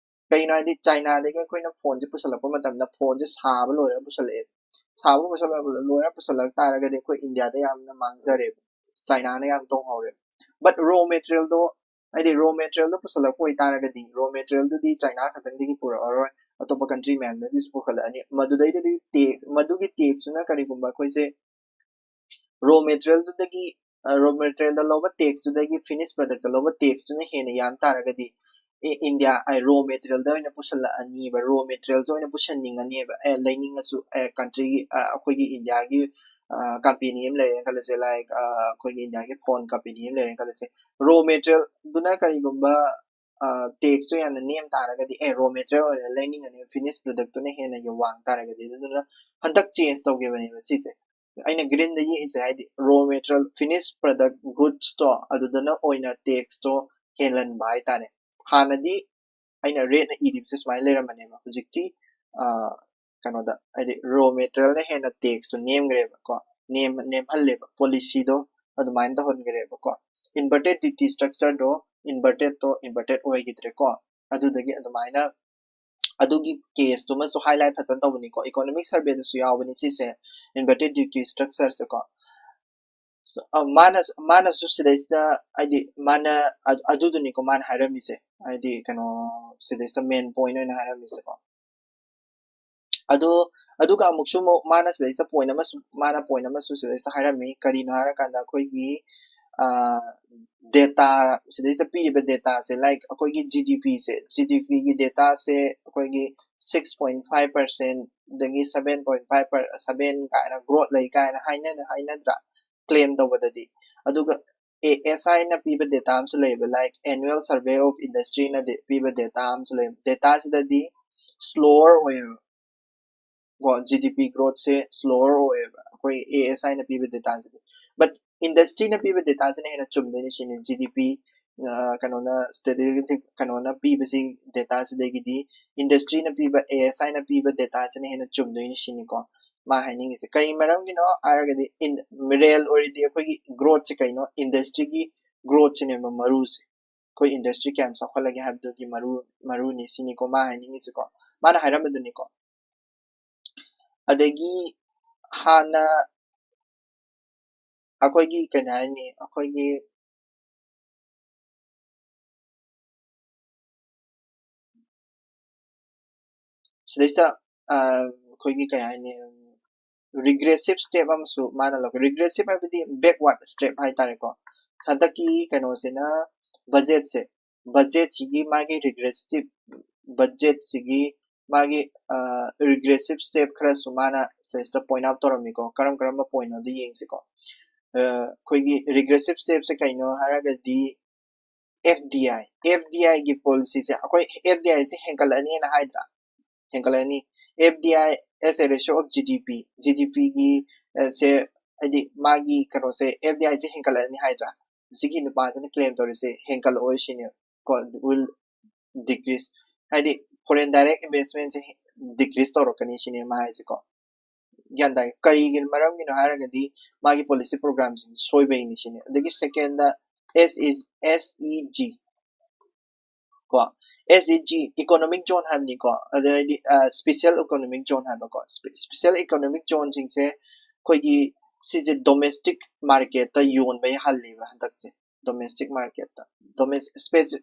ꯀꯩꯒꯤꯅꯣ ꯍꯥꯏꯗꯤ ꯆꯥꯏꯅꯥꯗꯒꯤ ꯑꯩꯈꯣꯏꯅ phoneꯁꯦ ꯄꯨꯁꯜꯂꯛꯄ ꯃꯇꯝꯗ phoneꯁꯦ ꯁꯥꯕ ꯂꯣꯏꯔꯒ ꯄꯨꯁꯜꯂꯛꯑꯦ. ꯁꯥꯕ ꯄꯨꯁꯜꯂꯛ ꯂꯣꯏꯔ ꯄꯨꯁꯜꯂꯛ ꯇꯥꯔꯒꯗꯤ ꯑꯩꯈꯣꯏ ꯏꯟꯗꯤꯌꯥꯗ ꯌꯥꯝꯅ ꯃꯥꯡꯖꯔꯦꯕ, ꯆꯥꯏꯅꯥꯅ ꯌꯥꯝ ꯇꯣꯡꯍꯧꯔꯦ. But raw materialꯗꯣ, ꯍꯥꯏꯗꯤ raw materialꯗꯣ ꯄꯨꯁꯜꯂꯛꯄ ꯑꯣꯏꯇꯥꯔꯒꯗꯤ raw materialꯗꯨꯗꯤ ꯆꯥꯏꯅꯥ ꯈꯛꯇꯪꯗꯒꯤ ꯄꯨꯔꯛꯑꯔꯣꯏ, ꯑꯇꯣꯞꯄ country ꯃꯌꯥꯝꯗꯒꯤꯁꯨ ꯄꯨꯈꯠꯂꯛꯑꯅꯤ. ꯃꯗꯨꯗꯩꯗꯗꯤ tax, ꯃꯗꯨꯒꯤ taxꯇꯨꯅ ꯀꯔꯤꯒꯨꯝꯕ ꯑꯩꯈꯣꯏꯁꯦ raw materialꯗꯨꯗꯒꯤ raw materialꯗ ꯂꯧꯕ taxꯇꯨꯗꯒꯤ finished productꯇ ꯂꯧꯕ taxꯇꯨꯅ ꯍꯦꯟꯅ ꯌꯥꯝ ꯇꯥꯔꯒꯗꯤ ꯏꯟꯗꯤꯌꯥ raw materialꯗ ꯑꯣꯏꯅ ꯄꯨꯁꯜꯂꯛꯑꯅꯤꯕ, raw materialꯁꯦ ꯑꯣꯏꯅ ꯄꯨꯁꯟꯅꯤꯡꯉꯅꯦꯕ, ꯑꯦ ꯂꯩꯅꯤꯡꯉꯁꯨ, ꯑꯦ countryꯒꯤ, ꯑꯩꯈꯣꯏꯒꯤ ꯏꯟꯗꯤꯌꯥꯒꯤ company ꯑꯃ ꯂꯩꯔꯦꯅ ꯈꯜꯂꯁꯦ, like ꯑꯩꯈꯣꯏꯒꯤ ꯏꯟꯗꯤꯌꯥꯒꯤ phone company ꯑꯃ ꯂꯩꯔꯦꯅ ꯈꯜꯂꯁꯦ. Raw materialꯗꯨꯅ ꯀꯔꯤꯒꯨꯝꯕ taxꯇꯣ ꯌꯥꯝꯅ ꯅꯦꯝ ꯇꯥꯔꯒꯗꯤ ꯑꯦ raw material ꯑꯣꯏꯅ ꯂꯩꯅꯤꯡꯉꯅꯤ, finished productꯇꯨꯅ ꯍꯦꯟꯅ ꯋꯥꯡ ꯇꯥꯔꯒꯗꯤ. ꯑꯗꯨꯗꯨꯅ ꯍꯟꯗꯛ change ꯇꯧꯈꯤꯕꯅꯦꯕ ꯁꯤꯁꯦ. ꯑꯩꯅ greenꯗ ꯌꯦꯛꯏꯁꯦ ꯍꯥꯏꯗꯤ raw material, finished product, goodsꯇꯣ ꯑꯗꯨꯗꯅ ꯑꯣꯏꯅ taxꯇꯣ ꯍꯦꯜꯍꯟꯕ ꯍꯥꯏꯇꯥꯔꯦ. ꯍꯥꯟꯅꯗꯤ ꯑꯩꯅ redꯅ ꯏꯔꯤꯕꯁꯦ ꯁꯨꯃꯥꯏꯅ ꯂꯩꯔꯝꯕꯅꯦꯕ, ꯍꯧꯖꯤꯛꯇꯤ ꯀꯩꯅꯣꯗ ꯍꯥꯏꯗꯤ raw materialꯅ ꯍꯦꯟꯅ taxꯇꯣ ꯅꯦꯝꯈ꯭ꯔꯦꯕꯀꯣ, ꯅꯦꯝ ꯅꯦꯝꯍꯜꯂꯦꯕ, policyꯗꯣ ꯑꯗꯨꯃꯥꯏꯅ ꯇꯧꯍꯟꯈ꯭ꯔꯦꯕꯀꯣ. Inverted duty structureꯗꯣ invertedꯇꯣ inverted ꯑꯣꯏꯈꯤꯗ꯭ꯔꯦꯀꯣ. ꯑꯗꯨꯗꯒꯤ ꯑꯗꯨꯃꯥꯏꯅ ꯑꯗꯨꯒꯤ caseꯇꯨꯃꯁꯨ highlight ꯐꯖꯅ ꯇꯧꯕꯅꯤꯀꯣ, economic surveyꯗꯁꯨ ꯌꯥꯎꯕꯅꯤ ꯁꯤꯁꯦ, inverted duty structureꯁꯦꯀꯣ. So, ꯃꯥꯅ ꯃꯥꯅꯁꯨ ꯁꯤꯗꯩꯁꯤꯗ ꯍꯥꯏꯗꯤ ꯃꯥꯅ ꯑꯗꯨꯗꯨꯅꯤꯀꯣ ꯃꯥꯅ ꯍꯥꯏꯔꯝꯃꯤꯁꯦ, ꯍꯥꯏꯗꯤ ꯀꯩꯅꯣ ꯁꯤꯗꯩꯁꯤꯗ main point ꯑꯣꯏꯅ ꯍꯥꯏꯔꯝꯃꯤꯁꯦꯀꯣ. ꯑꯗꯣ ꯑꯗꯨꯒ ꯑꯃꯨꯛꯁꯨ ꯑꯃꯨꯛ ꯃꯥꯅ ꯁꯤꯗꯩꯁꯤꯗ point ꯑꯃꯁꯨ, ꯃꯥꯅ point ꯑꯃꯁꯨ ꯁꯤꯗꯩꯁꯤꯗ ꯍꯥꯏꯔꯝꯃꯤ, ꯀꯔꯤꯅꯣ ꯍꯥꯏꯔꯀꯥꯟꯗ ꯑꯩꯈꯣꯏꯒꯤ ꯗꯦꯇꯥ, ꯁꯤꯗꯩꯁꯤꯗ ꯄꯤꯔꯤꯕ ꯗꯦꯇꯥꯁꯦ, ꯂꯥꯏꯛ ꯑꯩꯈꯣꯏꯒꯤ ꯖꯤ ꯗꯤ ꯄꯤꯁꯦ, ꯖꯤ ꯗꯤ ꯄꯤꯒꯤ ꯗꯦꯇꯥꯁꯦ ꯑꯩꯈꯣꯏꯒꯤ ꯁꯤꯛꯁ ꯄꯣꯏꯟ ꯐꯥꯏꯚ ꯄꯥꯔꯁꯦꯟꯗꯒꯤ ꯁꯚꯦꯟ ꯄꯣꯏꯟ ꯐꯥꯏꯚ ꯁꯚꯦꯟ ꯀꯥꯏꯅ ꯒ꯭ꯔꯣꯠ ꯂꯩ ꯀꯥꯏꯅ ꯍꯥꯏꯅ ꯍꯥꯏꯅꯗ꯭ꯔꯥ, ꯀ꯭ꯂꯦꯝ ꯇꯧꯕꯗꯗꯤ꯫ ꯑꯗꯨꯒ ꯑꯦ ꯑꯦꯁ ꯑꯥꯏꯅ ꯄꯤꯕ ꯗꯦꯇꯥ ꯑꯃꯁꯨ ꯂꯩꯌꯦꯕ, ꯂꯥꯏꯛ ꯑꯦꯅꯨꯋꯦꯜ ꯁꯔꯚꯦ ꯑꯣꯐ ꯏꯟꯗꯁꯇ꯭ꯔꯤꯅ ꯄꯤꯕ ꯗꯦꯇꯥ ꯑꯃꯁꯨ ꯂꯩꯌꯦꯕ꯫ ꯗꯦꯇꯥꯁꯤꯗꯗꯤ ꯁ꯭ꯂꯣꯋꯔ ꯑꯣꯏꯌꯦꯕ, ꯀꯣ, ꯖꯤ ꯗꯤ ꯄꯤ ꯒ꯭ꯔꯣꯠꯁꯦ ꯁ꯭ꯂꯣꯋꯔ ꯑꯣꯏꯌꯦꯕ ꯑꯩꯈꯣꯏ ꯑꯦ ꯑꯦꯁ ꯑꯥꯏꯅ ꯄꯤꯕ ꯗꯦꯇꯥꯁꯤꯗꯤ꯫ ꯕꯠ ꯏꯟꯗꯁꯇ꯭ꯔꯤꯅ ꯄꯤꯕ ꯗꯦꯇꯥꯁꯤꯅ ꯍꯦꯟꯅ ꯆꯨꯝꯗꯣꯏꯅꯤ ꯁꯤꯅꯤ꯫ ꯖꯤ ꯗꯤ ꯄꯤ ꯀꯩꯅꯣꯅ ꯁ꯭ꯇꯦꯇꯤꯁꯇꯤꯛ ꯀꯩꯅꯣꯅ ꯄꯤꯕꯁꯤ, ꯗꯦꯇꯥꯁꯤꯗꯒꯤꯗꯤ ꯏꯟꯗꯁꯇ꯭ꯔꯤꯅ ꯄꯤꯕ, ꯑꯦ ꯑꯦꯁ ꯑꯥꯏꯅ ꯄꯤꯕ ꯗꯦꯇꯥꯁꯤꯅ ꯍꯦꯟꯅ ꯆꯨꯝꯗꯣꯏꯅꯤ ꯁꯤꯅꯤꯀꯣ ꯃꯥ ꯍꯥꯏꯅꯤꯡꯉꯤꯁꯦ꯫ ꯀꯩ ꯃꯔꯝꯒꯤꯅꯣ ꯍꯥꯏꯔꯒꯗꯤ, ꯔꯤꯌꯦꯜ ꯑꯣꯏꯔꯗꯤ ꯑꯩꯈꯣꯏꯒꯤ ꯒ꯭ꯔꯣꯠꯁꯦ ꯀꯩꯅꯣ? ꯏꯟꯗꯁꯇ꯭ꯔꯤꯒꯤ ꯒ꯭ꯔꯣꯠꯁꯤꯅꯦꯕ ꯃꯔꯨꯁꯦ꯫ ꯑꯩꯈꯣꯏ ꯏꯟꯗꯁꯇ꯭ꯔꯤ ꯀꯌꯥꯝ ꯆꯥꯎꯈꯠꯂꯒꯦ ꯍꯥꯏꯕꯗꯨꯒꯤ ꯃꯔꯨ, ꯃꯔꯨꯅꯤ ꯁꯤꯅꯤꯀꯣ ꯃꯥ ꯍꯥꯏꯅꯤꯡꯉꯤꯁꯤꯀꯣ꯫ ꯃꯥꯅ ꯍꯥꯏꯔꯝꯕꯗꯨꯅꯤꯀꯣ꯫ ꯑꯗꯒꯤ ꯍꯥꯟꯅ ꯑꯩꯈꯣꯏꯒꯤ ꯀꯩ ꯍꯥꯏꯅꯤ, ꯑꯩꯈꯣꯏꯒꯤ ꯁꯤꯗꯩꯁꯤꯗ ꯑꯩꯈꯣꯏꯒꯤ ꯀꯩ ꯍꯥꯏꯅꯤ, ꯔꯤꯒ꯭ꯔꯦꯁꯤꯞ ꯁ꯭ꯇꯦꯞ ꯑꯃꯁꯨ ꯃꯥꯅ ꯂꯧ꯫ ꯔꯤꯒ꯭ꯔꯦꯁꯤꯞ ꯍꯥꯏꯕꯗꯤ ꯕꯦꯛꯋꯥꯔꯗ ꯁ꯭ꯇꯦꯞ ꯍꯥꯏꯇꯥꯔꯦꯀꯣ꯫ ꯍꯟꯗꯛꯀꯤ ꯀꯩꯅꯣꯁꯤꯅ, ꯕꯖꯦꯠꯁꯦ, ꯕꯖꯦꯠꯁꯤꯒꯤ ꯃꯥꯒꯤ ꯔꯤꯒ꯭ꯔꯦꯁꯤꯞ, ꯕꯖꯦꯠꯁꯤꯒꯤ ꯃꯥꯒꯤ ꯔꯤꯒ꯭ꯔꯦꯁꯤꯞ ꯁ꯭ꯇꯦꯞ ꯈꯔꯁꯨ ꯃꯥꯅ ꯁꯤꯗꯩꯁꯤꯗ ꯄꯣꯏꯟ ꯑꯥꯎꯠ ꯇꯧꯔꯝꯃꯤꯀꯣ꯫ ꯀꯔꯝ ꯀꯔꯝꯕ ꯄꯣꯏꯟꯅꯣꯗꯣ ꯌꯦꯡꯁꯤꯀꯣ꯫ ꯑꯩꯈꯣꯏꯒꯤ ꯔꯤꯒ꯭ꯔꯦꯁꯤꯞ ꯁ꯭ꯇꯦꯞꯁꯦ ꯀꯩꯅꯣ ꯍꯥꯏꯔꯒꯗꯤ, F D I, F D ꯑꯥꯏꯒꯤ ꯄꯣꯂꯤꯁꯤꯁꯦ, ꯑꯩꯈꯣꯏ ꯑꯦꯐ ꯗꯤ ꯑꯥꯏꯁꯦ ꯍꯦꯟꯒꯠꯂꯅꯤꯅ ꯍꯥꯏꯗ꯭ꯔꯥ? ꯍꯦꯟꯒꯠꯂꯅꯤ꯫ F D I as a ratio of G D P, G D P ꯒꯤ, ꯑ, ꯁꯦ, ꯍꯥꯏꯗꯤ ꯃꯥꯒꯤ ꯀꯩꯅꯣꯁꯦ, F D I ꯁꯦ ꯍꯦꯟꯒꯠꯂꯛꯑꯅꯤ ꯍꯥꯏꯗ꯭ꯔꯥ? ꯁꯤꯒꯤ ꯅꯨꯄꯥꯁꯤꯅ ꯀ꯭ꯂꯦꯝ ꯇꯧꯔꯤꯁꯦ ꯍꯦꯟꯒꯠꯂꯛꯑꯣꯏ ꯁꯤꯅꯦ, ꯀꯣ, will decrease꯫ ꯍꯥꯏꯗꯤ foreign direct investment ꯁꯦ decrease ꯇꯧꯔꯛꯀꯅꯤ ꯁꯤꯅꯦ ꯃꯥ ꯍꯥꯏꯁꯦꯀꯣ꯫ ꯒ꯭ꯌꯥꯟ ꯇꯥꯏ꯫ ꯀꯔꯤꯒꯤ ꯃꯔꯝꯒꯤꯅꯣ ꯍꯥꯏꯔꯒꯗꯤ ꯃꯥꯒꯤ ꯄꯣꯂꯤꯁꯤ ꯄ꯭ꯔꯣꯒ꯭ꯔꯥꯝꯁꯤꯗꯤ ꯁꯣꯏꯕꯩꯅꯤ ꯁꯤꯅꯦ꯫ ꯑꯗꯒꯤ second, S is, S E G, ꯀꯣ, S E G, economic zone ꯍꯥꯏꯕꯅꯤꯀꯣ, ꯑꯗꯩꯗꯤ, ꯑ, special economic zone ꯍꯥꯏꯕꯀꯣ, spe-, special economic zoneꯁꯤꯡꯁꯦ ꯑꯩꯈꯣꯏꯒꯤ ꯁꯤꯁꯦ domestic marketꯇ ꯌꯣꯟꯕ ꯌꯥꯍꯜꯂꯦꯕ ꯍꯟꯗꯛꯁꯦ, domestic marketꯇ꯫ Domes-, spe-,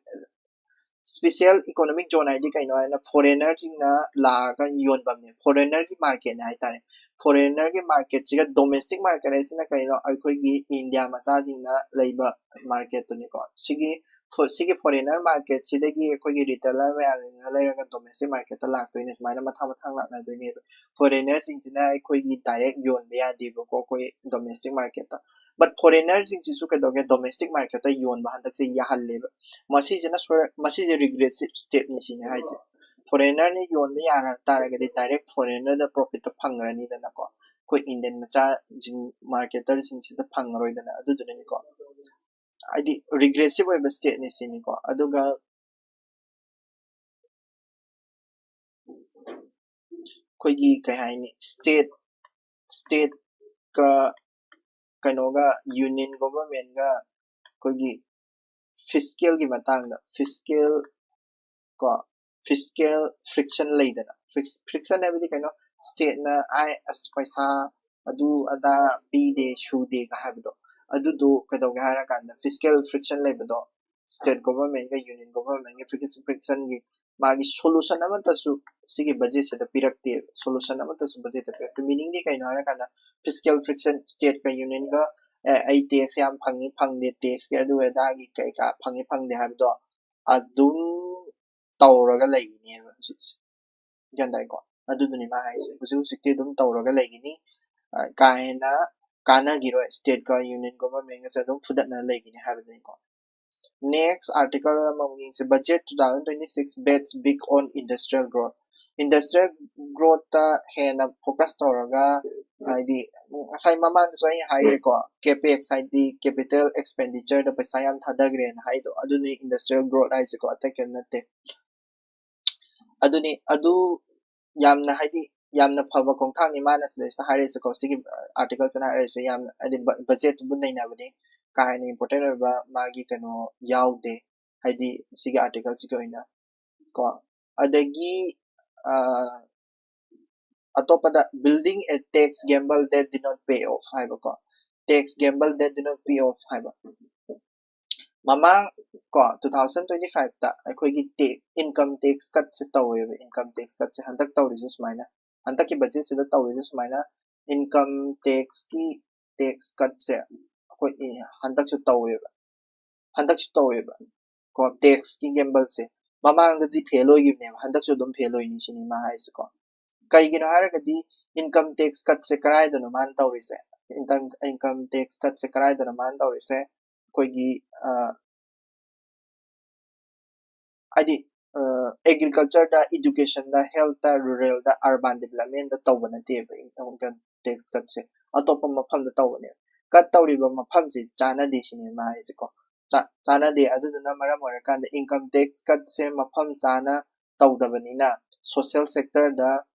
special economic zone ꯍꯥꯏꯗꯤ ꯀꯩꯅꯣ ꯍꯥꯏꯅ foreignerꯁꯤꯡꯅ ꯂꯥꯛꯑꯒ ꯌꯣꯟꯐꯝꯅꯦ, foreignerꯒꯤ marketꯅꯦ ꯍꯥꯏꯇꯥꯔꯦ꯫ ꯐꯣꯔꯦꯟꯅꯔꯒꯤ ꯃꯥꯔꯀꯦꯠꯁꯤꯒ ꯗꯣꯃꯦꯁꯇꯤꯛ ꯃꯥꯔꯀꯦꯠ ꯍꯥꯏꯁꯤꯅ ꯀꯩꯅꯣ? ꯑꯩꯈꯣꯏꯒꯤ ꯏꯟꯗꯤꯌꯥ ꯃꯆꯥꯁꯤꯡꯅ ꯂꯩꯕ ꯃꯥꯔꯀꯦꯠꯇꯨꯅꯤꯀꯣ꯫ ꯁꯤꯒꯤ ꯐꯣ- ꯁꯤꯒꯤ ꯐꯣꯔꯦꯟꯅꯔ ꯃꯥꯔꯀꯦꯠꯁꯤꯗꯒꯤ ꯑꯩꯈꯣꯏꯒꯤ ꯔꯤꯇꯦꯂꯔ ꯃꯌꯥꯝꯁꯤꯅ ꯂꯩꯔꯒ ꯗꯣꯃꯦꯁꯇꯤꯛ ꯃꯥꯔꯀꯦꯠꯇ ꯂꯥꯛꯇꯣꯏꯅꯦ꯫ ꯁꯨꯃꯥꯏꯅ ꯃꯊꯪ ꯃꯊꯪ ꯂꯥꯛꯅꯗꯣꯏꯅꯦꯕ꯫ ꯐꯣꯔꯦꯟꯅꯔꯁꯤꯡꯁꯤꯅ ꯑꯩꯈꯣꯏꯒꯤ ꯗꯥꯏꯔꯦꯛ ꯌꯣꯟꯕ ꯌꯥꯗꯦꯕꯀꯣ, ꯑꯩꯈꯣꯏ ꯗꯣꯃꯦꯁꯇꯤꯛ ꯃꯥꯔꯀꯦꯠꯇ꯫ ꯕꯠ ꯐꯣꯔꯦꯟꯅꯔꯁꯤꯡꯁꯤꯁꯨ ꯀꯩꯗꯧꯒꯦ? ꯗꯣꯃꯦꯁꯇꯤꯛ ꯃꯥꯔꯀꯦꯠꯇ ꯌꯣꯟꯕ ꯍꯟꯗꯛꯁꯦ ꯌꯥꯍꯜꯂꯦꯕ꯫ ꯃꯁꯤꯁꯤꯅ ꯁꯣꯏꯔ- ꯃꯁꯤꯁꯦ ꯔꯤꯒ꯭ꯔꯦꯁꯤꯞ ꯁ꯭ꯇꯦꯞꯅꯤ ꯁꯤꯅꯤ ꯍꯥꯏꯁꯦ꯫ ꯐꯣꯔꯦꯟꯅꯔꯅ ꯌꯣꯟꯕ ꯌꯥꯔ ꯇꯥꯔꯒꯗꯤ ꯗꯥꯏꯔꯦꯛ ꯐꯣꯔꯦꯟꯅꯔꯗ ꯄ꯭ꯔꯣꯐꯤꯠꯇ ꯐꯪꯉꯔꯅꯤꯗꯅꯀꯣ꯫ ꯑꯩꯈꯣꯏ ꯏꯟꯗꯤꯌꯟ ꯃꯆꯥꯁꯤꯡ ꯃꯥꯔꯀꯦꯇꯔꯁꯤꯡꯁꯤꯗ ꯐꯪꯉꯔꯣꯏꯗꯅ꯫ ꯑꯗꯨꯗꯨꯅꯅꯤꯀꯣ, ꯍꯥꯏꯗꯤ ꯔꯤꯒ꯭ꯔꯦꯁꯤꯞ ꯑꯣꯏꯕ ꯁ꯭ꯇꯦꯠꯅꯤ ꯁꯤꯅꯤꯀꯣ꯫ ꯑꯗꯨꯒ ꯑꯩꯈꯣꯏꯒꯤ ꯀꯩ ꯍꯥꯏꯅꯤ, ꯁ꯭ꯇꯦꯠ ꯁ꯭ꯇꯦꯠꯀ ꯀꯩꯅꯣꯒ, ꯌꯨꯅꯤꯌꯟ ꯒꯣꯚꯔꯟꯃꯦꯟꯠꯒ ꯑꯩꯈꯣꯏꯒꯤ ꯐꯤꯁꯀꯦꯜꯒꯤ ꯃꯇꯥꯡꯗ, ꯐꯤꯁꯀꯦꯜ ꯀꯣ, ꯐꯤꯁꯀꯦꯜ ꯐ꯭ꯔꯤꯛꯁꯟ ꯂꯩꯗꯅ꯫ ꯐ꯭ꯔꯤꯛꯁꯟ ꯍꯥꯏꯕꯗꯤ ꯀꯩꯅꯣ? ꯁ꯭ꯇꯦꯠꯅ "ꯑꯥꯏ ꯑꯁ ꯄꯩꯁꯥ ꯑꯗꯨ ꯑꯗꯥ ꯄꯤꯗꯦ, ꯁꯨꯗꯦꯒ" ꯍꯥꯏꯕꯗꯣ, ꯑꯗꯨꯗꯣ ꯀꯩꯗꯧꯒꯦ ꯍꯥꯏꯔꯀꯥꯟꯗ ꯐꯤꯁꯀꯦꯜ ꯐ꯭ꯔꯤꯛꯁꯟ ꯂꯩꯕꯗꯣ, ꯁ꯭ꯇꯦꯠ ꯒꯣꯚꯔꯟꯃꯦꯟꯠꯒ ꯌꯨꯅꯤꯌꯟ ꯒꯣꯚꯔꯟꯃꯦꯟꯠꯒꯤ ꯐ꯭ꯔꯤꯛꯁꯟ ꯐ꯭ꯔꯤꯛꯁꯟꯒꯤ ꯃꯥꯒꯤ ꯁꯣꯂꯨꯁꯟ ꯑꯃꯠꯇꯁꯨ ꯁꯤꯒꯤ ꯕꯖꯦꯠꯁꯤꯗ ꯄꯤꯔꯛꯇꯦ꯫ ꯁꯣꯂꯨꯁꯟ ꯑꯃꯠꯇꯁꯨ ꯕꯖꯦꯠꯇ ꯄꯤꯔꯛꯇꯦ꯫ ꯃꯤꯅꯤꯡꯗꯤ ꯀꯩꯅꯣ ꯍꯥꯏꯔꯀꯥꯟꯗ ꯐꯤꯁꯀꯦꯜ ꯐ꯭ꯔꯤꯛꯁꯟ, ꯁ꯭ꯇꯦꯠꯀ ꯌꯨꯅꯤꯌꯟꯒ "ꯑꯦ, ꯑꯩ ꯇꯦꯛꯁ ꯌꯥꯝ ꯐꯪꯉꯤ ꯐꯪꯗꯦ, ꯇꯦꯛꯁꯀꯤ ꯑꯗꯨ ꯑꯗꯥꯒꯤ ꯀꯩꯀꯥ ꯐꯪꯉꯤ ꯐꯪꯗꯦ" ꯍꯥꯏꯕꯗꯣ ꯑꯗꯨꯝ ꯇꯧꯔꯒ ꯂꯩꯒꯤꯅꯦꯕ ꯍꯧꯖꯤꯛꯁꯦ꯫ ꯒ꯭ꯌꯥꯟ ꯇꯥꯏꯀꯣ? ꯑꯗꯨꯗꯨꯅꯤ ꯃꯥ ꯍꯥꯏꯁꯦ꯫ ꯍꯧꯖꯤꯛ ꯍꯧꯖꯤꯛꯇꯤ ꯑꯗꯨꯝ ꯇꯧꯔꯒ ꯂꯩꯒꯤꯅꯤ꯫ ꯑ, ꯀꯥ ꯍꯦꯟꯅ ꯀꯥꯟꯅꯈꯤꯔꯣꯏ꯫ ꯁ꯭ꯇꯦꯠꯀ ꯌꯨꯅꯤꯌꯟ ꯒꯣꯚꯔꯟꯃꯦꯟꯠꯒꯁꯦ ꯑꯗꯨꯝ ꯐꯨꯗꯠꯅ ꯂꯩꯒꯤꯅꯤ ꯍꯥꯏꯕꯗꯨꯅꯤꯀꯣ꯫ ꯅꯦꯛꯁ ꯑꯥꯔꯇꯤꯀꯜ ꯑꯃꯃꯨꯛ ꯌꯦꯡꯁꯦ꯫ Budget two thousand twenty-six bets big on industrial growth꯫ Industrial ꯒ꯭ꯔꯣꯠꯇ ꯍꯦꯟꯅ ꯐꯣꯀꯁ ꯇꯧꯔꯒ, ꯍꯥꯏꯗꯤ ꯉꯁꯥꯏ ꯃꯃꯥꯡꯗꯁꯨ ꯑꯩ ꯍꯥꯏꯈ꯭ꯔꯦꯀꯣ, ꯀꯦꯄꯦꯛꯁ ꯍꯥꯏꯗꯤ ꯀꯦꯄꯤꯇꯦꯜ ꯑꯦꯛꯁꯄꯦꯟꯗꯤꯆꯔꯗ ꯄꯩꯁꯥ ꯌꯥꯝ ꯊꯥꯗꯈ꯭ꯔꯦꯅ ꯍꯥꯏꯗꯣ, ꯑꯗꯨꯅꯤ ꯏꯟꯗꯁꯇ꯭ꯔꯤꯌꯦꯜ ꯒ꯭ꯔꯣꯠ ꯍꯥꯏꯁꯦꯀꯣ, ꯑꯇꯩ ꯀꯩꯝ ꯅꯠꯇꯦ꯫ ꯑꯗꯨꯅꯤ, ꯑꯗꯨ ꯌꯥꯝꯅ, ꯍꯥꯏꯗꯤ ꯌꯥꯝꯅ ꯐꯕ ꯈꯣꯡꯊꯥꯡꯅꯤ ꯃꯥꯅ ꯁꯤꯗꯩꯁꯤꯗ ꯍꯥꯏꯔꯛꯏꯁꯦꯀꯣ, ꯁꯤꯒꯤ ꯑꯥꯔꯇꯤꯀꯜꯁꯤꯅ ꯍꯥꯏꯔꯛꯏꯁꯦ ꯌꯥꯝꯅ, ꯍꯥꯏꯗꯤ ꯕ-, ꯕꯖꯦꯠꯇꯨꯕꯨ ꯅꯩꯅꯕꯅꯤ, ꯀꯥ ꯍꯦꯟꯅ ꯏꯝꯄꯣꯔꯇꯦꯟ ꯑꯣꯏꯕ ꯃꯥꯒꯤ ꯀꯩꯅꯣ ꯌꯥꯎꯗꯦ, ꯍꯥꯏꯗꯤ ꯁꯤꯒꯤ ꯑꯥꯔꯇꯤꯀꯜꯁꯤꯒꯤ ꯑꯣꯏꯅ ꯀꯣ꯫ ꯑꯗꯒꯤ, ꯑ, ꯑꯇꯣꯞꯄꯗ "Building a tax gamble that did not pay off" ꯍꯥꯏꯕꯀꯣ, "Tax gamble that did not pay off" ꯍꯥꯏꯕ꯫ ꯃꯃꯥꯡ ꯀꯣ, two thousand twenty-fiveꯇ ꯑꯩꯈꯣꯏꯒꯤ ꯇꯦꯛ, ꯏꯟꯀꯝ ꯇꯦꯛꯁ ꯀꯠꯁꯦ ꯇꯧꯋꯦꯕ꯫ ꯏꯟꯀꯝ ꯇꯦꯛꯁ ꯀꯠꯁꯦ ꯍꯟꯗꯛ ꯇꯧꯔꯤꯁꯦ ꯁꯨꯃꯥꯏꯅ, ꯍꯟꯗꯛꯀꯤ ꯕꯖꯦꯠꯁꯤꯗ ꯇꯧꯔꯤꯁꯦ ꯁꯨꯃꯥꯏꯅ ꯏꯟꯀꯝ ꯇꯦꯛꯁꯀꯤ ꯇꯦꯛꯁ ꯀꯠꯁꯦ ꯑꯩꯈꯣꯏ ꯍꯟꯗꯛꯁꯨ ꯇꯧꯋꯦꯕ ꯍꯟꯗꯛꯁꯨ ꯇꯧꯋꯦꯕ ꯀꯣ ꯇꯦꯛꯁꯀꯤ ꯒꯦꯝꯕꯜꯁꯦ꯫ ꯃꯃꯥꯡꯗꯗꯤ ꯐꯦꯜ ꯑꯣꯏꯈꯤꯕꯅꯦꯕ, ꯍꯟꯗꯛꯁꯨ ꯑꯗꯨꯝ ꯐꯦꯜ ꯑꯣꯏꯅꯤ ꯁꯤꯅꯤ ꯃꯥ ꯍꯥꯏꯁꯦꯀꯣ꯫ ꯀꯩꯒꯤꯅꯣ ꯍꯥꯏꯔꯒꯗꯤ ꯏꯟꯀꯝ ꯇꯦꯛꯁ ꯀꯠꯁꯦ ꯀꯗꯥꯏꯗꯅꯣ ꯃꯥꯅ ꯇꯧꯔꯤꯁꯦ? ꯏꯟꯀꯝ ꯏꯟꯀꯝ ꯇꯦꯛꯁ ꯀꯠꯁꯦ ꯀꯗꯥꯏꯗꯅꯣ ꯃꯥꯅ ꯇꯧꯔꯤꯁꯦ? ꯑꯩꯈꯣꯏꯒꯤ ꯍꯥꯏꯗꯤ ꯑꯦꯒ꯭ꯔꯤꯀꯜꯆꯔꯗ, ꯏꯗꯨꯀꯦꯁꯟꯗ, ꯍꯦꯜꯠꯇ, ꯔꯨꯔꯦꯜꯗ, ꯑꯔꯕꯥꯟ ꯗꯤꯕꯂꯞꯃꯦꯟꯗ ꯇꯧꯕ ꯅꯠꯇꯦꯕ ꯏꯟꯀꯝ ꯇꯦꯛꯁ ꯀꯠꯁꯦ꯫ ꯑꯇꯣꯞꯄ ꯃꯐꯝꯗ ꯇꯧꯕꯅꯦꯕ꯫ ꯀꯠ ꯇꯧꯔꯤꯕ ꯃꯐꯝꯁꯤ ꯆꯥꯟꯅꯗꯦ ꯁꯤꯅꯦ ꯃꯥ ꯍꯥꯏꯁꯦꯀꯣ꯫ ꯆꯥꯟꯅꯗꯦ꯫ ꯑꯗꯨꯗꯨꯅ ꯃꯔꯝ ꯑꯣꯏꯔꯀꯥꯟꯗ ꯏꯟꯀꯝ ꯇꯦꯛꯁ ꯀꯠꯁꯦ ꯃꯐꯝ ꯆꯥꯅ ꯇꯧꯗꯕꯅꯤꯅ, ꯁꯣꯁꯦꯜ ꯁꯦꯛꯇꯔꯗ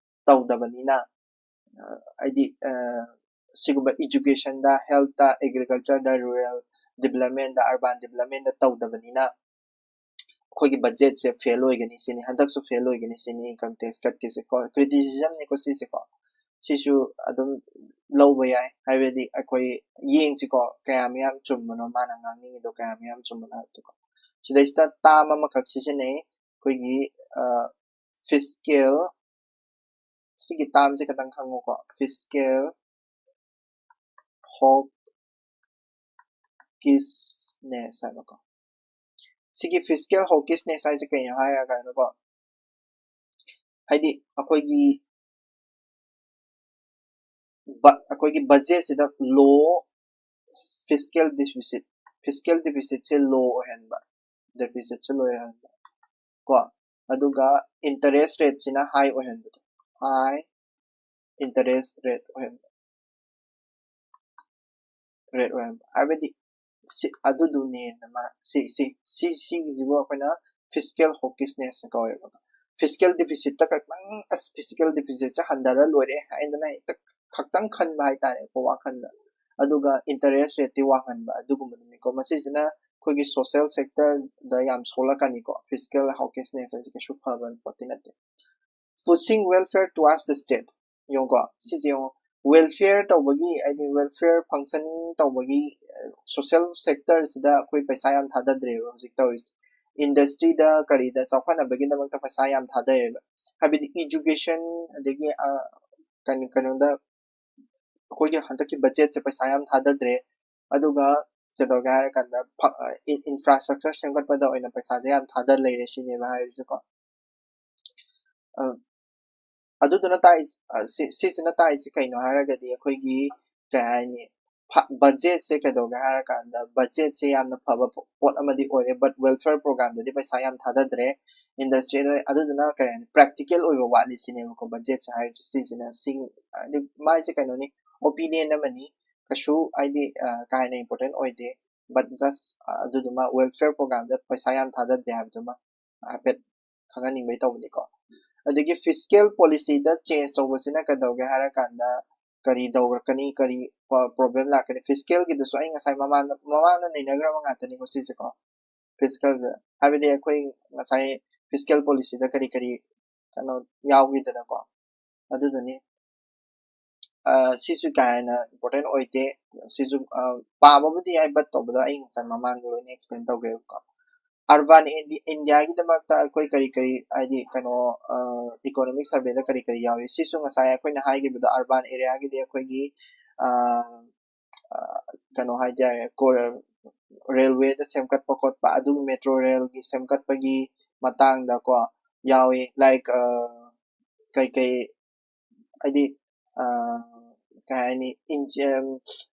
ꯇꯧꯗꯕꯅꯤꯅ, ꯍꯥꯏꯗꯤ ꯁꯤꯒꯨꯝꯕ ꯏꯗꯨꯀꯦꯁꯟꯗ, ꯍꯦꯜꯠꯇ, ꯑꯦꯒ꯭ꯔꯤꯀꯜꯆꯔꯗ, ꯔꯨꯔꯦꯜ ꯗꯤꯕꯂꯞꯃꯦꯟꯗ, ꯑꯔꯕꯥꯟ ꯗꯤꯕꯂꯞꯃꯦꯟꯗ ꯇꯧꯗꯕꯅꯤꯅ ꯑꯩꯈꯣꯏꯒꯤ ꯕꯖꯦꯠꯁꯦ ꯐꯦꯜ ꯑꯣꯏꯒꯅꯤ ꯁꯤꯅꯤ, ꯍꯟꯗꯛꯁꯨ ꯐꯦꯜ ꯑꯣꯏꯒꯅꯤ ꯁꯤꯅꯤ ꯏꯟꯀꯝ ꯇꯦꯛꯁ ꯀꯠꯀꯤꯁꯦꯀꯣ꯫ ꯀ꯭ꯔꯤꯇꯤꯁꯤꯖꯝꯅꯤꯀꯣ ꯁꯤꯁꯦꯀꯣ꯫ ꯁꯤꯁꯨ ꯑꯗꯨꯝ ꯂꯧꯕ ꯌꯥꯏ, ꯍꯥꯏꯕꯗꯤ ꯑꯩꯈꯣꯏ ꯌꯦꯡꯁꯤꯀꯣ ꯀꯌꯥꯝ ꯌꯥꯝ ꯆꯨꯝꯕꯅꯣ, ꯃꯥꯅ ꯉꯥꯡꯅꯤꯡꯉꯤꯗꯣ ꯀꯌꯥꯝ ꯌꯥꯝ ꯆꯨꯝꯕꯅꯣ ꯍꯥꯏꯕꯗꯣꯀꯣ꯫ ꯁꯤꯗꯩꯁꯤꯗ ꯇꯥꯝ ꯑꯃꯈꯛ ꯁꯤꯖꯤꯟꯅꯩ, ꯑꯩꯈꯣꯏꯒꯤ ꯐꯤꯁꯀꯦꯜ, ꯁꯤꯒꯤ ꯇꯥꯝꯁꯦ ꯈꯤꯇꯪ ꯈꯪꯉꯨꯀꯣ꯫ ꯐꯤꯁꯀꯦꯜ ꯍꯣꯀꯤꯁꯅꯦꯁ ꯍꯥꯏꯕꯀꯣ꯫ ꯁꯤꯒꯤ ꯐꯤꯁꯀꯦꯜ ꯍꯣꯀꯤꯁꯅꯦꯁ ꯍꯥꯏꯁꯦ ꯀꯩꯅꯣ ꯍꯥꯏꯔꯀꯥꯟꯗꯀꯣ, ꯍꯥꯏꯗꯤ ꯑꯩꯈꯣꯏꯒꯤ ꯑꯩꯈꯣꯏꯒꯤ ꯕꯖꯦꯠꯁꯤꯗ ꯂꯣ ꯐꯤꯁꯀꯦꯜ ꯗꯤꯐꯤꯁꯤꯠ, ꯐꯤꯁꯀꯦꯜ ꯗꯤꯐꯤꯁꯤꯠꯁꯦ ꯂꯣ ꯑꯣꯏꯍꯟꯕ, ꯗꯤꯐꯤꯁꯤꯠꯁꯦ ꯂꯣ ꯑꯣꯏꯍꯟꯕ ꯀꯣ꯫ ꯑꯗꯨꯒ ꯏꯟꯇꯔꯦꯁ ꯔꯦꯠꯁꯤꯅ ꯍꯥꯏ ꯑꯣꯏꯍꯟꯕꯗꯣ, ꯍꯥꯏ ꯏꯟꯇꯔꯦꯁ ꯔꯦꯠ ꯑꯣꯏꯍꯟꯕ, ꯔꯦꯠ ꯑꯣꯏꯍꯟꯕ ꯍꯥꯏꯕꯗꯤ ꯁꯤ ꯑꯗꯨꯗꯨꯅꯦꯅ ꯃꯥ ꯁꯤ ꯁꯤ ꯁꯤ ꯁꯤꯒꯤꯁꯤꯕꯨ ꯑꯩꯈꯣꯏꯅ ꯐꯤꯁꯀꯦꯜ ꯍꯣꯀꯤꯁꯅꯦꯁꯅ ꯀꯧꯋꯦꯕ꯫ ꯐꯤꯁꯀꯦꯜ ꯗꯤꯐꯤꯁꯤꯠꯇ ꯈꯛꯇꯪ, ꯑꯁ, ꯐꯤꯁꯀꯦꯜ ꯗꯤꯐꯤꯁꯤꯠꯁꯦ ꯍꯟꯊꯔ ꯂꯣꯏꯔꯦ ꯍꯥꯏꯗꯅ ꯍꯦꯛꯇ ꯈꯛꯇꯪ ꯈꯟꯕ ꯍꯥꯏꯇꯥꯔꯦꯀꯣ, ꯋꯥꯈꯜꯗ꯫ ꯑꯗꯨꯒ ꯏꯟꯇꯔꯦꯁ ꯔꯦꯠꯇꯤ ꯋꯥꯡꯍꯟꯕ, ꯑꯗꯨꯒꯨꯝꯕꯗꯨꯅꯤꯀꯣ꯫ ꯃꯁꯤꯁꯤꯅ ꯑꯩꯈꯣꯏꯒꯤ ꯁꯣꯁꯦꯜ ꯁꯦꯛꯇꯔꯗ ꯌꯥꯝ ꯁꯣꯛꯂꯛꯀꯅꯤꯀꯣ꯫ ꯐꯤꯁꯀꯦꯜ ꯍꯣꯀꯤꯁꯅꯦꯁ ꯍꯥꯏꯁꯦ ꯀꯩꯁꯨ ꯐꯕ ꯄꯣꯠꯇꯤ ꯅꯠꯇꯦ꯫ Pushing welfare towards the state꯫ ꯌꯦꯡꯉꯨꯀꯣ, ꯁꯤꯁꯦ ꯌꯦꯡꯉꯣ, ꯋꯦꯜꯐꯤꯌꯔ ꯇꯧꯕꯒꯤ, ꯍꯥꯏꯗꯤ ꯋꯦꯜꯐꯤꯌꯔ ꯐꯪꯁꯅꯤꯡ ꯇꯧꯕꯒꯤ ꯁꯣꯁꯦꯜ ꯁꯦꯛꯇꯔꯁꯤꯗ ꯑꯩꯈꯣꯏ ꯄꯩꯁꯥ ꯌꯥꯝ ꯊꯥꯗꯗ꯭ꯔꯦꯕ ꯍꯧꯖꯤꯛ ꯇꯧꯔꯤꯁꯦ꯫ ꯏꯟꯗꯁꯇ꯭ꯔꯤꯗ ꯀꯔꯤꯗ ꯆꯥꯎꯈꯠꯅꯕꯒꯤꯗꯃꯛꯇ ꯄꯩꯁꯥ ꯌꯥꯝ ꯊꯥꯗꯩꯌꯦꯕ꯫ ꯍꯥꯏꯕꯗꯤ education ꯑꯗꯒꯤ ꯀꯩꯅꯣ ꯀꯩꯅꯣꯗ ꯑꯩꯈꯣꯏꯒꯤ ꯍꯟꯗꯛꯀꯤ ꯕꯖꯦꯠꯁꯦ ꯄꯩꯁꯥ ꯌꯥꯝ ꯊꯥꯗꯗ꯭ꯔꯦ, ꯑꯗꯨꯒ ꯀꯩꯗꯧꯒꯦ ꯍꯥꯏꯔꯀꯥꯟꯗ ꯏꯟꯐ꯭ꯔꯥꯁ꯭ꯇ꯭ꯔꯛꯆꯔ ꯁꯦꯝꯒꯠꯄꯗ ꯑꯣꯏꯅ ꯄꯩꯁꯥꯁꯦ ꯌꯥꯝ ꯊꯥꯗ ꯂꯩꯔꯦ ꯁꯤꯅꯦꯕ ꯍꯥꯏꯔꯤꯁꯦꯀꯣ꯫ ꯑꯗꯨꯗꯨꯅ ꯇꯥꯛꯏ ꯁꯤꯁꯤꯅ ꯇꯥꯛꯏꯁꯤ ꯀꯩꯅꯣ ꯍꯥꯏꯔꯒꯗꯤ ꯑꯩꯈꯣꯏꯒꯤ ꯀꯩ ꯍꯥꯏꯅꯤ, ꯕꯖꯦꯠꯁꯦ ꯀꯩꯗꯧꯒꯦ ꯍꯥꯏꯔꯀꯥꯟꯗ ꯕꯖꯦꯠꯁꯦ ꯌꯥꯝꯅ ꯐꯕ ꯄꯣꯠ ꯑꯃꯗꯤ ꯑꯣꯏꯔꯦ, but welfare programꯗꯗꯤ ꯄꯩꯁꯥ ꯌꯥꯝ ꯊꯥꯗꯗ꯭ꯔꯦ꯫ ꯏꯟꯗꯁꯇ꯭ꯔꯤꯗ ꯑꯗꯨꯗꯨꯅ ꯀꯩ ꯍꯥꯏꯅꯤ, ꯄ꯭ꯔꯦꯛꯇꯤꯀꯦꯜ ꯑꯣꯏꯕ ꯋꯥꯠꯂꯤ ꯁꯤꯅꯦꯕꯀꯣ ꯕꯖꯦꯠꯁꯦ ꯍꯥꯏꯔꯤꯁꯦ꯫ ꯁꯤꯁꯤꯅ ꯁꯤ ꯍꯥꯏꯗꯤ ꯃꯥꯏꯁꯦ ꯀꯩꯅꯣꯅꯤ, ꯑꯣꯄꯤꯅꯤꯌꯟ ꯑꯃꯅꯤ, ꯀꯩꯁꯨ ꯍꯥꯏꯗꯤ ꯀꯥ ꯍꯦꯟꯅ ꯏꯝꯄꯣꯔꯇꯦꯟ ꯑꯣꯏꯗꯦ꯫ But just ꯑꯗꯨꯗꯨꯃ welfare programꯗ ꯄꯩꯁꯥ ꯌꯥꯝ ꯊꯥꯗꯗ꯭ꯔꯦ ꯍꯥꯏꯕꯗꯨꯃ ꯍꯥꯏꯐꯦꯠ ꯈꯪꯍꯟꯅꯤꯡꯕꯩ ꯇꯧꯕꯅꯤꯀꯣ꯫ ꯑꯗꯒꯤ ꯐꯤꯁꯀꯦꯜ ꯄꯣꯂꯤꯁꯤꯗ ꯆꯦꯟꯖ ꯇꯧꯕꯁꯤꯅ ꯀꯩꯗꯧꯒꯦ ꯍꯥꯏꯔꯀꯥꯟꯗ ꯀꯔꯤ ꯇꯧꯔꯛꯀꯅꯤ, ꯀꯔꯤ ꯄ꯭ꯔꯣꯕ꯭ꯂꯦꯝ ꯂꯥꯛꯀꯅꯤ? ꯐꯤꯁꯀꯦꯜꯒꯤꯗꯨꯁꯨ ꯑꯩ ꯉꯁꯥꯏ ꯃꯃꯥꯡꯗ ꯃꯃꯥꯡꯗ ꯅꯩꯅꯈ꯭ꯔꯕ ꯉꯥꯛꯇꯅꯤꯀꯣ ꯁꯤꯁꯦꯀꯣ꯫ ꯐꯤꯁꯀꯦꯜꯁꯦ ꯍꯥꯏꯕꯗꯤ ꯑꯩꯈꯣꯏ ꯉꯁꯥꯏ ꯐꯤꯁꯀꯦꯜ ꯄꯣꯂꯤꯁꯤꯗ ꯀꯔꯤ ꯀꯔꯤ ꯀꯩꯅꯣ ꯌꯥꯎꯈꯤꯗꯅꯀꯣ, ꯑꯗꯨꯗꯨꯅꯤ꯫ ꯁꯤꯁꯨ ꯀꯥ ꯍꯦꯟꯅ ꯏꯝꯄꯣꯔꯇꯦꯟ ꯑꯣꯏꯗꯦ꯫ ꯁꯤꯁꯨ ꯄꯥꯕꯕꯨꯗꯤ ꯌꯥꯏ, but ꯇꯧꯕꯗ ꯑꯩ ꯉꯁꯥꯏ ꯃꯃꯥꯡꯗ ꯂꯣꯏꯅ ꯑꯦꯛꯁꯄ꯭ꯂꯦꯟ ꯇꯧꯈ꯭ꯔꯦꯕꯀꯣ꯫ ꯑꯔꯕꯥꯟ ꯏꯟꯗꯤꯌꯥꯒꯤꯗꯃꯛꯇ ꯑꯩꯈꯣꯏ ꯀꯔꯤ ꯀꯔꯤ ꯍꯥꯏꯗꯤ ꯀꯩꯅꯣ ꯏꯀꯣꯅꯣꯃꯤꯛ ꯁꯔꯚꯦꯗ ꯀꯔꯤ ꯀꯔꯤ ꯌꯥꯎꯏ? ꯁꯤꯁꯨ ꯉꯁꯥꯏ ꯑꯩꯈꯣꯏꯅ ꯍꯥꯏꯈꯤꯕꯗꯣ ꯑꯔꯕꯥꯟ ꯑꯦꯔꯤꯌꯥꯒꯤꯗꯤ ꯑꯩꯈꯣꯏꯒꯤ ꯀꯩꯅꯣ ꯍꯥꯏꯇꯥꯔꯦ, ꯔꯦꯜꯋꯦꯗ ꯁꯦꯝꯒꯠꯄ ꯈꯣꯠꯄ, ꯑꯗꯨꯒꯤ ꯃꯦꯇ꯭ꯔꯣ ꯔꯦꯜꯒꯤ ꯁꯦꯝꯒꯠꯄꯒꯤ ꯃꯇꯥꯡꯗꯀꯣ ꯌꯥꯎꯏ꯫ ꯂꯥꯏꯛ ꯀꯩꯀꯩ ꯍꯥꯏꯗꯤ ꯀꯩ ꯍꯥꯏꯅꯤ,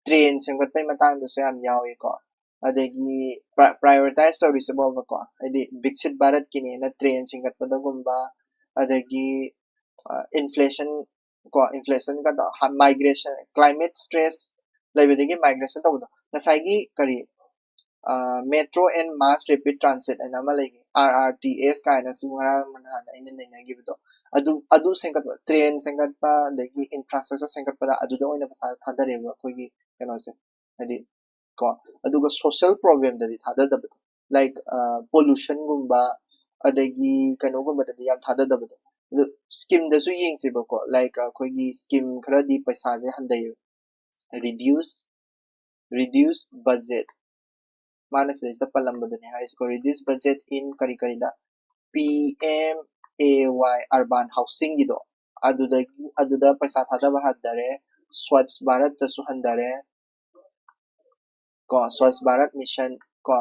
ꯇ꯭ꯔꯦꯟ ꯁꯦꯝꯒꯠꯄꯒꯤ ꯃꯇꯥꯡꯗꯁꯨ ꯌꯥꯝ ꯌꯥꯎꯏꯀꯣ꯫ ꯑꯗꯒꯤ ꯄ꯭ꯔꯥꯏꯑꯣꯔꯤꯇꯥꯏꯁ ꯇꯧꯔꯤꯁꯦ ꯐꯥꯎꯕꯀꯣ, ꯍꯥꯏꯗꯤ ꯕꯤꯛꯁꯤꯠ ꯚꯥꯔꯠꯀꯤꯅꯦꯅ ꯇ꯭ꯔꯦꯟ ꯁꯦꯝꯒꯠꯄꯗꯒꯨꯝꯕ, ꯑꯗꯒꯤ ꯏꯟꯐ꯭ꯂꯦꯁꯟ ꯀꯣ, ꯏꯟꯐ꯭ꯂꯦꯁꯟꯒꯗꯣ, ꯃꯥꯏꯒ꯭ꯔꯦꯁꯟ, ꯀ꯭ꯂꯥꯏꯃꯦꯠ ꯁ꯭ꯇ꯭ꯔꯦꯁ ꯂꯩꯕꯗꯒꯤ ꯃꯥꯏꯒ꯭ꯔꯦꯁꯟ ꯇꯧꯕꯗꯣ, ꯉꯁꯥꯏꯒꯤ ꯀꯔꯤ metro and mass rapid transit ꯍꯥꯏꯅ ꯑꯃ ꯂꯩꯒꯦ, ꯑꯥꯔ ꯑꯥꯔ ꯇꯤ ꯑꯦꯁ ꯀꯥꯏꯅꯁꯨ ꯉꯔꯥꯡ ꯅꯍꯥꯟ ꯑꯩꯅ ꯅꯩꯅꯈꯤꯕꯗꯣ꯫ ꯑꯗꯨ ꯑꯗꯨ ꯁꯦꯝꯒꯠꯄ, ꯇ꯭ꯔꯦꯟ ꯁꯦꯝꯒꯠꯄ, ꯑꯗꯒꯤ ꯏꯟꯐ꯭ꯔꯥꯁ꯭ꯇ꯭ꯔꯛꯆꯔ ꯁꯦꯝꯒꯠꯄꯗ ꯑꯗꯨꯗ ꯑꯣꯏꯅ ꯄꯩꯁꯥ ꯊꯥꯗꯔꯦꯕ ꯑꯩꯈꯣꯏꯒꯤ ꯀꯩꯅꯣꯁꯦ, ꯍꯥꯏꯗꯤ ꯀꯣ꯫ ꯑꯗꯨꯒ ꯁꯣꯁꯦꯜ ꯄ꯭ꯔꯣꯕ꯭ꯂꯦꯝꯗꯗꯤ ꯊꯥꯗꯗꯕꯗꯣ, ꯂꯥꯏꯛ ꯄꯣꯂꯨꯁꯟꯒꯨꯝꯕ ꯑꯗꯒꯤ ꯀꯩꯅꯣꯒꯨꯝꯕꯗꯗꯤ ꯌꯥꯝ ꯊꯥꯗꯗꯕꯗꯣ꯫ ꯑꯗꯨ ꯁ꯭ꯀꯤꯝꯗꯁꯨ ꯌꯦꯡꯁꯦꯕꯀꯣ, ꯂꯥꯏꯛ ꯑꯩꯈꯣꯏꯒꯤ ꯁ꯭ꯀꯤꯝ ꯈꯔꯗꯤ ꯄꯩꯁꯥꯁꯦ ꯍꯟꯊꯩꯌꯦꯕ꯫ ꯔꯤꯗ꯭ꯌꯨꯁ ꯔꯤꯗ꯭ꯌꯨꯁ ꯕꯖꯦꯠ, ꯃꯥꯅ ꯁꯤꯗꯩꯁꯤꯗ ꯄꯜꯂꯝꯕꯗꯨꯅꯦ ꯍꯥꯏꯔꯤꯁꯤꯀꯣ, ꯔꯤꯗ꯭ꯌꯨꯁ ꯕꯖꯦꯠ ꯏꯟ ꯀꯔꯤ ꯀꯔꯤꯗ, P M A Y urban ꯍꯥꯎꯁꯤꯡꯒꯤꯗꯣ, ꯑꯗꯨꯗꯒꯤ ꯑꯗꯨꯗ ꯄꯩꯁꯥ ꯊꯥꯗꯕ ꯍꯟꯊꯔꯦ꯫ ꯁ꯭ꯋꯥꯆ ꯚꯥꯔꯠꯇꯁꯨ ꯍꯟꯊꯔꯦ꯫ ꯀꯣ, ꯁ꯭ꯋꯥꯆ ꯚꯥꯔꯠ ꯃꯤꯁꯟ, ꯀꯣ,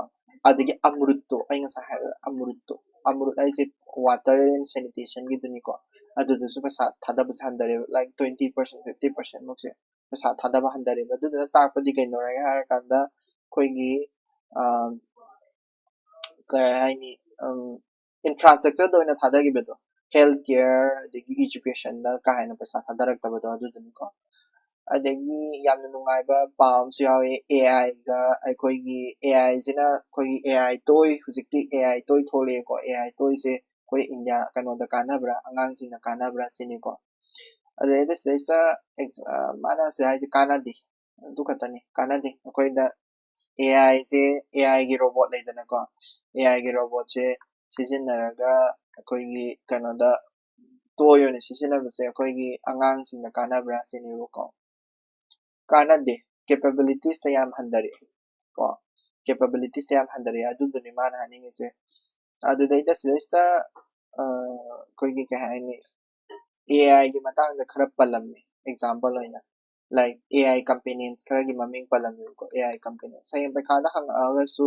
ꯑꯗꯒꯤ ꯑꯃ꯭ꯔꯨꯠꯇꯣ, ꯑꯩ ꯉꯁꯥꯏ ꯍꯥꯏꯕ ꯑꯃ꯭ꯔꯨꯠꯇꯣ, ꯑꯃ꯭ꯔꯨꯠ ꯍꯥꯏꯁꯦ water and sanitation ꯒꯤꯗꯨꯅꯤꯀꯣ꯫ ꯑꯗꯨꯗꯁꯨ ꯄꯩꯁꯥ ꯊꯥꯗꯕꯁꯦ ꯍꯟꯊꯔꯦꯕ, like twenty percent, fifty percent ꯃꯨꯛꯁꯦ ꯄꯩꯁꯥ ꯊꯥꯗꯕ ꯍꯟꯊꯔꯦꯕ꯫ ꯑꯗꯨꯗꯨꯅ ꯇꯥꯛꯄꯗꯤ ꯀꯩꯅꯣ ꯍꯥꯏꯔꯀꯥꯟꯗ, ꯑꯩꯈꯣꯏꯒꯤ ꯑꯥ, ꯀꯩ ꯍꯥꯏꯅꯤ, ꯏꯟꯐ꯭ꯔꯥꯁ꯭ꯇ꯭ꯔꯛꯆꯔꯗ ꯑꯣꯏꯅ ꯊꯥꯗꯈꯤꯕꯗꯣ, ꯍꯦꯜꯊ ꯀꯦꯌꯔ ꯑꯗꯒꯤ ꯏꯖꯨꯀꯦꯁꯟꯗ ꯀꯥ ꯍꯦꯟꯅ ꯄꯩꯁꯥ ꯊꯥꯗꯔꯛꯇꯕꯗꯣ ꯑꯗꯨꯗꯨꯅꯤꯀꯣ꯫ ꯑꯗꯒꯤ ꯌꯥꯝꯅ ꯅꯨꯡꯉꯥꯏꯕ ꯄꯥꯎ ꯑꯃꯁꯨ ꯌꯥꯎꯏ, ꯑꯦ ꯑꯥꯏꯒ ꯑꯩꯈꯣꯏꯒꯤ, ꯑꯦ ꯑꯥꯏꯁꯤꯅ ꯑꯩꯈꯣꯏꯒꯤ ꯑꯦ ꯑꯥꯏ ꯇꯣꯏ, ꯍꯧꯖꯤꯛꯇꯤ ꯑꯦ ꯑꯥꯏ ꯇꯣꯏ ꯊꯣꯛꯂꯛꯑꯦꯀꯣ꯫ ꯑꯦ ꯑꯥꯏ ꯇꯣꯏꯁꯦ ꯑꯩꯈꯣꯏ ꯏꯟꯗꯤꯌꯥ, ꯀꯩꯅꯣꯗ ꯀꯥꯟꯅꯕ꯭ꯔꯥ, ꯑꯉꯥꯡꯁꯤꯡꯅ ꯀꯥꯟꯅꯕ꯭ꯔꯥ ꯁꯤꯅꯤꯀꯣ꯫ ꯑꯗꯩꯗ ꯁꯤꯗꯩꯁꯤꯗ ꯑꯦꯛꯁ-, ꯑ, ꯃꯥꯅ ꯁꯤ ꯍꯥꯏꯁꯦ ꯀꯥꯟꯅꯗꯦ, ꯑꯗꯨ ꯈꯛꯇꯅꯤ ꯀꯥꯟꯅꯗꯦ꯫ ꯑꯩꯈꯣꯏꯗ ꯑꯦ ꯑꯥꯏꯁꯦ, ꯑꯦ ꯑꯥꯏꯒꯤ ꯔꯣꯕꯣꯠ ꯂꯩꯗꯅꯀꯣ, ꯑꯦ ꯑꯥꯏꯒꯤ ꯔꯣꯕꯣꯠꯁꯦ ꯁꯤꯖꯤꯟꯅꯔꯒ ꯑꯩꯈꯣꯏꯒꯤ ꯀꯩꯅꯣꯗ ꯇꯣꯏ ꯑꯣꯏꯅ ꯁꯤꯖꯤꯟꯅꯕꯁꯦ ꯑꯩꯈꯣꯏꯒꯤ ꯑꯉꯥꯡꯁꯤꯡꯗ ꯀꯥꯟꯅꯕ꯭ꯔꯥ ꯁꯤꯅꯦꯕꯀꯣ꯫ ꯀꯥꯟꯅꯗꯦ, ꯀꯦꯄꯦꯕꯤꯂꯤꯇꯤꯁꯇ ꯌꯥꯝ ꯍꯟꯊꯔꯛꯑꯦ ꯀꯣ, ꯀꯦꯄꯦꯕꯤꯂꯤꯇꯤꯁꯇ ꯌꯥꯝ ꯍꯟꯊꯔꯛꯑꯦ, ꯑꯗꯨꯗꯨꯅꯤ ꯃꯥꯅ ꯍꯥꯏꯅꯤꯡꯉꯤꯁꯦ꯫ ꯑꯗꯨꯗꯩꯗ ꯁꯤꯗꯩꯁꯤꯗ ꯑ, ꯑꯩꯈꯣꯏꯒꯤ ꯀꯩ ꯍꯥꯏꯅꯤ, ꯑꯦ ꯑꯥꯏꯒꯤ ꯃꯇꯥꯡꯗ ꯈꯔ ꯄꯜꯂꯝꯃꯤ, ꯑꯦꯛꯖꯥꯝꯄꯜ ꯑꯣꯏꯅ, ꯂꯥꯏꯛ ꯑꯦ ꯑꯥꯏ ꯀꯝꯄꯦꯅꯤꯌꯟꯁ ꯈꯔꯒꯤ ꯃꯃꯤꯡ ꯄꯜꯂꯝꯃꯦꯕꯀꯣ꯫ ꯑꯦ ꯑꯥꯏ ꯀꯝꯄꯦꯅꯤꯌꯟꯁ ꯍꯌꯦꯡ ꯄꯩꯈꯥꯗ ꯍꯪꯉꯛꯑꯒꯁꯨ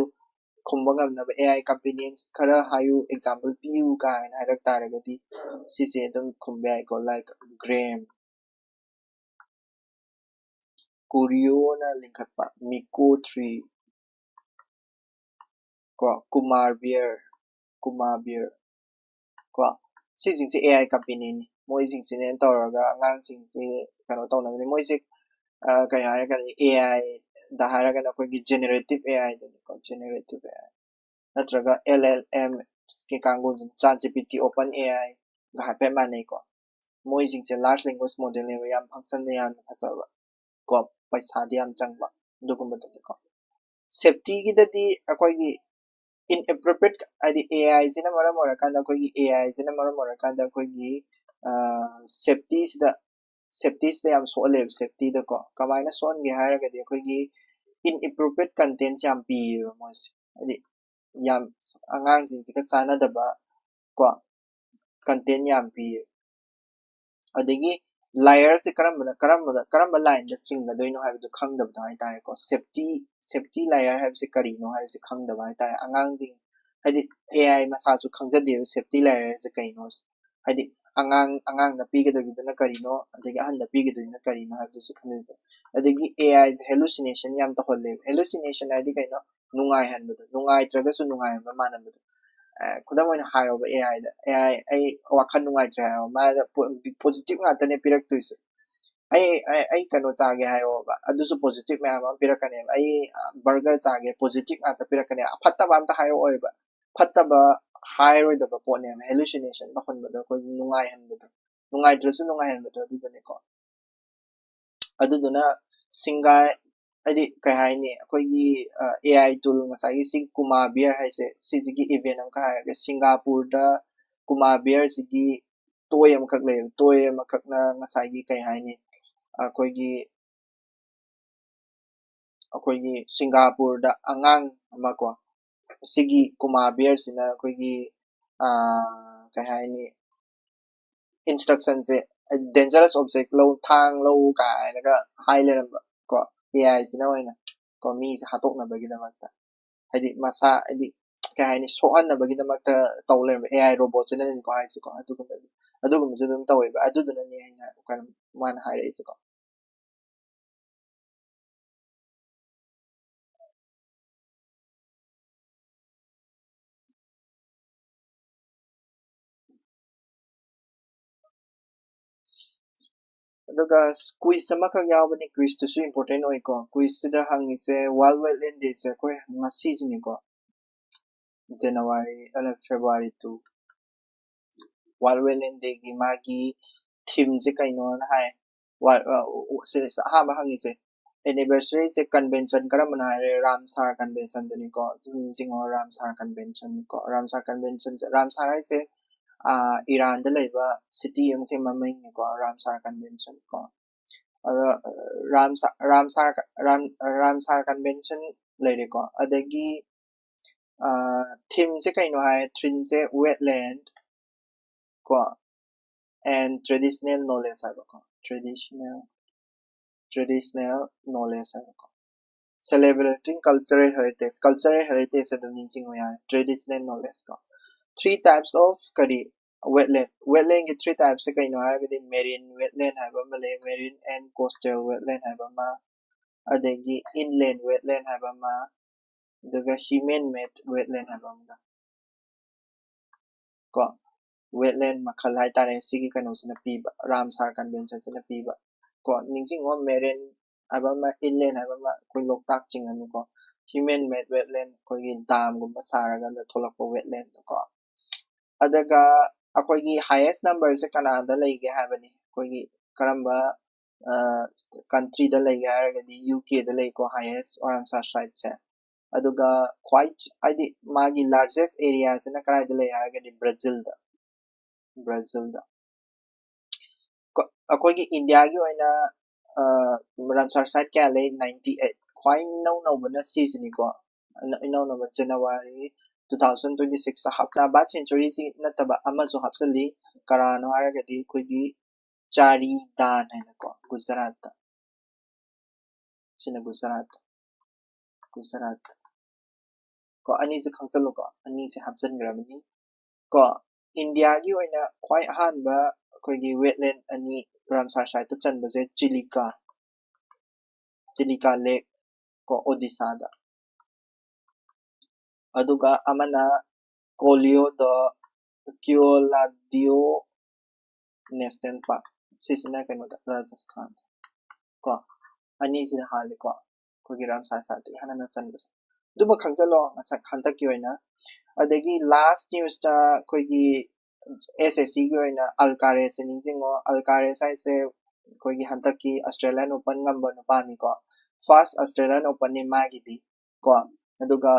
ꯈꯨꯝꯕ ꯉꯝꯅꯕ ꯑꯦ ꯑꯥꯏ ꯀꯝꯄꯦꯅꯤꯌꯟꯁ ꯈꯔ ꯍꯥꯏꯌꯨ, ꯑꯦꯛꯖꯥꯝꯄꯜ ꯄꯤꯌꯨ ꯀꯥꯏꯅ ꯍꯥꯏꯔꯛ ꯇꯥꯔꯒꯗꯤ ꯁꯤꯁꯦ ꯑꯗꯨꯝ ꯈꯨꯝꯕ ꯌꯥꯏꯀꯣ, ꯂꯥꯏꯛ ꯒ꯭ꯔꯦꯝ, ꯀꯨꯔꯤꯌꯣꯅ ꯂꯤꯡꯈꯠꯄ, ꯃꯤꯀꯣ ꯊ꯭ꯔꯤ, ꯀꯣ, ꯀꯨꯃꯥꯔ ꯕꯤꯌꯔ, ꯀꯨꯃꯥꯔ ꯕꯤꯌꯔ, ꯀꯣ, ꯁꯤꯁꯤꯡꯁꯦ ꯑꯦ ꯑꯥꯏ ꯀꯝꯄꯦꯅꯤꯅꯤ꯫ ꯃꯣꯏꯁꯤꯡꯁꯤꯅ ꯇꯧꯔꯒ ꯑꯉꯥꯡꯁꯤꯡꯁꯤ ꯀꯩꯅꯣ ꯇꯧꯅꯕꯅꯤ꯫ ꯃꯣꯏꯁꯦ, ꯑ, ꯀꯩ ꯍꯥꯏꯔꯒꯅꯤ, ꯑꯦ ꯑꯥꯏꯗ ꯍꯥꯏꯔꯒꯅ ꯑꯩꯈꯣꯏꯒꯤ generative A ꯑꯥꯏꯗꯨꯅꯤꯀꯣ, generative A I. ꯅꯠꯇ꯭ꯔꯒ ꯑꯦꯜ ꯑꯦꯜ ꯑꯦꯝꯁꯀꯤ ꯀꯥꯡꯕꯨꯁꯤꯅ, ꯆꯥꯠ ꯖꯤ ꯄꯤ ꯇꯤ, ꯑꯣꯄꯟ ꯑꯦ ꯑꯥꯏꯒ ꯍꯥꯏꯐꯦꯠ ꯃꯥꯟꯅꯩꯀꯣ꯫ ꯃꯣꯏꯁꯤꯡꯁꯦ ꯂꯥꯔꯖ ꯂꯦꯡꯒ꯭ꯋꯦꯖ ꯃꯣꯗꯦꯜꯅꯦꯕ, ꯌꯥꯝ ꯐꯪꯁꯟꯗ ꯌꯥꯝꯅ ꯐꯖꯕ ꯀꯣ, ꯄꯩꯁꯥꯗꯤ ꯌꯥꯝ ꯆꯪꯕ ꯑꯗꯨꯒꯨꯝꯕꯗꯨꯅꯤꯀꯣ꯫ ꯁꯦꯐꯇꯤꯒꯤꯗꯗꯤ ꯑꯩꯈꯣꯏꯒꯤ ꯏꯟꯑꯦꯄ꯭ꯔꯣꯄ꯭ꯔꯤꯌꯦꯠ, ꯍꯥꯏꯗꯤ ꯑꯦ ꯑꯥꯏꯁꯤꯅ ꯃꯔꯝ ꯑꯣꯏꯔꯀꯥꯟꯗ, ꯑꯩꯈꯣꯏꯒꯤ ꯑꯦ ꯑꯥꯏꯁꯤꯅ ꯃꯔꯝ ꯑꯣꯏꯔꯀꯥꯟꯗ ꯑꯩꯈꯣꯏꯒꯤ, ꯑ, ꯁꯦꯐꯇꯤꯁꯤꯗ, ꯁꯦꯐꯇꯤꯁꯤꯗ ꯌꯥꯝ ꯁꯣꯛꯍꯜꯂꯦꯕ, ꯁꯦꯐꯇꯤꯗꯀꯣ꯫ ꯀꯃꯥꯏꯅ ꯁꯣꯛꯍꯟꯒꯦ ꯍꯥꯏꯔꯒꯗꯤ ꯑꯩꯈꯣꯏꯒꯤ ꯏꯟꯑꯦꯄ꯭ꯔꯣꯄ꯭ꯔꯤꯌꯦꯠ ꯀꯟꯇꯦꯟꯁ ꯌꯥꯝ ꯄꯤꯌꯦꯕ ꯃꯣꯏꯁꯦ, ꯍꯥꯏꯗꯤ ꯌꯥꯝ ꯑꯉꯥꯡꯁꯤꯡꯁꯤꯒ ꯆꯥꯟꯅꯗꯕ ꯀꯣ, ꯀꯟꯇꯦꯟ ꯌꯥꯝ ꯄꯤꯌꯦ꯫ ꯑꯗꯒꯤ ꯂꯥꯌꯔꯁꯦ ꯀꯔꯝꯕꯅ ꯀꯔꯝꯕꯗ ꯀꯔꯝꯕ ꯂꯥꯏꯟꯗ ꯆꯤꯡꯒꯗꯣꯏꯅꯣ ꯍꯥꯏꯕꯗꯨ ꯈꯪꯗꯕꯗꯣ ꯍꯥꯏꯇꯥꯔꯦꯀꯣ꯫ ꯁꯦꯐꯇꯤ ꯁꯦꯐꯇꯤ ꯂꯥꯌꯔ ꯍꯥꯏꯕꯁꯦ ꯀꯔꯤꯅꯣ ꯍꯥꯏꯕꯁꯦ ꯈꯪꯗꯕ ꯍꯥꯏꯇꯥꯔꯦ꯫ ꯑꯉꯥꯡꯁꯤꯡ, ꯍꯥꯏꯗꯤ, ꯑꯦ ꯑꯥꯏ ꯃꯁꯥꯁꯨ ꯈꯪꯖꯗꯦꯕ ꯁꯦꯐꯇꯤ ꯂꯥꯌꯔꯁꯦ ꯀꯩꯅꯣ꯫ ꯍꯥꯏꯗꯤ, ꯑꯉꯥꯡ ꯑꯉꯥꯡꯗ ꯄꯤꯒꯗꯕꯗꯨꯅ ꯀꯔꯤꯅꯣ, ꯑꯗꯒꯤ ꯑꯍꯟꯗ ꯄꯤꯒꯗꯣꯏꯗꯨꯅ ꯀꯔꯤꯅꯣ ꯍꯥꯏꯕꯗꯨꯁꯨ ꯈꯪꯖꯗꯦ꯫ ꯑꯗꯒꯤ ꯑꯦ ꯑꯥꯏꯁꯦ ꯍꯦꯂꯨꯁꯤꯅꯦꯁꯟ ꯌꯥꯝ ꯇꯧꯍꯜꯂꯦꯕ꯫ ꯍꯦꯂꯨꯁꯤꯅꯦꯁꯟ ꯍꯥꯏꯗꯤ ꯀꯩꯅꯣ? ꯅꯨꯡꯉꯥꯏꯍꯟꯕꯗꯣ, ꯅꯨꯡꯉꯥꯏꯇ꯭ꯔꯒꯁꯨ ꯅꯨꯡꯉꯥꯏꯍꯟꯕ ꯃꯥꯟꯍꯟꯕꯗꯣ꯫ ꯑ, ꯈꯨꯗꯝ ꯑꯣꯏꯅ ꯍꯥꯏꯌꯣꯕ, ꯑꯦ ꯑꯥꯏꯗ, "ꯑꯦ ꯑꯥꯏ, ꯑꯩ ꯋꯥꯈꯜ ꯅꯨꯡꯉꯥꯏꯇ꯭ꯔꯦ" ꯍꯥꯏꯌꯣ, ꯃꯥꯗ ꯄꯣ-, ꯄꯣꯖꯤꯇꯤꯚ ꯉꯥꯛꯇꯅꯦ ꯄꯤꯔꯛꯇꯣꯏꯁꯦ꯫ "ꯑꯩ, ꯑꯩ, ꯑꯩ ꯀꯩꯅꯣ ꯆꯥꯒꯦ" ꯍꯥꯏꯌꯣꯕ, ꯑꯗꯨꯁꯨ ꯄꯣꯖꯤꯇꯤꯚ ꯃꯌꯥꯝ ꯑꯃ ꯄꯤꯔꯛꯀꯅꯦꯕ꯫ "ꯑꯩ, ꯑ, ꯕꯔꯒꯔ ꯆꯥꯒꯦ", ꯄꯣꯖꯤꯇꯤꯚ ꯉꯥꯛꯇ ꯄꯤꯔꯛꯀꯅꯦꯕ꯫ ꯑꯐꯠꯇꯕ ꯑꯝꯇ ꯍꯥꯏꯔꯛꯑꯣꯏꯕ꯫ ꯐꯠꯇꯕ ꯍꯥꯏꯔꯣꯏꯗꯕ ꯄꯣꯠꯅꯦꯕ, ꯍꯦꯂꯨꯁꯤꯅꯦꯁꯟ ꯇꯧꯍꯟꯕꯗꯣ, ꯑꯩꯈꯣꯏꯒꯤ ꯅꯨꯡꯉꯥꯏꯍꯟꯕꯗꯣ, ꯅꯨꯡꯉꯥꯏꯇ꯭ꯔꯁꯨ ꯅꯨꯡꯉꯥꯏꯍꯟꯕꯗꯣ ꯑꯗꯨꯗꯨꯅꯦꯀꯣ꯫ ꯑꯗꯨꯗꯨꯅ ꯁꯤꯡꯒꯥꯏ, ꯍꯥꯏꯗꯤ, ꯀꯩ ꯍꯥꯏꯅꯤ, ꯑꯩꯈꯣꯏꯒꯤ, ꯑ, ꯑꯦ ꯑꯥꯏ ꯇꯨꯜ ꯉꯁꯥꯏꯒꯤ ꯁꯤ ꯀꯨꯃꯥ ꯕꯤꯌꯔ ꯍꯥꯏꯁꯦ, ꯁꯤꯁꯤꯒꯤ ꯏꯚꯦꯟ ꯑꯃꯈꯛ ꯍꯥꯏꯔꯒꯦ꯫ ꯁꯤꯡꯒꯥꯄꯨꯔꯗ ꯀꯨꯃꯥ ꯕꯤꯌꯔꯁꯤꯒꯤ ꯇꯣꯏ ꯑꯃꯈꯛ ꯂꯩꯌꯦꯕ꯫ ꯇꯣꯏ ꯑꯃꯈꯛꯅ ꯉꯁꯥꯏꯒꯤ, ꯀꯩ ꯍꯥꯏꯅꯤ, ꯑꯩꯈꯣꯏꯒꯤ, ꯑꯩꯈꯣꯏꯒꯤ ꯁꯤꯡꯒꯥꯄꯨꯔꯗ ꯑꯉꯥꯡ ꯑꯃ ꯀꯣ, ꯁꯤꯒꯤ ꯀꯨꯃꯥ ꯕꯤꯌꯔꯁꯤꯅ ꯑꯩꯈꯣꯏꯒꯤ, ꯑ, ꯀꯩ ꯍꯥꯏꯅꯤ, ꯏꯟꯁꯇ꯭ꯔꯛꯁꯟꯁꯦ, ꯍꯥꯏꯗꯤ, "ꯗꯦꯟꯖꯔꯁ ꯑꯣꯕꯖꯦꯛ ꯂꯧ, ꯊꯥꯡ ꯂꯧ" ꯀꯥꯏꯅꯒ ꯍꯥꯏ ꯂꯩꯔꯝꯕ ꯀꯣ, ꯑꯦ ꯑꯥꯏꯁꯤꯅ ꯑꯣꯏꯅ ꯀꯣ, ꯃꯤꯁꯦ ꯍꯥꯠꯇꯣꯛꯅꯕꯒꯤꯗꯃꯛꯇ, ꯍꯥꯏꯗꯤ, ꯃꯁꯥ, ꯍꯥꯏꯗꯤ, ꯀꯩ ꯍꯥꯏꯅꯤ, ꯁꯣꯛꯍꯟꯅꯕꯒꯤꯗꯃꯛꯇ ꯇꯧ ꯂꯩꯔꯝꯕ ꯑꯦ ꯑꯥꯏ ꯔꯣꯕꯣꯠꯁꯤꯅꯅꯤꯀꯣ ꯍꯥꯏꯁꯦꯀꯣ꯫ ꯑꯗꯨꯒꯨꯝꯕ, ꯑꯗꯨꯒꯨꯝꯕꯁꯨ ꯑꯗꯨꯝ ꯇꯧꯋꯦꯕ꯫ ꯑꯗꯨꯗꯨꯅꯅꯦ ꯑꯩꯅ ꯀꯩꯅꯣ, ꯃꯥꯅ ꯍꯥꯏꯔꯛꯏꯁꯦꯀꯣ꯫ ꯑꯗꯨꯒ ꯀ꯭ꯋꯤꯖ ꯑꯃꯈꯛ ꯌꯥꯎꯕꯅꯤ꯫ ꯀ꯭ꯋꯤꯖꯇꯨꯁꯨ ꯏꯝꯄꯣꯔꯇꯦꯟ ꯑꯣꯏꯀꯣ꯫ ꯀ꯭ꯋꯤꯖꯁꯤꯗ ꯍꯪꯉꯤꯁꯦ, ꯋꯥꯔꯜ ꯋꯦꯠꯂꯦꯟ ꯗꯦꯁꯦ ꯑꯩꯈꯣꯏ ꯉꯁꯤꯁꯤꯅꯤꯀꯣ, ꯖꯅꯋꯥꯔꯤ, ꯑ, ꯐꯦꯕ꯭ꯔꯨꯋꯥꯔꯤ ꯇꯨ꯫ ꯋꯥꯔꯜ ꯋꯦꯠꯂꯦꯟ ꯗꯦꯒꯤ ꯃꯥꯒꯤ ꯊꯤꯝꯁꯦ ꯀꯩꯅꯣꯅ ꯍꯥꯏ꯫ ꯋꯥ-, ꯑ, ꯎ-, ꯎ-, ꯁꯤ, ꯁꯤ ꯑꯍꯥꯟꯕ ꯍꯪꯉꯤꯁꯦ, ꯑꯦꯅꯤꯚꯔꯁꯔꯤꯁꯦ ꯀꯟꯚꯦꯟꯁꯟ ꯀꯔꯝꯕꯅꯣ ꯍꯥꯏꯔꯦ, ꯔꯥꯝꯁꯥꯔ ꯀꯟꯚꯦꯟꯁꯟꯗꯨꯅꯤꯀꯣ꯫ ꯑꯗꯨ ꯅꯤꯡꯁꯤꯡꯉꯣ, ꯔꯥꯝꯁꯥꯔ ꯀꯟꯚꯦꯟꯁꯟꯅꯤꯀꯣ꯫ ꯔꯥꯝꯁꯥꯔ ꯀꯟꯚꯦꯟꯁꯟꯁꯦ, ꯔꯥꯝꯁꯥꯔ ꯍꯥꯏꯁꯦ, ꯑ, ꯏꯔꯥꯟꯗ ꯂꯩꯕ ꯁꯤꯇꯤ ꯑꯃꯒꯤ ꯃꯃꯤꯡꯅꯤꯀꯣ, ꯔꯥꯝꯁꯥꯔ ꯀꯟꯚꯦꯟꯁꯟ ꯀꯣ꯫ ꯑꯗꯣ, ꯑ, ꯔꯥꯝꯁꯥ-, ꯔꯥꯝꯁꯥꯔ ꯀ-, ꯔꯥꯝ-, ꯔꯥꯝꯁꯥꯔ ꯀꯟꯚꯦꯟꯁꯟ ꯂꯩꯔꯦꯀꯣ꯫ ꯑꯗꯒꯤ, ꯑ, ꯊꯤꯝꯁꯦ ꯀꯩꯅꯣ ꯍꯥꯏ, ꯊꯤꯝꯁꯦ ꯋꯦꯠꯂꯦꯟ, ꯀꯣ, and traditional knowledge ꯍꯥꯏꯕꯀꯣ, traditional traditional knowledge ꯍꯥꯏꯕꯀꯣ꯫ Celebrating cultural heritage, cultural heritage ꯑꯗꯨꯝ ꯅꯤꯡꯁꯤꯡꯉꯨ ꯌꯥꯔꯦ, traditional knowledge ꯀꯣ꯫ Three types of ꯀꯔꯤ, wetland, wetlandꯒꯤ three typesꯁꯦ ꯀꯩꯅꯣ ꯍꯥꯏꯔꯒꯗꯤ marine wetland ꯍꯥꯏꯕ ꯑꯃ ꯂꯩ, marine and coastal wetland ꯍꯥꯏꯕ ꯑꯃ, ꯑꯗꯒꯤ inland wetland ꯍꯥꯏꯕ ꯑꯃ, ꯑꯗꯨꯒ human made wetland ꯍꯥꯏꯕ ꯑꯃꯒ꯫ ꯀꯣ, wetland ꯃꯈꯜ ꯍꯥꯏꯇꯥꯔꯦ ꯁꯤꯒꯤ ꯀꯩꯅꯣꯁꯤꯅ ꯄꯤꯕ, ꯔꯥꯝꯁꯥꯔ conventionꯁꯤꯅ ꯄꯤꯕ꯫ ꯀꯣ, ꯅꯤꯡꯁꯤꯡꯉꯣ, marine ꯍꯥꯏꯕ ꯑꯃ, inland ꯍꯥꯏꯕ ꯑꯃ, ꯑꯩꯈꯣꯏ ꯂꯣꯛꯇꯥꯛ ꯆꯤꯡꯉꯅꯤꯀꯣ꯫ Human made wetland ꯑꯩꯈꯣꯏꯒꯤ damꯒꯨꯝꯕ ꯁꯥꯔꯒ ꯊꯣꯛꯂꯛꯄ wetlandꯗꯣ ꯀꯣ꯫ ꯑꯗꯨꯒ ꯑꯩꯈꯣꯏꯒꯤ highest numberꯁꯦ ꯀꯅꯥꯗ ꯂꯩꯒꯦ ꯍꯥꯏꯕꯅꯤ, ꯑꯩꯈꯣꯏꯒꯤ ꯀꯔꯝꯕ countryꯗ ꯂꯩꯒꯦ ꯍꯥꯏꯔꯒꯗꯤ UKꯗ ꯂꯩꯀꯣ, highest ꯔꯥꯝꯁꯥꯔ siteꯁꯦ꯫ ꯑꯗꯨꯒ ꯈ꯭ꯋꯥꯏ, ꯍꯥꯏꯗꯤ ꯃꯥꯒꯤ largest areaꯁꯤꯅ ꯀꯗꯥꯏꯗ ꯂꯩ ꯍꯥꯏꯔꯒꯗꯤ Brazilꯗ, Brazilꯗ꯫ ꯀꯣ, ꯑꯩꯈꯣꯏꯒꯤ Indiaꯒꯤ ꯑꯣꯏꯅ ꯔꯥꯝꯁꯥꯔ site ꯀꯌꯥ ꯂꯩ? Ninety eight꯫ ꯈ꯭ꯋꯥꯏ ꯏꯅꯧ ꯅꯧꯕꯅ ꯁꯤꯁꯤꯅꯤꯀꯣ, ꯏꯅꯧ ꯅꯧꯕ January two thousand twenty six ꯍꯥꯞꯅ bird sanctuaryꯁꯤ ꯅꯠꯇꯕ ꯑꯃꯁꯨ ꯍꯥꯞꯆꯤꯜꯂꯤ꯫ ꯀꯔꯥꯅꯣ ꯍꯥꯏꯔꯒꯗꯤ ꯑꯩꯈꯣꯏꯒꯤ ꯆꯥꯔꯤꯗꯥꯟ ꯍꯥꯏꯅꯀꯣ, ꯒꯨꯖꯔꯥꯠꯇ꯫ ꯁꯤꯅ ꯒꯨꯖꯔꯥꯠ, ꯒꯨꯖꯔꯥꯠ꯫ ꯀꯣ, ꯑꯅꯤꯁꯦ ꯈꯪꯖꯜꯂꯨꯀꯣ, ꯑꯅꯤꯁꯦ ꯍꯥꯞꯆꯤꯟꯈ꯭ꯔꯕꯅꯤ꯫ ꯀꯣ, Indiaꯒꯤ ꯑꯣꯏꯅ ꯈ꯭ꯋꯥꯏ ꯑꯍꯥꯟꯕ ꯑꯩꯈꯣꯏꯒꯤ wetland ꯑꯅꯤ ꯔꯥꯝꯁꯥꯔ siteꯇ ꯆꯟꯕꯁꯦ ꯆꯤꯂꯤꯀꯥ, ꯆꯤꯂꯤꯀꯥ lake ꯀꯣ, Odishaꯗ꯫ ꯑꯗꯨꯒ ꯑꯃꯅ ꯀꯣꯂꯤꯌꯣꯗꯣ, ꯀꯤꯌꯣꯂꯥꯗꯤꯌꯣ National Park, ꯁꯤꯁꯤꯅ ꯀꯩꯅꯣꯗ, ꯔꯥꯖꯁꯊꯥꯟ꯫ ꯀꯣ, ꯑꯅꯤꯁꯤꯅ ꯍꯥꯜꯂꯤꯀꯣ ꯑꯩꯈꯣꯏꯒꯤ ꯔꯥꯝꯁꯥꯔ siteꯇ ꯏꯍꯥꯟ ꯍꯥꯟꯅ ꯆꯟꯕꯁꯦ꯫ ꯑꯗꯨꯃ ꯈꯪꯖꯜꯂꯣ ꯉꯁꯥꯏ, ꯍꯟꯗꯛꯀꯤ ꯑꯣꯏꯅ꯫ ꯑꯗꯒꯤ last newsꯇ ꯑꯩꯈꯣꯏꯒꯤ SSCꯒꯤ ꯑꯣꯏꯅ Alcarazꯁꯦ ꯅꯤꯡꯁꯤꯡꯉꯣ꯫ Alcaraz ꯍꯥꯏꯁꯦ ꯑꯩꯈꯣꯏꯒꯤ ꯍꯟꯗꯛꯀꯤ Australian Open ꯉꯝꯕ ꯅꯨꯄꯥꯅꯤꯀꯣ, first Australian Openꯅꯤ ꯃꯥꯒꯤꯗꯤ ꯀꯣ꯫ ꯑꯗꯨꯒ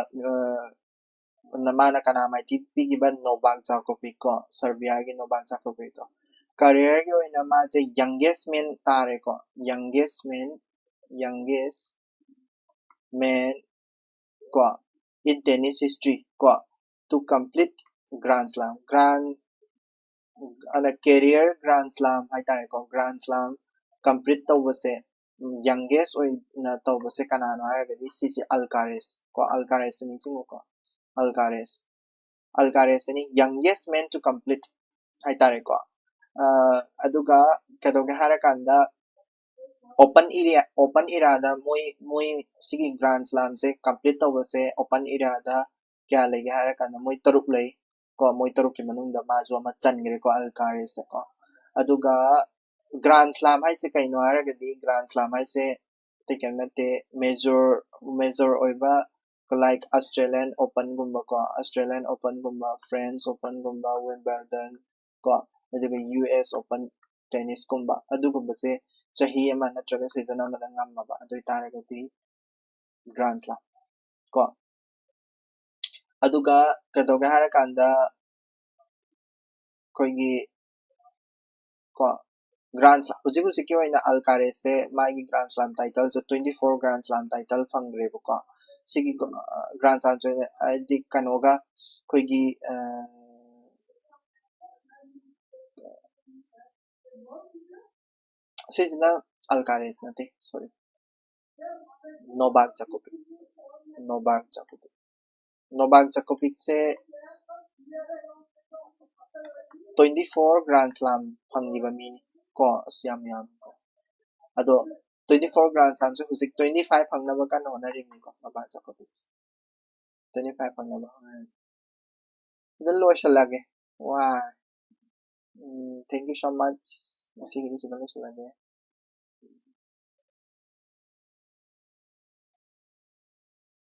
ꯃꯥꯅ ꯀꯅꯥ ꯃꯥꯏꯊꯤ ꯄꯤꯈꯤꯕ? Novak Djokovic ꯀꯣ, Serbiaꯒꯤ Novak Djokovicꯇꯣ꯫ Careerꯒꯤ ꯑꯣꯏꯅ ꯃꯥꯁꯦ youngest man ꯇꯥꯔꯦꯀꯣ, youngest man, youngest man ꯀꯣ, in tennis history ꯀꯣ, to complete Grand Slam, Grand ꯑꯗ career grand slam ꯍꯥꯏꯇꯥꯔꯦꯀꯣ, grand slam complete ꯇꯧꯕꯁꯦ, youngest ꯑꯣꯏꯅ ꯇꯧꯕꯁꯦ ꯀꯅꯥꯅꯣ ꯍꯥꯏꯔꯒꯗꯤ ꯁꯤꯁꯦ Alcaraz ꯀꯣ, Alcarazꯁꯦ ꯅꯤꯡꯁꯤꯡꯉꯨꯀꯣ, Alcaraz, Alcarazꯁꯤꯅꯤ youngest man to complete ꯍꯥꯏꯇꯥꯔꯦꯀꯣ꯫ ꯑꯗꯨꯒ ꯀꯩꯗꯧꯒꯦ ꯍꯥꯏꯔꯀꯥꯟꯗ open area, open eraꯗ ꯃꯣꯏ ꯃꯣꯏ ꯁꯤꯒꯤ grand slamꯁꯦ complete ꯇꯧꯕꯁꯦ open eraꯗ ꯀꯌꯥ ꯂꯩꯒꯦ ꯍꯥꯏꯔꯀꯥꯟꯗ ꯃꯣꯏ ꯇꯔꯨꯛ ꯂꯩ ꯀꯣ꯫ ꯃꯣꯏ ꯇꯔꯨꯛꯀꯤ ꯃꯅꯨꯡꯗ ꯃꯥꯁꯨ ꯑꯃ ꯆꯟꯈ꯭ꯔꯦꯀꯣ, Alcarazꯁꯦ ꯀꯣ꯫ ꯑꯗꯨꯒ grand slam ꯍꯥꯏꯁꯦ ꯀꯩꯅꯣ ꯍꯥꯏꯔꯒꯗꯤ grand slam ꯍꯥꯏꯁꯦ ꯑꯇꯩ ꯀꯩꯝ ꯅꯠꯇꯦ, major major ꯑꯣꯏꯕ, like Australian Openꯒꯨꯝꯕ ꯀꯣ, Australian Openꯒꯨꯝꯕ, French Openꯒꯨꯝꯕ, Wimbledon ꯀꯣ, ꯑꯗꯨꯒ US Open tennisꯀꯨꯝꯕ, ꯑꯗꯨꯒꯨꯝꯕꯁꯦ ꯆꯍꯤ ꯑꯃ ꯅꯠꯇ꯭ꯔꯒ season ꯑꯃꯗ ꯉꯝꯃꯕ ꯑꯗꯨ ꯑꯣꯏꯇꯥꯔꯒꯗꯤ grand slam ꯀꯣ꯫ ꯑꯗꯨꯒ ꯀꯩꯗꯧꯒꯦ ꯍꯥꯏꯔꯀꯥꯟꯗ ꯑꯩꯈꯣꯏꯒꯤ ꯀꯣ, grand slam, ꯍꯧꯖꯤꯛ ꯍꯧꯖꯤꯛꯀꯤ ꯑꯣꯏꯅ Alcarazꯁꯦ ꯃꯥꯒꯤ grand slam titleꯁꯦ twenty four grand slam title ꯐꯪꯈ꯭ꯔꯦꯕꯀꯣ꯫ ꯁꯤꯒꯤ grand slam ꯍꯥꯏꯗꯤ ꯀꯩꯅꯣꯒ ꯑꯩꯈꯣꯏꯒꯤ ꯁꯤꯁꯤꯅ Alcaraz ꯅꯠꯇꯦ, sorry, Novak Djokovic, Novak Djokovic, Novak Djokovicꯁꯦ twenty four grand slam ꯐꯪꯈꯤꯕ ꯃꯤꯅꯤ ꯀꯣ꯫ ꯑꯁ, ꯌꯥꯝ ꯌꯥꯝ ꯑꯗꯣ twenty four grand slamꯁꯦ ꯍꯧꯖꯤꯛ twenty five ꯐꯪꯅꯕ ꯀꯟꯅ ꯍꯣꯠꯅꯔꯤꯕꯅꯤꯀꯣ, Novak Djokovic꯫ Twenty five ꯐꯪꯅꯕ ꯍꯣꯠꯅꯔꯤ꯫ ꯁꯤꯗ ꯂꯣꯏꯁꯤꯜꯂꯒꯦ꯫ ꯋꯥ ꯎꯝ, thank you so much꯫ ꯉꯁꯤꯒꯤꯗꯤ ꯁꯤꯗ ꯂꯣꯏꯁꯤꯜꯂꯒꯦ꯫